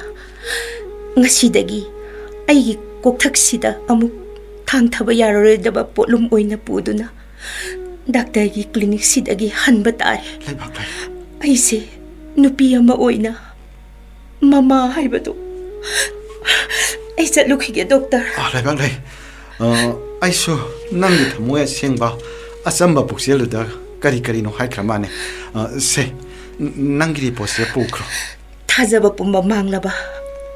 ꯉꯁꯤꯗꯒꯤ ꯑꯩꯒꯤ ꯀꯣꯛꯊꯛꯁꯤꯗ ꯑꯃꯨꯛ ꯊꯥꯡꯊꯕ ꯌꯥꯔꯔꯣꯏꯗꯕ ꯄꯣꯠꯂꯨꯝ ꯑꯣꯏꯅ ꯄꯨꯗꯨꯅ ꯗꯥꯛꯇꯔꯒꯤ ꯀ꯭ꯂꯤꯅꯤꯛꯁꯤꯗꯒꯤ ꯍꯟꯕ ꯇꯥꯔꯦ꯫ ꯂꯩꯕꯥꯛꯂꯩ꯫ ꯑꯩꯁꯦ ꯅꯨꯄꯤ ꯑꯃ ꯑꯣꯏꯅ ꯃꯃꯥ ꯍꯥꯏꯕꯗꯨ꯫ ꯑꯩ ꯆꯠꯂꯨꯈꯤꯒꯦ ꯗꯣꯛꯇꯔ꯫ ꯑ, ꯂꯩꯕꯥꯛꯂꯩ꯫ ꯑ, ꯑꯩꯁꯨ ꯅꯪꯒꯤ ꯊꯃꯣꯏ ꯑꯁꯦꯡꯕ ꯑꯆꯝꯕ ꯄꯨꯛꯆꯦꯜꯗꯨꯗ ꯀꯔꯤ ꯀꯔꯤꯅꯣ ꯍꯥꯏꯈ꯭ꯔ ꯃꯥꯅꯦ꯫ ꯑ, ꯁꯦ, ꯅ-, ꯅꯪꯒꯤ ꯔꯤꯄꯣꯔꯠꯁꯦ ꯄꯨꯈ꯭ꯔꯣ꯫ ꯊꯥꯖꯕ ꯄꯨꯝꯕ ꯃꯥꯡꯂꯕ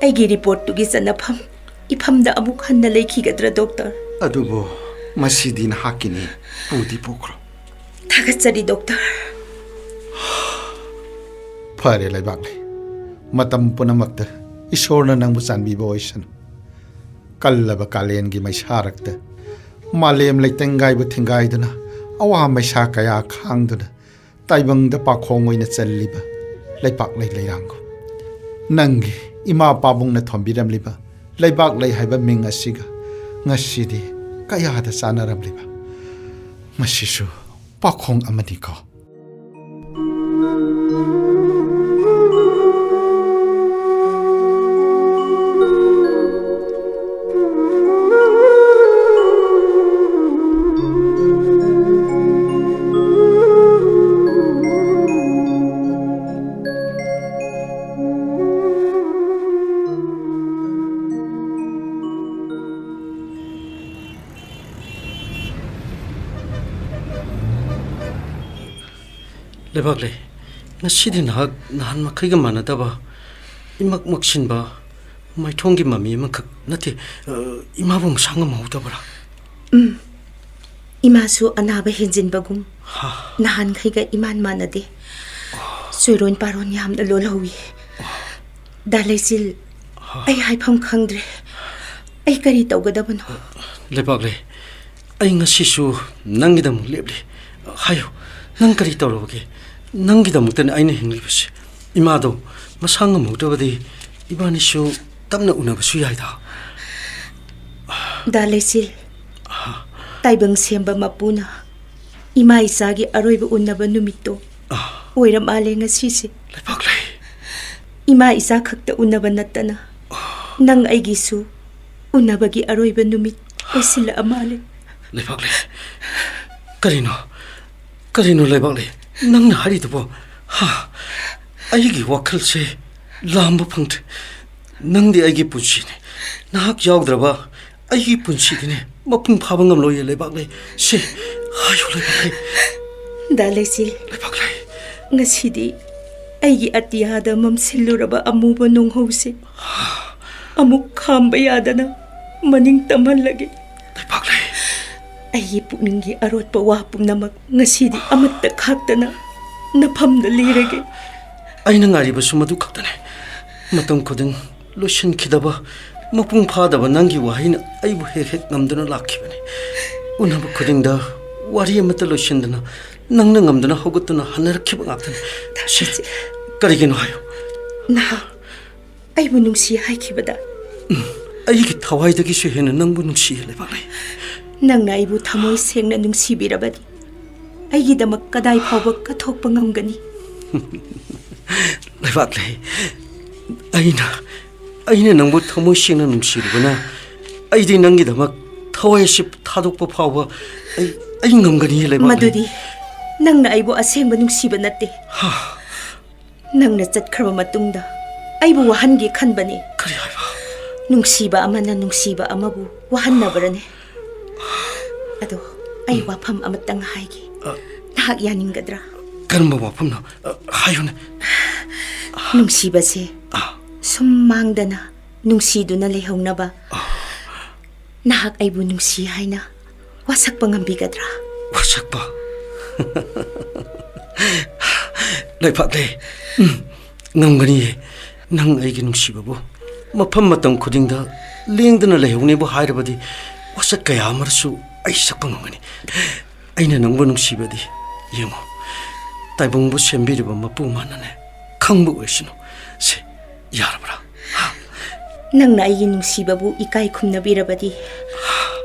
ꯑꯩꯒꯤ ꯔꯤꯄꯣꯔꯠꯇꯨꯒꯤ ꯆꯠꯅꯐꯝ ꯏꯐꯝꯗ ꯑꯃꯨꯛ ꯍꯟꯅ ꯂꯩꯈꯤꯒꯗ꯭ꯔꯥ ꯗꯣꯛꯇꯔ? ꯑꯗꯨꯕꯨ ꯃꯁꯤꯗꯤ ꯅꯍꯥꯛꯀꯤꯅꯤ, ꯄꯨꯗꯤ ꯄꯨꯈ꯭ꯔꯣ꯫ ꯊꯥꯒꯠꯆꯔꯤ ꯗꯣꯛꯇꯔ꯫ ꯐꯔꯦ ꯂꯩꯕꯥꯛꯂꯩ, ꯃꯇꯝ ꯄꯨꯝꯅꯃꯛꯇ ꯏꯁꯣꯔꯅ ꯅꯪꯕꯨ ꯆꯥꯟꯕꯤꯕ ꯑꯣꯏꯁꯅꯨ꯫ ꯀꯜꯂꯕ ꯀꯥꯂꯦꯟꯒꯤ ꯃꯩꯁꯥꯔꯛꯇ ꯃꯥꯂꯦꯝ ꯂꯩꯇꯦꯡꯒꯥꯏꯕꯨ ꯊꯤꯡꯒꯥꯏꯗꯨꯅ ꯑꯋꯥ ꯃꯩꯁꯥ ꯀꯌꯥ ꯈꯥꯡꯗꯨꯅ ꯇꯥꯏꯕꯪꯗ ꯄꯥꯈꯣꯡ ꯑꯣꯏꯅ ꯆꯜꯂꯤꯕ ꯂꯩꯄꯥꯛꯂꯩ ꯂꯩꯔꯥꯡꯒꯣ, ꯅꯪꯒꯤ ꯏꯃꯥ ꯄꯥꯕꯨꯡꯅ ꯊꯣꯟꯕꯤꯔꯝꯂꯤꯕ ꯂꯩꯕꯥꯛꯂꯩ ꯍꯥꯏꯕ ꯃꯤꯡ ꯑꯁꯤꯒ ꯉꯁꯤꯗꯤ ꯀꯌꯥꯗ ꯆꯥꯟꯅꯔꯝꯂꯤꯕ? ꯃꯁꯤꯁꯨ ꯄꯥꯈꯣꯡ ꯑꯃꯅꯤꯀꯣ꯫ ꯂꯩꯕꯥꯛꯂꯩ, ꯉꯁꯤꯗꯤ ꯅꯍꯥꯛ ꯅꯍꯥꯟ ꯃꯈꯩꯒ ꯃꯥꯟꯅꯗꯕ, ꯏꯃꯛ ꯃꯛꯁꯤꯟꯕ, ꯃꯥꯏꯊꯣꯡꯒꯤ ꯃꯃꯤ ꯑꯃꯈꯛ ꯅꯠꯇꯦ, ꯑ, ꯏꯃꯥꯕꯨ ꯃꯁꯥ ꯉꯝꯍꯧꯗꯕ꯭ꯔꯥ? ꯎꯝ, ꯏꯃꯥꯁꯨ ꯑꯅꯥꯕ ꯍꯦꯟꯖꯤꯟꯕꯒꯨꯝ ꯍꯥ, ꯅꯍꯥꯟꯈꯩꯒ ꯏꯃꯥꯟ ꯃꯥꯟꯅꯗꯦ꯫ ꯆꯣꯏꯔꯣꯟ ꯄꯥꯔꯣꯟ ꯌꯥꯝꯅ ꯂꯣꯜꯍꯧꯏ꯫ ꯗꯥ ꯂꯩꯆꯤꯜ, ꯑꯩ ꯍꯥꯏꯐꯝ ꯈꯪꯗ꯭ꯔꯦ꯫ ꯑꯩ ꯀꯔꯤ ꯇꯧꯒꯗꯕꯅꯣ? ꯂꯩꯕꯥꯛꯂꯩ, ꯑꯩ ꯉꯁꯤꯁꯨ ꯅꯪꯒꯤꯗꯃꯛ ꯂꯦꯞꯂꯤ꯫ ꯍꯥꯏꯌꯨ, ꯅꯪ ꯀꯔꯤ ꯇꯧꯔꯕꯒꯦ? ꯅꯪꯒꯤꯗꯃꯛꯇꯅꯤ ꯑꯩꯅ ꯍꯤꯡꯂꯤꯕꯁꯤ꯫ ꯏꯃꯥꯗꯣ ꯃꯁꯥ ꯉꯝꯍꯧꯗꯕꯗꯤ ꯏꯕꯥꯅꯤꯁꯨ ꯇꯞꯅ ꯎꯅꯕꯁꯨ ꯌꯥꯏꯗ꯫ ꯗꯥ ꯂꯩꯆꯤꯜ, ꯇꯥꯏꯕꯪ ꯁꯦꯝꯕ ꯃꯄꯨꯅ ꯏꯃꯥ ꯏꯆꯥꯒꯤ ꯑꯔꯣꯏꯕ ꯎꯅꯕ ꯅꯨꯃꯤꯠꯇꯣ ꯑꯣꯏꯔ ꯃꯥꯜꯂꯦ ꯉꯁꯤꯁꯦ꯫ ꯂꯩꯕꯥꯛꯂꯩ꯫ ꯏꯃꯥ ꯏꯆꯥ ꯈꯛꯇ ꯎꯅꯕ ꯅꯠꯇꯅ ꯅꯪ ꯑꯩꯒꯤꯁꯨ ꯎꯅꯕꯒꯤ ꯑꯔꯣꯏꯕ ꯅꯨꯃꯤꯠ ꯑꯣꯏꯁꯤꯜꯂꯛꯑ ꯃꯥꯜꯂꯦ꯫ ꯂꯩꯕꯥꯛꯂꯩ꯫ ꯀꯔꯤꯅꯣ? ꯀꯔꯤꯅꯣ ꯂꯩꯕꯥꯛꯂꯩ? ꯅꯪꯅ ꯍꯥꯏꯔꯤꯗꯨꯕꯣ? ꯍꯥ? ꯑꯩꯒꯤ ꯋꯥꯈꯜꯁꯦ ꯂꯥꯝꯕ ꯐꯪꯗ꯭ꯔꯦ꯫ ꯅꯪꯗꯤ ꯑꯩꯒꯤ ꯄꯨꯟꯁꯤꯅꯤ꯫ ꯅꯍꯥꯛ ꯌꯥꯎꯗ꯭ꯔꯕ ꯑꯩꯒꯤ ꯄꯨꯟꯁꯤꯗꯤꯅꯦ ꯃꯄꯨꯡ ꯐꯥꯕ ꯉꯝꯂꯣꯏꯌꯦ ꯂꯩꯕꯥꯛꯂꯩ꯫ ꯁꯦ, ꯍꯥꯏꯌꯨ ꯂꯩꯕꯥꯛꯂꯩ꯫ ꯗꯥ ꯂꯩꯆꯤꯜ, ꯂꯩꯕꯥꯛꯂꯩ꯫ ꯉꯁꯤꯗꯤ ꯑꯩꯒꯤ ꯑꯇꯤꯌꯥꯗ ꯃꯝꯁꯤꯜꯂꯨꯔꯕ ꯑꯃꯨꯕ ꯅꯣꯡꯍꯧꯁꯦ ꯑꯃꯨꯛ ꯈꯥꯝꯕ ꯌꯥꯗꯅ ꯃꯅꯤꯡ ꯇꯝꯍꯜꯂꯒꯦ꯫ ꯂꯩꯕꯥꯛꯂꯩ꯫ ꯑꯩꯒꯤ ꯄꯨꯛꯅꯤꯡꯒꯤ ꯑꯔꯣꯠꯄ ꯋꯥ ꯄꯨꯝꯅꯃꯛ ꯉꯁꯤꯗꯤ ꯑꯃꯠꯇ ꯈꯥꯛꯇꯅ ꯅꯐꯝꯗ ꯂꯤꯔꯒꯦ꯫ ꯑꯩꯅ ꯉꯥꯏꯔꯤꯕꯁꯨ ꯃꯗꯨ ꯈꯛꯇꯅꯦ꯫ ꯃꯇꯝ ꯈꯨꯗꯤꯡ ꯂꯣꯏꯁꯤꯟꯈꯤꯗꯕ, ꯃꯄꯨꯡ ꯐꯥꯗꯕ ꯅꯪꯒꯤ ꯋꯥꯍꯩꯅ ꯑꯩꯕꯨ ꯍꯦꯛ ꯍꯦꯛ ꯉꯝꯗꯨꯅ ꯂꯥꯛꯈꯤꯕꯅꯤ꯫ ꯎꯅꯕ ꯈꯨꯗꯤꯡꯗ ꯋꯥꯔꯤ ꯑꯃꯠꯇ ꯂꯣꯏꯁꯤꯟꯗꯅ ꯅꯪꯅ ꯉꯝꯗꯨꯅ ꯍꯧꯒꯠꯇꯨꯅ ꯍꯟꯅꯔꯛꯈꯤꯕ ꯉꯥꯛꯇꯅꯤ꯫ ꯁꯤ ꯀꯔꯤꯒꯤꯅꯣ ꯍꯥꯏꯌꯨ꯫ ꯅꯍꯥꯛ ꯑꯩꯕꯨ ꯅꯨꯡꯁꯤ ꯍꯥꯏꯈꯤꯕꯗ꯫ ꯎꯝ, ꯑꯩꯒꯤ ꯊꯋꯥꯏꯗꯒꯤꯁꯨ ꯍꯦꯟꯅ ꯅꯪꯕꯨ ꯅꯨꯡꯁꯤꯌꯦ ꯂꯩꯕꯥꯛꯂꯩ꯫ ꯅꯪꯅ ꯑꯩꯕꯨ ꯊꯃꯣꯏ ꯁꯦꯡꯅ ꯅꯨꯡꯁꯤꯕꯤꯔꯕꯗꯤ ꯑꯩꯒꯤꯗꯃꯛ ꯀꯗꯥꯏ ꯐꯥꯎꯕ ꯀꯠꯊꯣꯛꯄ ꯉꯝꯒꯅꯤ? ꯂꯩꯕꯥꯛꯂꯩ, ꯑꯩꯅ, ꯑꯩꯅ ꯅꯪꯕꯨ ꯊꯃꯣꯏ ꯁꯦꯡꯅ ꯅꯨꯡꯁꯤꯔꯨꯕꯅ ꯑꯩꯗꯤ ꯅꯪꯒꯤꯗꯃꯛ ꯊꯋꯥꯏ ꯑꯁꯤ ꯊꯥꯗꯣꯛꯄ ꯐꯥꯎꯕ ꯑꯩ, ꯑꯩ ꯉꯝꯒꯅꯤ ꯂꯩꯕꯥꯛꯂꯩ꯫ ꯃꯗꯨꯗꯤ ꯅꯪꯅ ꯑꯩꯕꯨ ꯑꯁꯦꯡꯕ ꯅꯨꯡꯁꯤꯕ ꯅꯠꯇꯦ꯫ ꯍꯥ? ꯅꯪꯅ ꯆꯠꯈ꯭ꯔꯕ ꯃꯇꯨꯡꯗ ꯑꯩꯕꯨ ꯋꯥꯍꯟꯒꯦ ꯈꯟꯕꯅꯤ꯫ ꯀꯔꯤ ꯍꯥꯏꯕ? ꯅꯨꯡꯁꯤꯕ ꯑꯃꯅ ꯅꯨꯡꯁꯤꯕ ꯑꯃꯕꯨ ꯋꯥꯍꯟꯅꯕ꯭ꯔꯅꯦ? ꯑꯗꯣ ꯑꯩ ꯎꯝ꯫ ꯋꯥꯐꯝ ꯑꯃꯇꯪ ꯍꯥꯏꯒꯦ꯫ ꯑ꯫ ꯅꯍꯥꯛ ꯌꯥꯅꯤꯡꯒꯗ꯭ꯔꯥ? ꯀꯔꯝꯕ ꯋꯥꯐꯝꯅꯣ? ꯑ, ꯍꯥꯏꯌꯨꯅꯦ꯫ ꯅꯨꯡꯁꯤꯕꯁꯦ ꯑ꯫ ꯁꯨꯝ ꯃꯥꯡꯗꯅ ꯅꯨꯡꯁꯤꯗꯨꯅ ꯂꯩꯍꯧꯅꯕ ꯑ꯫ ꯅꯍꯥꯛ ꯑꯩꯕꯨ ꯅꯨꯡꯁꯤ ꯍꯥꯏꯅ ꯋꯥꯁꯛꯄ ꯉꯝꯕꯤꯒꯗ꯭ꯔꯥ? ꯋꯥꯁꯛꯄ? ꯂꯩꯕꯥꯛꯂꯩ, ꯎꯝ, ꯉꯝꯒꯅꯤꯌꯦ꯫ ꯅꯪ ꯑꯩꯒꯤ ꯅꯨꯡꯁꯤꯕꯕꯨ ꯃꯐꯝ ꯃꯇꯝ ꯈꯨꯗꯤꯡꯗ ꯂꯦꯡꯗꯅ ꯂꯩꯍꯧꯅꯦꯕꯨ ꯍꯥꯏꯔꯕꯗꯤ ꯋꯥꯁꯛ ꯀꯌꯥ ꯑꯃꯔꯁꯨ ꯑꯩ ꯁꯛꯄ ꯉꯝꯒꯅꯤ꯫ ꯑꯩꯅ ꯅꯪꯕꯨ ꯅꯨꯡꯁꯤꯕꯗꯤ ꯌꯦꯡꯉꯨ, ꯇꯥꯏꯕꯪꯕꯨ ꯁꯦꯝꯕꯤꯔꯤꯕ ꯃꯄꯨ ꯃꯥꯅꯅꯦ ꯈꯪꯕ ꯑꯣꯏꯁꯅꯨ꯫ ꯁꯦ, ꯌꯥꯔꯕ꯭ꯔꯥ? ꯅꯪꯅ ꯑꯩꯒꯤ ꯅꯨꯡꯁꯤꯕꯕꯨ ꯏꯀꯥꯏ ꯈꯨꯝꯅꯕꯤꯔꯕꯗꯤ,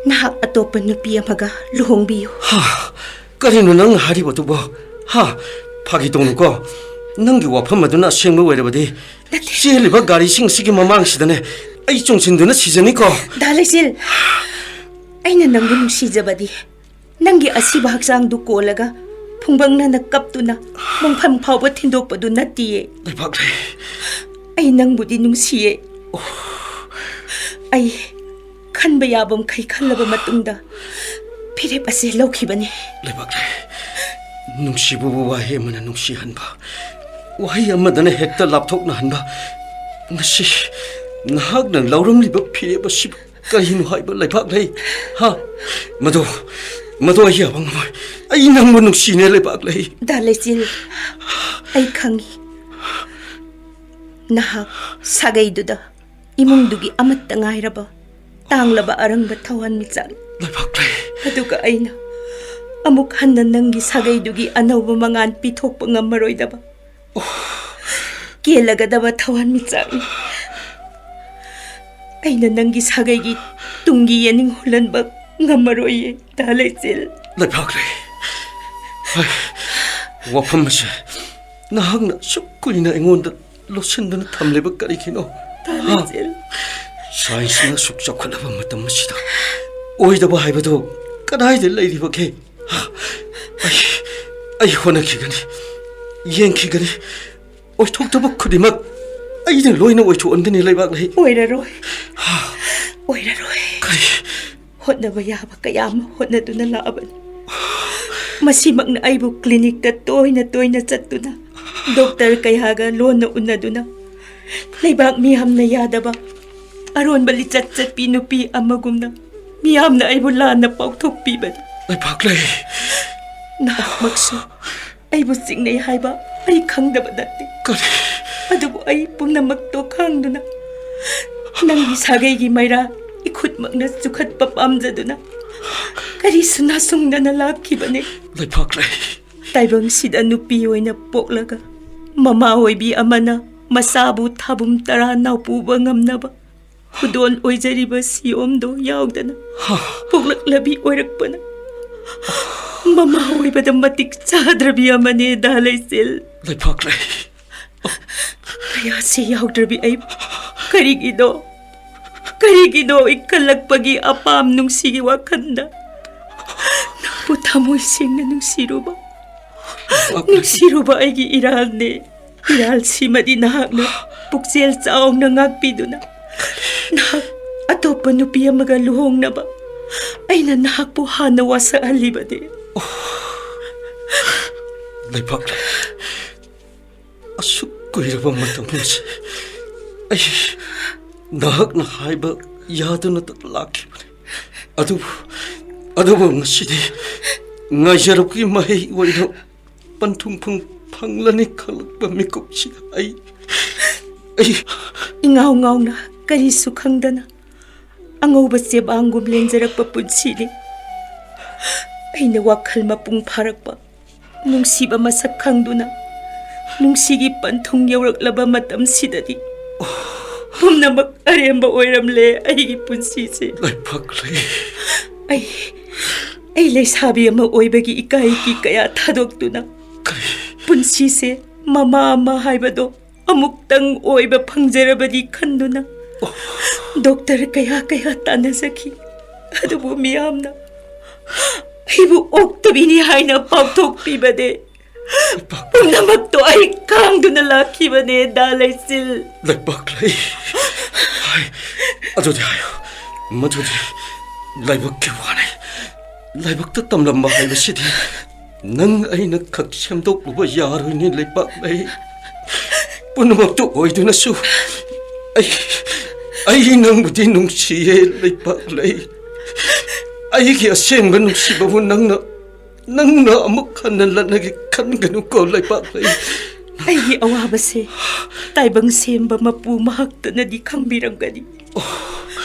ꯅꯍꯥꯛ ꯑꯇꯣꯞꯄ ꯅꯨꯄꯤ ꯑꯃꯒ ꯂꯨꯍꯣꯡꯕꯤꯌꯨ꯫ ꯍꯥ? ꯀꯔꯤꯅꯣ ꯅꯪꯅ ꯍꯥꯏꯔꯤꯕꯗꯨꯕꯣ? ꯍꯥ? ꯐꯥꯒꯤ ꯇꯧꯅꯨꯀꯣ꯫ ꯅꯪꯒꯤ ꯋꯥꯐꯝ ꯑꯗꯨꯅ ꯑꯁꯦꯡꯕ ꯑꯣꯏꯔꯕꯗꯤ, ꯅꯠꯇꯦ꯫ ꯆꯦꯜꯂꯤꯕ ꯒꯥꯔꯤꯁꯤꯡꯁꯤꯒꯤ ꯃꯃꯥꯡꯁꯤꯗꯅꯦ ꯑꯩ ꯆꯣꯡꯁꯤꯟꯗꯨꯅ ꯁꯤꯖꯅꯤꯀꯣ꯫ ꯗꯥ ꯂꯩꯆꯤꯜ, ꯑꯩꯅ ꯅꯪꯕꯨ ꯅꯨꯡꯁꯤꯖꯕꯗꯤ ꯅꯪꯒꯤ ꯑꯁꯤꯕ ꯍꯛꯆꯥꯡꯗꯨ ꯀꯣꯜꯂꯒ ꯐꯨꯡꯕꯪꯅꯅ ꯀꯞꯇꯨꯅ ꯃꯣꯡꯐꯝ ꯐꯥꯎꯕ ꯊꯤꯟꯗꯣꯛꯄꯗꯨ ꯅꯠꯇꯤꯌꯦ꯫ ꯂꯩꯕꯥꯛꯂꯩ꯫ ꯑꯩ ꯅꯪꯕꯨꯗꯤ ꯅꯨꯡꯁꯤꯌꯦ꯫ ꯑꯩ ꯈꯟꯕ ꯌꯥꯕ ꯃꯈꯩ ꯈꯜꯂꯕ ꯃꯇꯨꯡꯗ ꯐꯤꯔꯦꯞ ꯑꯁꯤ ꯂꯧꯈꯤꯕꯅꯤ꯫ ꯂꯩꯕꯥꯛꯂꯩ, ꯅꯨꯡꯁꯤꯕꯕꯨ ꯋꯥꯍꯩ ꯑꯃꯅ ꯅꯨꯡꯁꯤꯍꯟꯕ, ꯋꯥꯍꯩ ꯑꯃꯗꯅ ꯍꯦꯛꯇ ꯂꯥꯞꯊꯣꯛꯅꯍꯟꯕ꯫ ꯉꯁꯤ ꯅꯍꯥꯛꯅ ꯂꯧꯔꯝꯂꯤꯕ ꯐꯤꯔꯦꯞ ꯑꯁꯤꯕꯨ ꯀꯔꯤꯅꯣ ꯍꯥꯏꯕ, ꯂꯩꯕꯥꯛꯂꯩ? ꯍꯥ? ꯃꯗꯨ, ꯃꯗꯨ ꯑꯩ ꯌꯥꯕ ꯉꯝꯃꯣꯏ꯫ ꯑꯩ ꯅꯪꯕꯨ ꯅꯨꯡꯁꯤꯅꯦ, ꯂꯩꯕꯥꯛꯂꯩ꯫ ꯗꯥ ꯂꯩꯆꯤꯜ, ꯑꯩ ꯈꯪꯏ꯫ ꯅꯍꯥꯛ ꯁꯥꯒꯩꯗꯨꯗ, ꯏꯃꯨꯡꯗꯨꯒꯤ ꯑꯃꯠꯇ ꯉꯥꯏꯔꯕ ꯇꯥꯡꯂꯕ ꯑꯔꯪꯕ ꯊꯋꯥꯟꯃꯤꯆꯥꯛ꯫ ꯂꯩꯕꯥꯛꯂꯩ꯫ ꯑꯗꯨꯒ ꯑꯩꯅ ꯑꯃꯨꯛ ꯍꯟꯅ ꯅꯪꯒꯤ ꯁꯥꯒꯩꯗꯨꯒꯤ ꯑꯅꯧꯕ ꯃꯉꯥꯜ ꯄꯤꯊꯣꯛꯄ ꯉꯝꯃꯔꯣꯏꯗꯕ, ꯀꯦꯜꯂꯒꯗꯕ ꯊꯋꯥꯟꯃꯤꯆꯥꯛꯅꯤ꯫ ꯑꯩꯅ ꯅꯪꯒꯤ ꯁꯥꯒꯩꯒꯤ ꯇꯨꯡꯒꯤ ꯌꯦꯅꯤꯡ ꯍꯨꯜꯍꯟꯕ ꯉꯝꯃꯔꯣꯏꯌꯦ, ꯗꯥ ꯂꯩꯆꯤꯜ꯫ ꯂꯩꯕꯥꯛꯂꯩ꯫ ꯍꯥꯏ, ꯋꯥꯐꯝ ꯑꯁꯦ ꯅꯍꯥꯛꯅ ꯑꯁꯨꯛ ꯀꯨꯏꯅ ꯑꯩꯉꯣꯟꯗ ꯂꯣꯠꯁꯤꯟꯗꯨꯅ ꯊꯝꯂꯤꯕ ꯀꯔꯤꯒꯤꯅꯣ? ꯍꯥ? ꯇꯥꯂꯩꯆꯦꯜ꯫ ꯁꯥꯏꯟꯁꯅ ꯑꯁꯨꯛ ꯆꯥꯎꯈꯠꯂꯕ ꯃꯇꯝ ꯑꯁꯤꯗ ꯑꯣꯏꯗꯕ ꯍꯥꯏꯕꯗꯨ ꯀꯗꯥꯏꯗ ꯂꯩꯔꯤꯕꯒꯦ? ꯍꯥ? ꯑꯩ, ꯑꯩ ꯍꯣꯠꯅꯈꯤꯒꯅꯤ, ꯌꯦꯡꯈꯤꯒꯅꯤ꯫ ꯑꯣꯏꯊꯣꯛꯇꯕ ꯈꯨꯗꯤꯡꯃꯛ ꯑꯩꯅ ꯂꯣꯏꯅ ꯑꯣꯏꯊꯣꯛꯍꯟꯒꯅꯤ, ꯂꯩꯕꯥꯛꯂꯩ꯫ ꯑꯣꯏꯔꯔꯣꯏ꯫ ꯑꯣꯏꯔꯔꯣꯏ꯫ ꯀꯔꯤ? ꯍꯣꯠꯅꯕ ꯌꯥꯕ ꯀꯌꯥ ꯑꯃ ꯍꯣꯠꯅꯗꯨꯅ ꯂꯥꯛꯑꯕꯅꯤ꯫ ꯃꯁꯤꯃꯛꯅ ꯑꯩꯕꯨ ꯀ꯭ꯂꯤꯅꯤꯛꯇ ꯇꯣꯏꯅ ꯇꯣꯏꯅ ꯆꯠꯇꯨꯅ, ꯗꯣꯛꯇꯔ ꯀꯌꯥꯒ ꯂꯣꯟꯅ ꯎꯅꯗꯨꯅ, ꯂꯩꯕꯥꯛ ꯃꯤꯌꯥꯝꯅ ꯌꯥꯗꯕ ꯑꯔꯣꯟꯕ ꯂꯤꯆꯠ ꯆꯠꯄꯤ ꯅꯨꯄꯤ ꯑꯃꯒꯨꯝꯅ ꯃꯤꯌꯥꯝꯅ ꯑꯩꯕꯨ ꯂꯥꯟꯅ ꯄꯥꯎꯊꯣꯛꯄꯤꯕꯅꯤ꯫ ꯂꯩꯕꯥꯛꯂꯩ꯫ ꯅꯍꯥꯛꯃꯛꯁꯨ ꯑꯩꯕꯨ ꯆꯤꯡꯅꯩ ꯍꯥꯏꯕ ꯑꯩ ꯈꯪꯗꯕ ꯅꯠꯇꯦ꯫ ꯀꯔꯤ? ꯑꯗꯨꯕꯨ ꯑꯩ ꯄꯨꯝꯅꯃꯛꯇꯣ ꯈꯪꯗꯨꯅ, ꯅꯪꯒꯤ ꯁꯥꯒꯩꯒꯤ ꯃꯩꯔꯥ ꯏꯈꯨꯠꯃꯛꯅ ꯆꯨꯈꯠꯄ ꯄꯥꯝꯖꯗꯨꯅ, ꯀꯔꯤꯁꯨ ꯅꯥꯁꯨꯡꯗꯅ ꯂꯥꯛꯈꯤꯕꯅꯤ꯫ ꯂꯩꯕꯥꯛꯂꯩ꯫ ꯇꯥꯏꯕꯪꯁꯤꯗ ꯅꯨꯄꯤ ꯑꯣꯏꯅ ꯄꯣꯛꯂꯒ, ꯃꯃꯥ ꯑꯣꯏꯕꯤ ꯑꯃꯅ ꯃꯆꯥꯕꯨ ꯊꯥꯕꯨꯝ ꯇꯔꯥ ꯅꯥꯎꯄꯨꯕ ꯉꯝꯅꯕ ꯈꯨꯗꯣꯜ ꯑꯣꯏꯖꯔꯤꯕ ꯁꯤꯌꯣꯝꯗꯣ ꯌꯥꯎꯗꯅ ꯄꯣꯛꯂꯛꯂꯕꯤ ꯑꯣꯏꯔꯛꯄꯅ ꯃꯃꯥ ꯑꯣꯏꯕꯗ ꯃꯇꯤꯛ ꯆꯥꯗ꯭ꯔꯕꯤ ꯑꯃꯅꯦ ꯗꯥ ꯂꯩꯆꯤꯜ꯫ ꯂꯩꯄꯥꯛꯂꯩ꯫ ꯀꯌꯥꯁꯤ ꯌꯥꯎꯗ꯭ꯔꯕꯤ ꯑꯩ ꯀꯔꯤꯒꯤꯅꯣ, ꯀꯔꯤꯒꯤꯅꯣ ꯏꯟꯈꯠꯂꯛꯄꯒꯤ ꯑꯄꯥꯝ ꯅꯨꯡꯁꯤꯒꯤ ꯋꯥꯈꯜꯗ ꯅꯪꯕꯨ ꯊꯃꯣꯏ ꯁꯦꯡꯅ ꯅꯨꯡꯁꯤꯔꯨꯕ, ꯅꯨꯡꯁꯤꯔꯨꯕ ꯑꯩꯒꯤ ꯏꯔꯥꯜꯅꯦ꯫ ꯏꯔꯥꯜꯁꯤꯃꯗꯤ ꯅꯍꯥꯛꯅ ꯄꯨꯛꯆꯦꯜ ꯆꯥꯎꯅ ꯉꯥꯛꯄꯤꯗꯨꯅ ꯅꯍꯥꯛ ꯑꯇꯣꯞꯄ ꯅꯨꯄꯤ ꯑꯃꯒ ꯂꯨꯍꯣꯡꯅꯕ ꯑꯩꯅ ꯅꯍꯥꯛꯄꯨ ꯍꯥꯟꯅ ꯋꯥꯁꯛꯍꯜꯂꯤꯕꯅꯤ꯫ ꯂꯩꯄꯥꯛꯂꯩ, ꯑꯁꯨꯛ ꯀꯨꯏꯔꯕ ꯃꯇꯝ ꯑꯁꯤ ꯑꯩ ꯅꯍꯥꯛꯅ ꯍꯥꯏꯕ ꯌꯥꯗꯨꯅꯇ ꯂꯥꯛꯈꯤꯕꯅꯤ꯫ ꯑꯗꯨꯕꯨ, ꯑꯗꯨꯕꯨ ꯉꯁꯤꯗꯤ ꯉꯥꯏꯖꯔꯛꯄꯒꯤ ꯃꯍꯩ ꯑꯣꯏꯅ ꯄꯟꯊꯨꯡꯐꯝ ꯐꯪꯂꯅꯤ ꯈꯜꯂꯛꯄ ꯃꯤꯀꯨꯞꯁꯤꯗ ꯑꯩ, ꯑꯩ ꯏꯉꯥꯎ ꯉꯥꯎꯅ ꯀꯔꯤꯁꯨ ꯈꯪꯗꯅ ꯑꯉꯧꯕ ꯆꯦꯕꯥꯡꯒꯨꯝ ꯂꯦꯟꯖꯔꯛꯄ ꯄꯨꯟꯁꯤꯅꯤ꯫ ꯑꯩꯅ ꯋꯥꯈꯜ ꯃꯄꯨꯡ ꯐꯥꯔꯛꯄ ꯅꯨꯡꯁꯤꯕ ꯃꯁꯛ ꯈꯪꯗꯨꯅ ꯅꯨꯡꯁꯤꯒꯤ ꯄꯟꯊꯨꯡ ꯌꯧꯔꯛꯂꯕ ꯃꯇꯝꯁꯤꯗꯗꯤ ꯄꯨꯝꯅꯃꯛ ꯑꯔꯦꯝꯕ ꯑꯣꯏꯔꯝꯂꯦ ꯑꯩꯒꯤ ꯄꯨꯟꯁꯤꯁꯦ꯫ ꯂꯩꯄꯥꯛꯂꯩ꯫ ꯑꯩ, ꯑꯩ ꯂꯩꯁꯥꯕꯤ ꯑꯃ ꯑꯣꯏꯕꯒꯤ ꯏꯀꯥꯏ ꯏꯀꯤ ꯀꯌꯥ ꯊꯥꯗꯣꯛꯇꯨꯅ ꯀꯔꯤ? ꯄꯨꯟꯁꯤꯁꯦ ꯃꯃꯥ ꯑꯃ ꯍꯥꯏꯕꯗꯣ ꯑꯃꯨꯛꯇꯪ ꯑꯣꯏꯕ ꯐꯪꯖꯔꯕꯗꯤ ꯈꯟꯗꯨꯅ ꯗꯣꯛꯇꯔ ꯀꯌꯥ ꯀꯌꯥ ꯇꯥꯟꯅꯖꯈꯤ꯫ ꯑꯗꯨꯕꯨ ꯃꯤꯌꯥꯝꯅ ꯑꯩꯕꯨ ꯑꯣꯛꯇꯕꯤꯅꯤ ꯍꯥꯏꯅ ꯄꯥꯎꯊꯣꯛꯄꯤꯕꯗꯦ꯫ ꯄꯨꯝꯅꯃꯛꯇꯣ ꯑꯩ ꯈꯥꯡꯗꯨꯅ ꯂꯥꯛꯈꯤꯕꯅꯦ ꯗꯥ ꯂꯩꯆꯤꯜ꯫ ꯂꯩꯄꯥꯛꯂꯩ꯫ ꯍꯥꯏ, ꯑꯗꯨꯗꯤ ꯍꯥꯏꯌꯨ, ꯃꯗꯨꯗꯤ ꯂꯥꯏꯕꯛꯀꯤ ꯋꯥꯅꯤ꯫ ꯂꯥꯏꯕꯛꯇ ꯇꯝꯂꯝꯕ ꯍꯥꯏꯕꯁꯤꯗꯤ ꯅꯪ ꯑꯩꯅ ꯈꯛ ꯁꯦꯝꯗꯣꯛꯂꯨꯕ ꯌꯥꯔꯣꯏꯅꯦ ꯂꯩꯄꯥꯛꯂꯩ꯫ ꯄꯨꯝꯅꯃꯛꯇꯨ ꯑꯣꯏꯗꯨꯅꯁꯨ ꯑꯩ, ꯑꯩ ꯅꯪꯕꯨꯗꯤ ꯅꯨꯡꯁꯤꯌꯦ ꯂꯩꯄꯥꯛꯂꯩ꯫ ꯑꯩꯒꯤ ꯑꯁꯦꯡꯕ ꯅꯨꯡꯁꯤꯕꯕꯨ ꯅꯪꯅ, ꯅꯪꯅ ꯑꯃꯨꯛ ꯍꯟꯅ ꯂꯠꯅꯒꯦ ꯈꯟꯒꯅꯨꯀꯣ ꯂꯩꯄꯥꯛꯂꯩ꯫ ꯑꯩꯒꯤ ꯑꯋꯥꯕꯁꯦ ꯇꯥꯏꯕꯪ ꯁꯦꯝꯕ ꯃꯄꯨ ꯃꯍꯥꯛꯇꯅꯗꯤ ꯈꯪꯕꯤꯔꯝꯒꯅꯤ꯫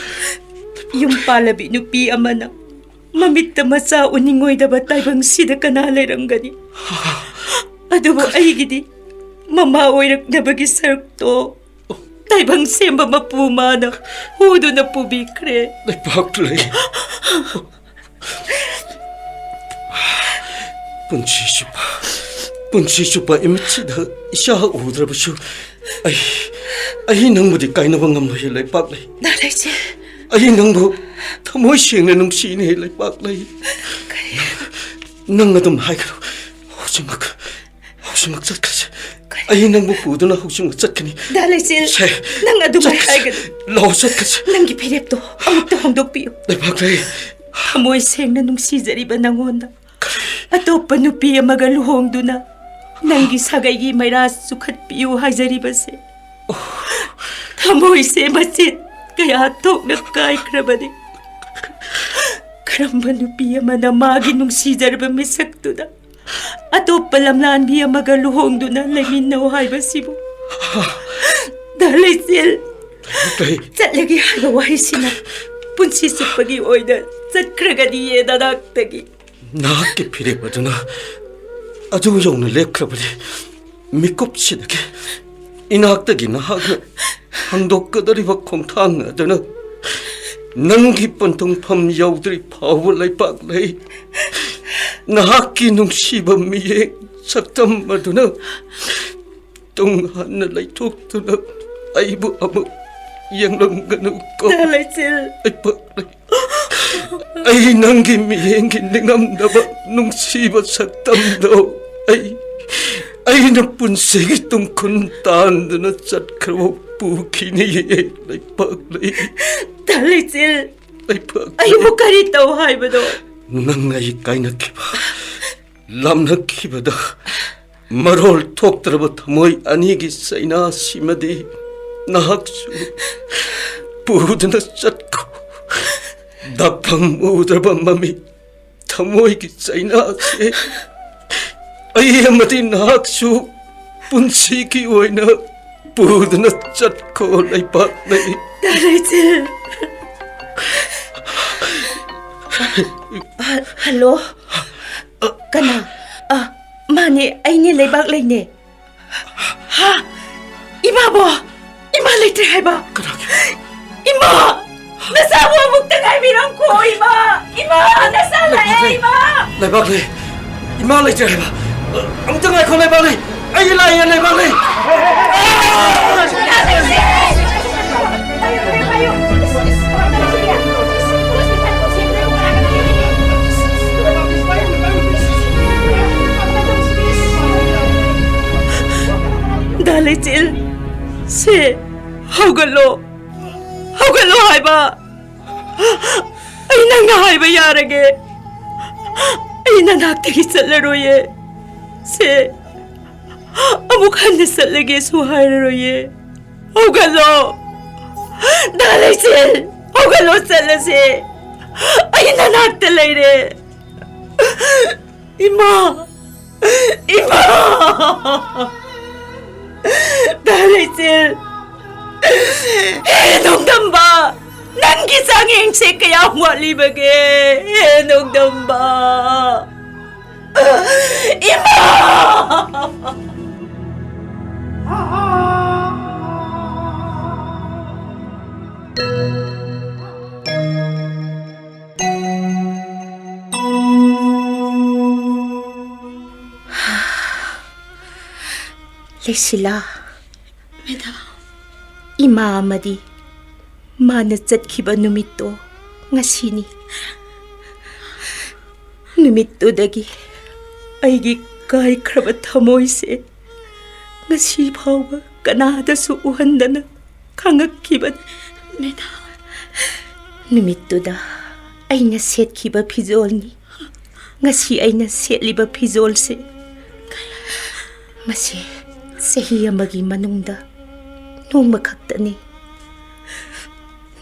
ꯌꯨꯝ ꯄꯥꯜꯂꯕꯤ ꯅꯨꯄꯤ ꯑꯃꯅ ꯃꯃꯤꯠꯇ ꯃꯆꯥ ꯎꯅꯤꯡꯉꯣꯏꯗꯕ ꯇꯥꯏꯕꯪꯁꯤꯗ ꯀꯅꯥ ꯂꯩꯔꯝꯒꯅꯤ? ꯑꯗꯨꯕꯨ ꯑꯩꯒꯤꯗꯤ ꯃꯃꯥ ꯑꯣꯏꯔꯛꯅꯕꯒꯤ ꯁꯔꯨꯛꯇꯣ ꯇꯥꯏꯕꯪ ꯁꯦꯝꯕ ꯃꯄꯨ ꯃꯥꯅ ꯍꯨꯗꯨꯅ ꯄꯨꯕꯤꯈ꯭ꯔꯦ꯫ ꯂꯩꯄꯥꯛꯂꯩ꯫ ꯄꯨꯟꯁꯤ ꯆꯨꯞꯄ, ꯄꯨꯟꯁꯤ ꯆꯨꯞꯄ ꯏꯃꯤꯠꯁꯤꯗ ꯏꯆꯥ ꯎꯗ꯭ꯔꯕꯁꯨ ꯑꯩ, ꯑꯩ ꯅꯪꯕꯨꯗꯤ ꯀꯥꯏꯅꯕ ꯉꯝꯂꯣꯏꯌꯦ ꯂꯩꯄꯥꯛꯂꯩ꯫ ꯗꯥ ꯂꯩꯆꯤꯜ꯫ ꯑꯩ ꯅꯪꯕꯨ ꯊꯃꯣꯏ ꯁꯦꯡꯅ ꯅꯨꯡꯁꯤꯅꯦ ꯂꯩꯄꯥꯛꯂꯩ꯫ ꯅꯪ ꯑꯗꯨꯝ ꯍꯥꯏꯒꯅꯨ꯫ ꯍꯧꯖꯤꯛꯃꯛ, ꯍꯧꯖꯤꯛꯃꯛ ꯆꯠꯈ꯭ꯔꯁꯦ꯫ ꯑꯩ ꯅꯪꯕꯨ ꯄꯨꯗꯨꯅ ꯍꯧꯖꯤꯛꯃꯛ ꯆꯠꯀꯅꯤ꯫ ꯗꯥ ꯂꯩꯆꯤꯜ, ꯁꯦ, ꯅꯪ ꯑꯗꯨꯃꯥꯏ ꯆꯠꯈ꯭ꯔꯁꯦ꯫ ꯍꯥꯏꯒꯅꯨ꯫ ꯂꯥꯛꯑꯣ, ꯆꯠꯈ꯭ꯔꯁꯦ꯫ ꯅꯪꯒꯤ ꯐꯤꯔꯦꯞꯇꯣ ꯑꯃꯨꯛꯇ ꯍꯣꯡꯗꯣꯛꯄꯤꯌꯨ꯫ ꯂꯩꯄꯥꯛꯂꯩ꯫ ꯊꯃꯣꯏ ꯁꯦꯡꯅ ꯅꯨꯡꯁꯤꯖꯔꯤꯕ ꯅꯪꯉꯣꯟꯗ ꯑꯇꯣꯞꯄ ꯅꯨꯄꯤ ꯑꯃꯒ ꯂꯨꯍꯣꯡꯗꯨꯅ ꯅꯪꯒꯤ ꯁꯥꯒꯩꯒꯤ ꯃꯩꯔꯥ ꯆꯨꯈꯠꯄꯤꯌꯨ ꯍꯥꯏꯖꯔꯤꯕꯁꯦ꯫ ꯊꯃꯣꯏꯁꯦ ꯃꯆꯦꯠ ꯀꯌꯥ ꯊꯣꯛꯅ ꯀꯥꯏꯈ꯭ꯔꯕꯅꯤ꯫ ꯀꯔꯝꯕ ꯅꯨꯄꯤ ꯑꯃꯅ ꯃꯥꯒꯤ ꯅꯨꯡꯁꯤꯖꯔꯕ ꯃꯤꯁꯛꯇꯨꯗ ꯑꯇꯣꯞꯄ ꯂꯝꯂꯥꯟꯕꯤ ꯑꯃꯒ ꯂꯨꯍꯣꯡꯗꯨꯅ ꯂꯩꯃꯤꯟꯅꯧ ꯍꯥꯏꯕꯁꯤꯕꯨ? ꯗꯥ ꯂꯩꯆꯤꯜ, ꯀꯩ? ꯆꯠꯂꯒꯦ ꯍꯥꯏꯕ ꯋꯥꯍꯩꯁꯤꯅ ꯄꯨꯟꯁꯤ ꯆꯨꯞꯄꯒꯤ ꯑꯣꯏꯅ ꯆꯠꯈ꯭ꯔꯒꯅꯤꯌꯦ ꯅꯅꯥꯛꯇꯒꯤ꯫ ꯅꯍꯥꯛꯀꯤ ꯐꯤꯔꯦꯞ ꯑꯗꯨꯅ ꯑꯗꯨ ꯌꯧꯅ ꯂꯦꯞꯈ꯭ꯔꯕꯗꯤ, ꯃꯤꯀꯨꯞꯁꯤꯗꯒꯤ ꯏꯅꯥꯛꯇꯒꯤ ꯅꯍꯥꯛꯅ ꯍꯥꯡꯗꯣꯛꯀꯗꯧꯔꯤꯕ ꯈꯣꯡꯊꯥꯡ ꯑꯗꯨꯅ ꯅꯪꯒꯤ ꯄꯟꯊꯨꯡꯐꯝ ꯌꯧꯗ꯭ꯔꯤ ꯐꯥꯎꯕ ꯂꯩꯄꯥꯛꯂꯩ꯫ ꯅꯍꯥꯛꯀꯤ ꯅꯨꯡꯁꯤꯕ ꯃꯤꯠꯌꯦꯡ ꯁꯛꯇꯝ ꯑꯗꯨꯅ ꯇꯨꯡ ꯍꯟꯅ ꯂꯩꯊꯣꯛꯇꯨꯅ ꯑꯩꯕꯨ ꯑꯃꯨꯛ ꯌꯦꯡꯂꯝꯒꯅꯨꯀꯣ꯫ ꯗꯥ ꯂꯩꯆꯤꯜ꯫ ꯂꯩꯄꯥꯛꯂꯩ꯫ ꯑꯩ ꯅꯪꯒꯤ ꯃꯤꯠꯌꯦꯡꯒꯤ ꯅꯤꯡꯉꯝꯗꯕ ꯅꯨꯡꯁꯤꯕ ꯁꯛꯇꯝꯗꯣ ꯑꯩ, ꯑꯩꯅ ꯄꯨꯟꯁꯤꯒꯤ ꯇꯨꯡꯈꯨꯟ ꯇꯥꯟꯗꯨꯅ ꯆꯠꯈ꯭ꯔꯕ ꯄꯨꯈꯤꯅꯤꯌꯦ ꯂꯩꯄꯥꯛꯂꯩ꯫ ꯗꯥ ꯂꯩꯆꯤꯜ, ꯂꯩꯄꯥꯛꯂꯩ꯫ ꯑꯩꯕꯨ ꯀꯔꯤ ꯇꯧ ꯍꯥꯏꯕꯅꯣ? ꯅꯪ ꯑꯩ ꯀꯥꯏꯅꯈꯤꯕ, ꯂꯥꯞꯅꯈꯤꯕꯗ ꯃꯔꯣꯜ ꯊꯣꯛꯇ꯭ꯔꯕ ꯊꯃꯣꯏ ꯑꯅꯤꯒꯤ ꯆꯩꯅꯥꯁꯤꯃꯗꯤ ꯅꯍꯥꯛꯁꯨ ꯄꯨꯗꯨꯅ ꯆꯠꯈꯣ꯫ ꯗꯥꯛꯐꯝ ꯎꯗ꯭ꯔꯕ ꯃꯃꯤ ꯊꯃꯣꯏꯒꯤ ꯆꯩꯅꯥꯁꯦ ꯑꯩ ꯑꯃꯗꯤ ꯅꯍꯥꯛꯁꯨ ꯄꯨꯟꯁꯤꯒꯤ ꯑꯣꯏꯅ ꯄꯨꯗꯨꯅ ꯆꯠꯈꯣ ꯂꯩꯄꯥꯛꯂꯩ꯫ ꯗꯥ ꯂꯩꯆꯤꯜ꯫ ꯍ-, ꯍꯜꯂꯣ꯫ ꯀꯅꯥ? ꯑ, ꯃꯥꯅꯦ, ꯑꯩꯅꯦ, ꯂꯩꯄꯥꯛꯂꯩꯅꯦ꯫ ꯍꯥ? ꯏꯃꯥꯕꯣ! ꯏꯃꯥ ꯂꯩꯇ꯭ꯔꯦ ꯍꯥꯏꯕ꯫ ꯀꯅꯥꯒꯤ? ꯏꯃꯥ! ꯅꯆꯥꯕꯨ ꯑꯃꯨꯛꯇ ꯉꯥꯏꯕꯤꯔꯝꯈꯣ, ꯏꯃꯥ! ꯏꯃꯥ! ꯅꯆꯥ ꯂꯥꯛꯑꯦ, ꯂꯩꯕꯥꯛꯂꯩ! ꯏꯃꯥ! ꯂꯩꯕꯥꯛꯂꯩ! ꯏꯃꯥ ꯂꯩꯇ꯭ꯔꯦ ꯍꯥꯏꯕ! ꯑꯃꯨꯛꯇ ꯉꯥꯏꯈꯣ, ꯂꯩꯕꯥꯛꯂꯩ! ꯑꯩꯒꯤ ꯂꯥꯏ ꯌꯦꯡꯉꯦ, ꯂꯩꯕꯥꯛꯂꯩ! ꯗꯥ ꯂꯩꯆꯤꯜ, ꯁꯦ, ꯍꯧꯒꯠꯂꯣ! ꯍꯧꯒꯠꯂꯣ ꯍꯥꯏꯕ! ꯑꯩ ꯅꯪꯅ ꯍꯥꯏꯕ ꯌꯥꯔꯒꯦ꯫ ꯑꯩ ꯅꯅꯥꯛꯇꯒꯤ ꯆꯠꯂꯔꯣꯏꯌꯦ꯫ ꯁꯦ, ꯑꯃꯨꯛ ꯍꯟꯅ ꯆꯠꯂꯒꯦꯁꯨ ꯍꯥꯏꯔꯔꯣꯏꯌꯦ꯫ ꯍꯧꯒꯠꯂꯣ! ꯗꯥ ꯂꯩꯆꯤꯜ! ꯍꯧꯒꯠꯂꯣ, ꯆꯠꯂꯁꯦ! ꯑꯩ ꯅꯅꯥꯛꯇ ꯂꯩꯔꯦ꯫ ꯏꯃꯥ! ꯏꯃꯥ! ꯗꯥ ꯂꯩꯆꯤꯜ! ꯍꯦ ꯅꯣꯡꯗꯝꯕ! ꯅꯪꯒꯤ ꯆꯥꯡꯌꯦꯡꯁꯦ ꯀꯌꯥꯝ ꯋꯥꯠꯂꯤꯕꯒꯦ? ꯍꯦ ꯅꯣꯡꯗꯝꯕ! ꯏꯃꯥ! ꯂꯩꯁꯤꯂꯥ꯫ ꯃꯦꯗꯥꯝ꯫ ꯏꯃꯥ ꯑꯃꯗꯤ ꯃꯥꯅ ꯆꯠꯈꯤꯕ ꯅꯨꯃꯤꯠꯇꯣ ꯉꯁꯤꯅꯤ꯫ ꯅꯨꯃꯤꯠꯇꯨꯗꯒꯤ ꯑꯩꯒꯤ ꯀꯥꯏꯈ꯭ꯔꯕ ꯊꯃꯣꯏꯁꯦ ꯉꯁꯤ ꯐꯥꯎꯕ ꯀꯅꯥꯗꯁꯨ ꯎꯍꯟꯗꯅ ꯈꯪꯉꯛꯈꯤꯕꯅꯤ꯫ ꯃꯦꯗꯥꯝ꯫ ꯅꯨꯃꯤꯠꯇꯨꯗ ꯑꯩꯅ ꯁꯦꯠꯈꯤꯕ ꯐꯤꯖꯣꯜꯅꯤ꯫ ꯉꯁꯤ ꯑꯩꯅ ꯁꯦꯠꯂꯤꯕ ꯐꯤꯖꯣꯜꯁꯦ, ꯃꯁꯤ ꯆꯍꯤ ꯑꯃꯒꯤ ꯃꯅꯨꯡꯗ ꯅꯣꯡꯃ ꯈꯛꯇꯅꯤ꯫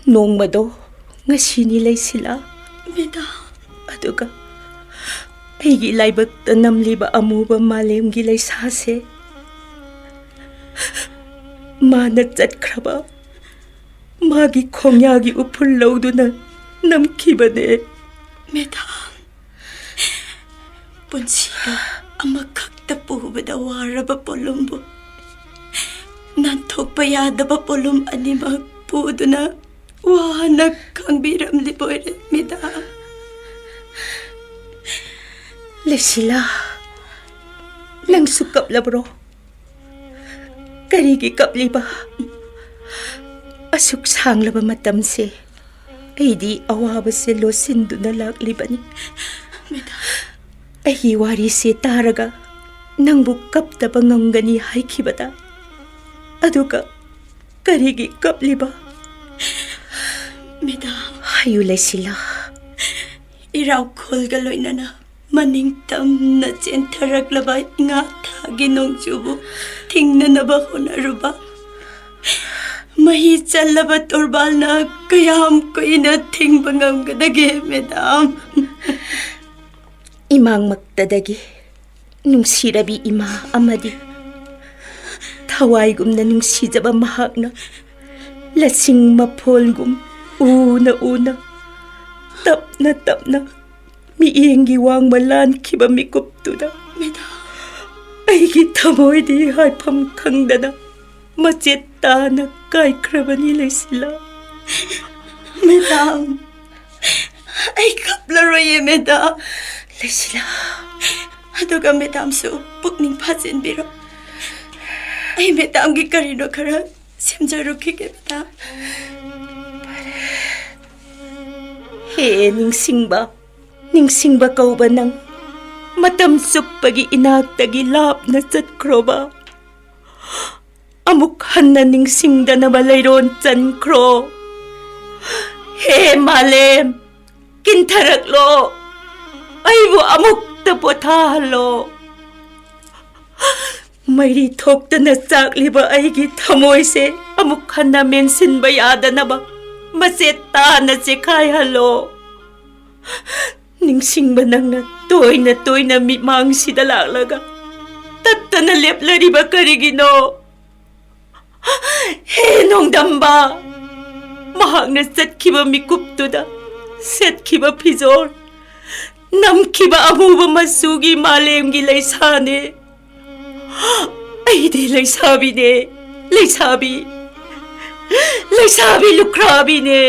ꯅꯣꯡꯃꯗꯣ ꯉꯁꯤꯅꯤ, ꯂꯩꯁꯤꯂꯥ꯫ ꯃꯦꯗꯥꯝ꯫ ꯑꯗꯨꯒ ꯑꯩꯒꯤ ꯂꯥꯏꯕꯛꯇ ꯅꯝꯂꯤꯕ ꯑꯃꯨꯕ ꯃꯥꯂꯦꯝꯒꯤ ꯂꯩꯁꯥꯁꯦ ꯃꯥꯅ ꯆꯠꯈ꯭ꯔꯕ ꯃꯥꯒꯤ ꯈꯣꯡꯌꯥꯒꯤ ꯎꯐꯨꯜ ꯂꯧꯗꯨꯅ ꯅꯝꯈꯤꯕꯅꯦ꯫ ꯃꯦꯗꯥꯝ, ꯄꯨꯟꯁꯤꯗ ꯑꯃꯈꯛꯇ ꯄꯨꯕꯗ ꯋꯥꯔꯕ ꯄꯣꯠꯂꯨꯝꯕꯨ ꯅꯥꯟꯊꯣꯛꯄ ꯌꯥꯗꯕ ꯄꯣꯠꯂꯨꯝ ꯑꯅꯤꯃꯛ ꯄꯨꯗꯨꯅ ꯋꯥꯅ ꯈꯥꯡꯕꯤꯔꯝꯂꯤꯕ ꯑꯣꯏꯔꯦ, ꯃꯦꯗꯥꯝ꯫ ꯂꯩꯁꯤꯂꯥ, ꯅꯪꯁꯨ ꯀꯞꯂꯕ꯭ꯔꯣ? ꯀꯔꯤꯒꯤ ꯀꯞꯂꯤꯕ? ꯑꯁꯨꯛ ꯁꯥꯡꯂꯕ ꯃꯇꯝꯁꯦ ꯑꯩꯗꯤ ꯑꯋꯥꯕꯁꯦ ꯂꯣꯠꯁꯤꯟꯗꯨꯅ ꯂꯥꯛꯂꯤꯕꯅꯤ꯫ ꯃꯦꯗꯥꯝ꯫ ꯑꯩꯒꯤ ꯋꯥꯔꯤꯁꯦ ꯇꯥꯔꯒ ꯅꯪꯕꯨ ꯀꯞꯇꯕ ꯉꯝꯒꯅꯤ ꯍꯥꯏꯈꯤꯕꯗ, ꯑꯗꯨꯒ ꯀꯔꯤꯒꯤ ꯀꯞꯂꯤꯕ? ꯃꯦꯗꯥꯝ꯫ ꯍꯥꯏꯌꯨ ꯂꯩꯁꯤꯂꯥ꯫ ꯏꯔꯥꯎꯈꯣꯜꯒ ꯂꯣꯏꯅꯅ ꯃꯅꯤꯡ ꯇꯝꯅ ꯆꯦꯟꯊꯔꯛꯂꯕ ꯏꯉꯥ ꯊꯥꯒꯤ ꯅꯣꯡꯖꯨꯕꯨ ꯊꯤꯡꯅꯅꯕ ꯍꯣꯠꯅꯔꯨꯕ ꯃꯍꯤ ꯆꯜꯂꯕ ꯇꯣꯔꯕꯥꯜꯅ ꯀꯌꯥꯝ ꯀꯨꯏꯅ ꯊꯤꯡꯕ ꯉꯝꯒꯗꯒꯦ, ꯃꯦꯗꯥꯝ? ꯏꯃꯥꯡꯃꯛꯇꯗꯒꯤ ꯅꯨꯡꯁꯤꯔꯕꯤ ꯏꯃꯥ ꯑꯃꯗꯤ ꯊꯋꯥꯏꯒꯨꯝꯅ ꯅꯨꯡꯁꯤꯖꯕ ꯃꯍꯥꯛꯅ ꯂꯁꯤꯡ ꯃꯐꯣꯜꯒꯨꯝ ꯎꯅ ꯎꯅ, ꯇꯞꯅ ꯇꯞꯅ ꯃꯤꯠꯌꯦꯡꯒꯤ ꯋꯥꯡꯃ ꯂꯥꯟꯈꯤꯕ ꯃꯤꯀꯨꯞꯇꯨꯗ, ꯃꯦꯗꯥꯝ꯫ ꯑꯩꯒꯤ ꯊꯃꯣꯏꯗꯤ ꯍꯥꯏꯐꯝ ꯈꯪꯗꯅ ꯃꯆꯦꯠ ꯇꯥꯅ ꯀꯥꯏꯈ꯭ꯔꯕꯅꯤ ꯂꯩꯁꯤꯂꯥ꯫ ꯃꯦꯗꯥꯝ, ꯑꯩ ꯀꯞꯂꯔꯣꯏꯌꯦ, ꯃꯦꯗꯥꯝ꯫ ꯂꯩꯁꯤꯂꯥ꯫ ꯑꯗꯨꯒ ꯃꯦꯗꯥꯝꯁꯨ ꯄꯨꯛꯅꯤꯡ ꯐꯥꯖꯤꯟꯕꯤꯔꯣ꯫ ꯑꯩ ꯃꯦꯗꯥꯝꯒꯤ ꯀꯔꯤꯅꯣ ꯈꯔ ꯁꯦꯝꯖꯔꯨꯈꯤꯒꯦ, ꯃꯦꯗꯥꯝ꯫ ꯍꯦ ꯅꯤꯡꯁꯤꯡꯕ, ꯅꯤꯡꯁꯤꯡꯕ ꯀꯧꯕ ꯅꯪ, ꯃꯇꯝ ꯆꯨꯞꯄꯒꯤ ꯏꯅꯥꯛꯇꯒꯤ ꯂꯥꯞꯅ ꯆꯠꯈ꯭ꯔꯣꯕ꯫ ꯑꯃꯨꯛ ꯍꯟꯅ ꯅꯤꯡꯁꯤꯡꯗꯅꯕ ꯂꯩꯔꯣꯟ ꯆꯟꯈ꯭ꯔꯣ꯫ ꯍꯦ ꯃꯥꯂꯦꯝ, ꯀꯤꯟꯊꯔꯛꯂꯣ, ꯑꯩꯕꯨ ꯑꯃꯨꯛꯇ ꯄꯣꯊꯥꯍꯜꯂꯣ꯫ ꯃꯩꯔꯤ ꯊꯣꯛꯇꯅ ꯆꯥꯛꯂꯤꯕ ꯑꯩꯒꯤ ꯊꯃꯣꯏꯁꯦ ꯑꯃꯨꯛ ꯍꯟꯅ ꯃꯦꯟꯁꯤꯟꯕ ꯌꯥꯗꯅꯕ ꯃꯆꯦꯠ ꯇꯥꯅ ꯆꯦꯈꯥꯏꯍꯜꯂꯣ꯫ ꯅꯤꯡꯁꯤꯡꯕ ꯅꯪꯅ ꯇꯣꯏꯅ ꯇꯣꯏꯅ ꯃꯤꯠꯃꯥꯡꯁꯤꯗ ꯂꯥꯛꯂꯒ ꯇꯠꯇꯅ ꯂꯦꯞꯂꯔꯤꯕ ꯀꯔꯤꯒꯤꯅꯣ? ꯍꯦ ꯅꯣꯡꯗꯝꯕ, ꯃꯍꯥꯛꯅ ꯆꯠꯈꯤꯕ ꯃꯤꯀꯨꯞꯇꯨꯗ ꯁꯦꯠꯈꯤꯕ ꯐꯤꯖꯣꯜ, ꯅꯝꯈꯤꯕ ꯑꯃꯨꯕ ꯃꯆꯨꯒꯤ ꯃꯥꯂꯦꯝꯒꯤ ꯂꯩꯁꯥꯅꯦ꯫ ꯑꯩꯗꯤ ꯂꯩꯁꯥꯕꯤꯅꯦ꯫ ꯂꯩꯁꯥꯕꯤ, ꯂꯩꯁꯥꯕꯤ ꯂꯨꯈ꯭ꯔꯥꯕꯤꯅꯦ꯫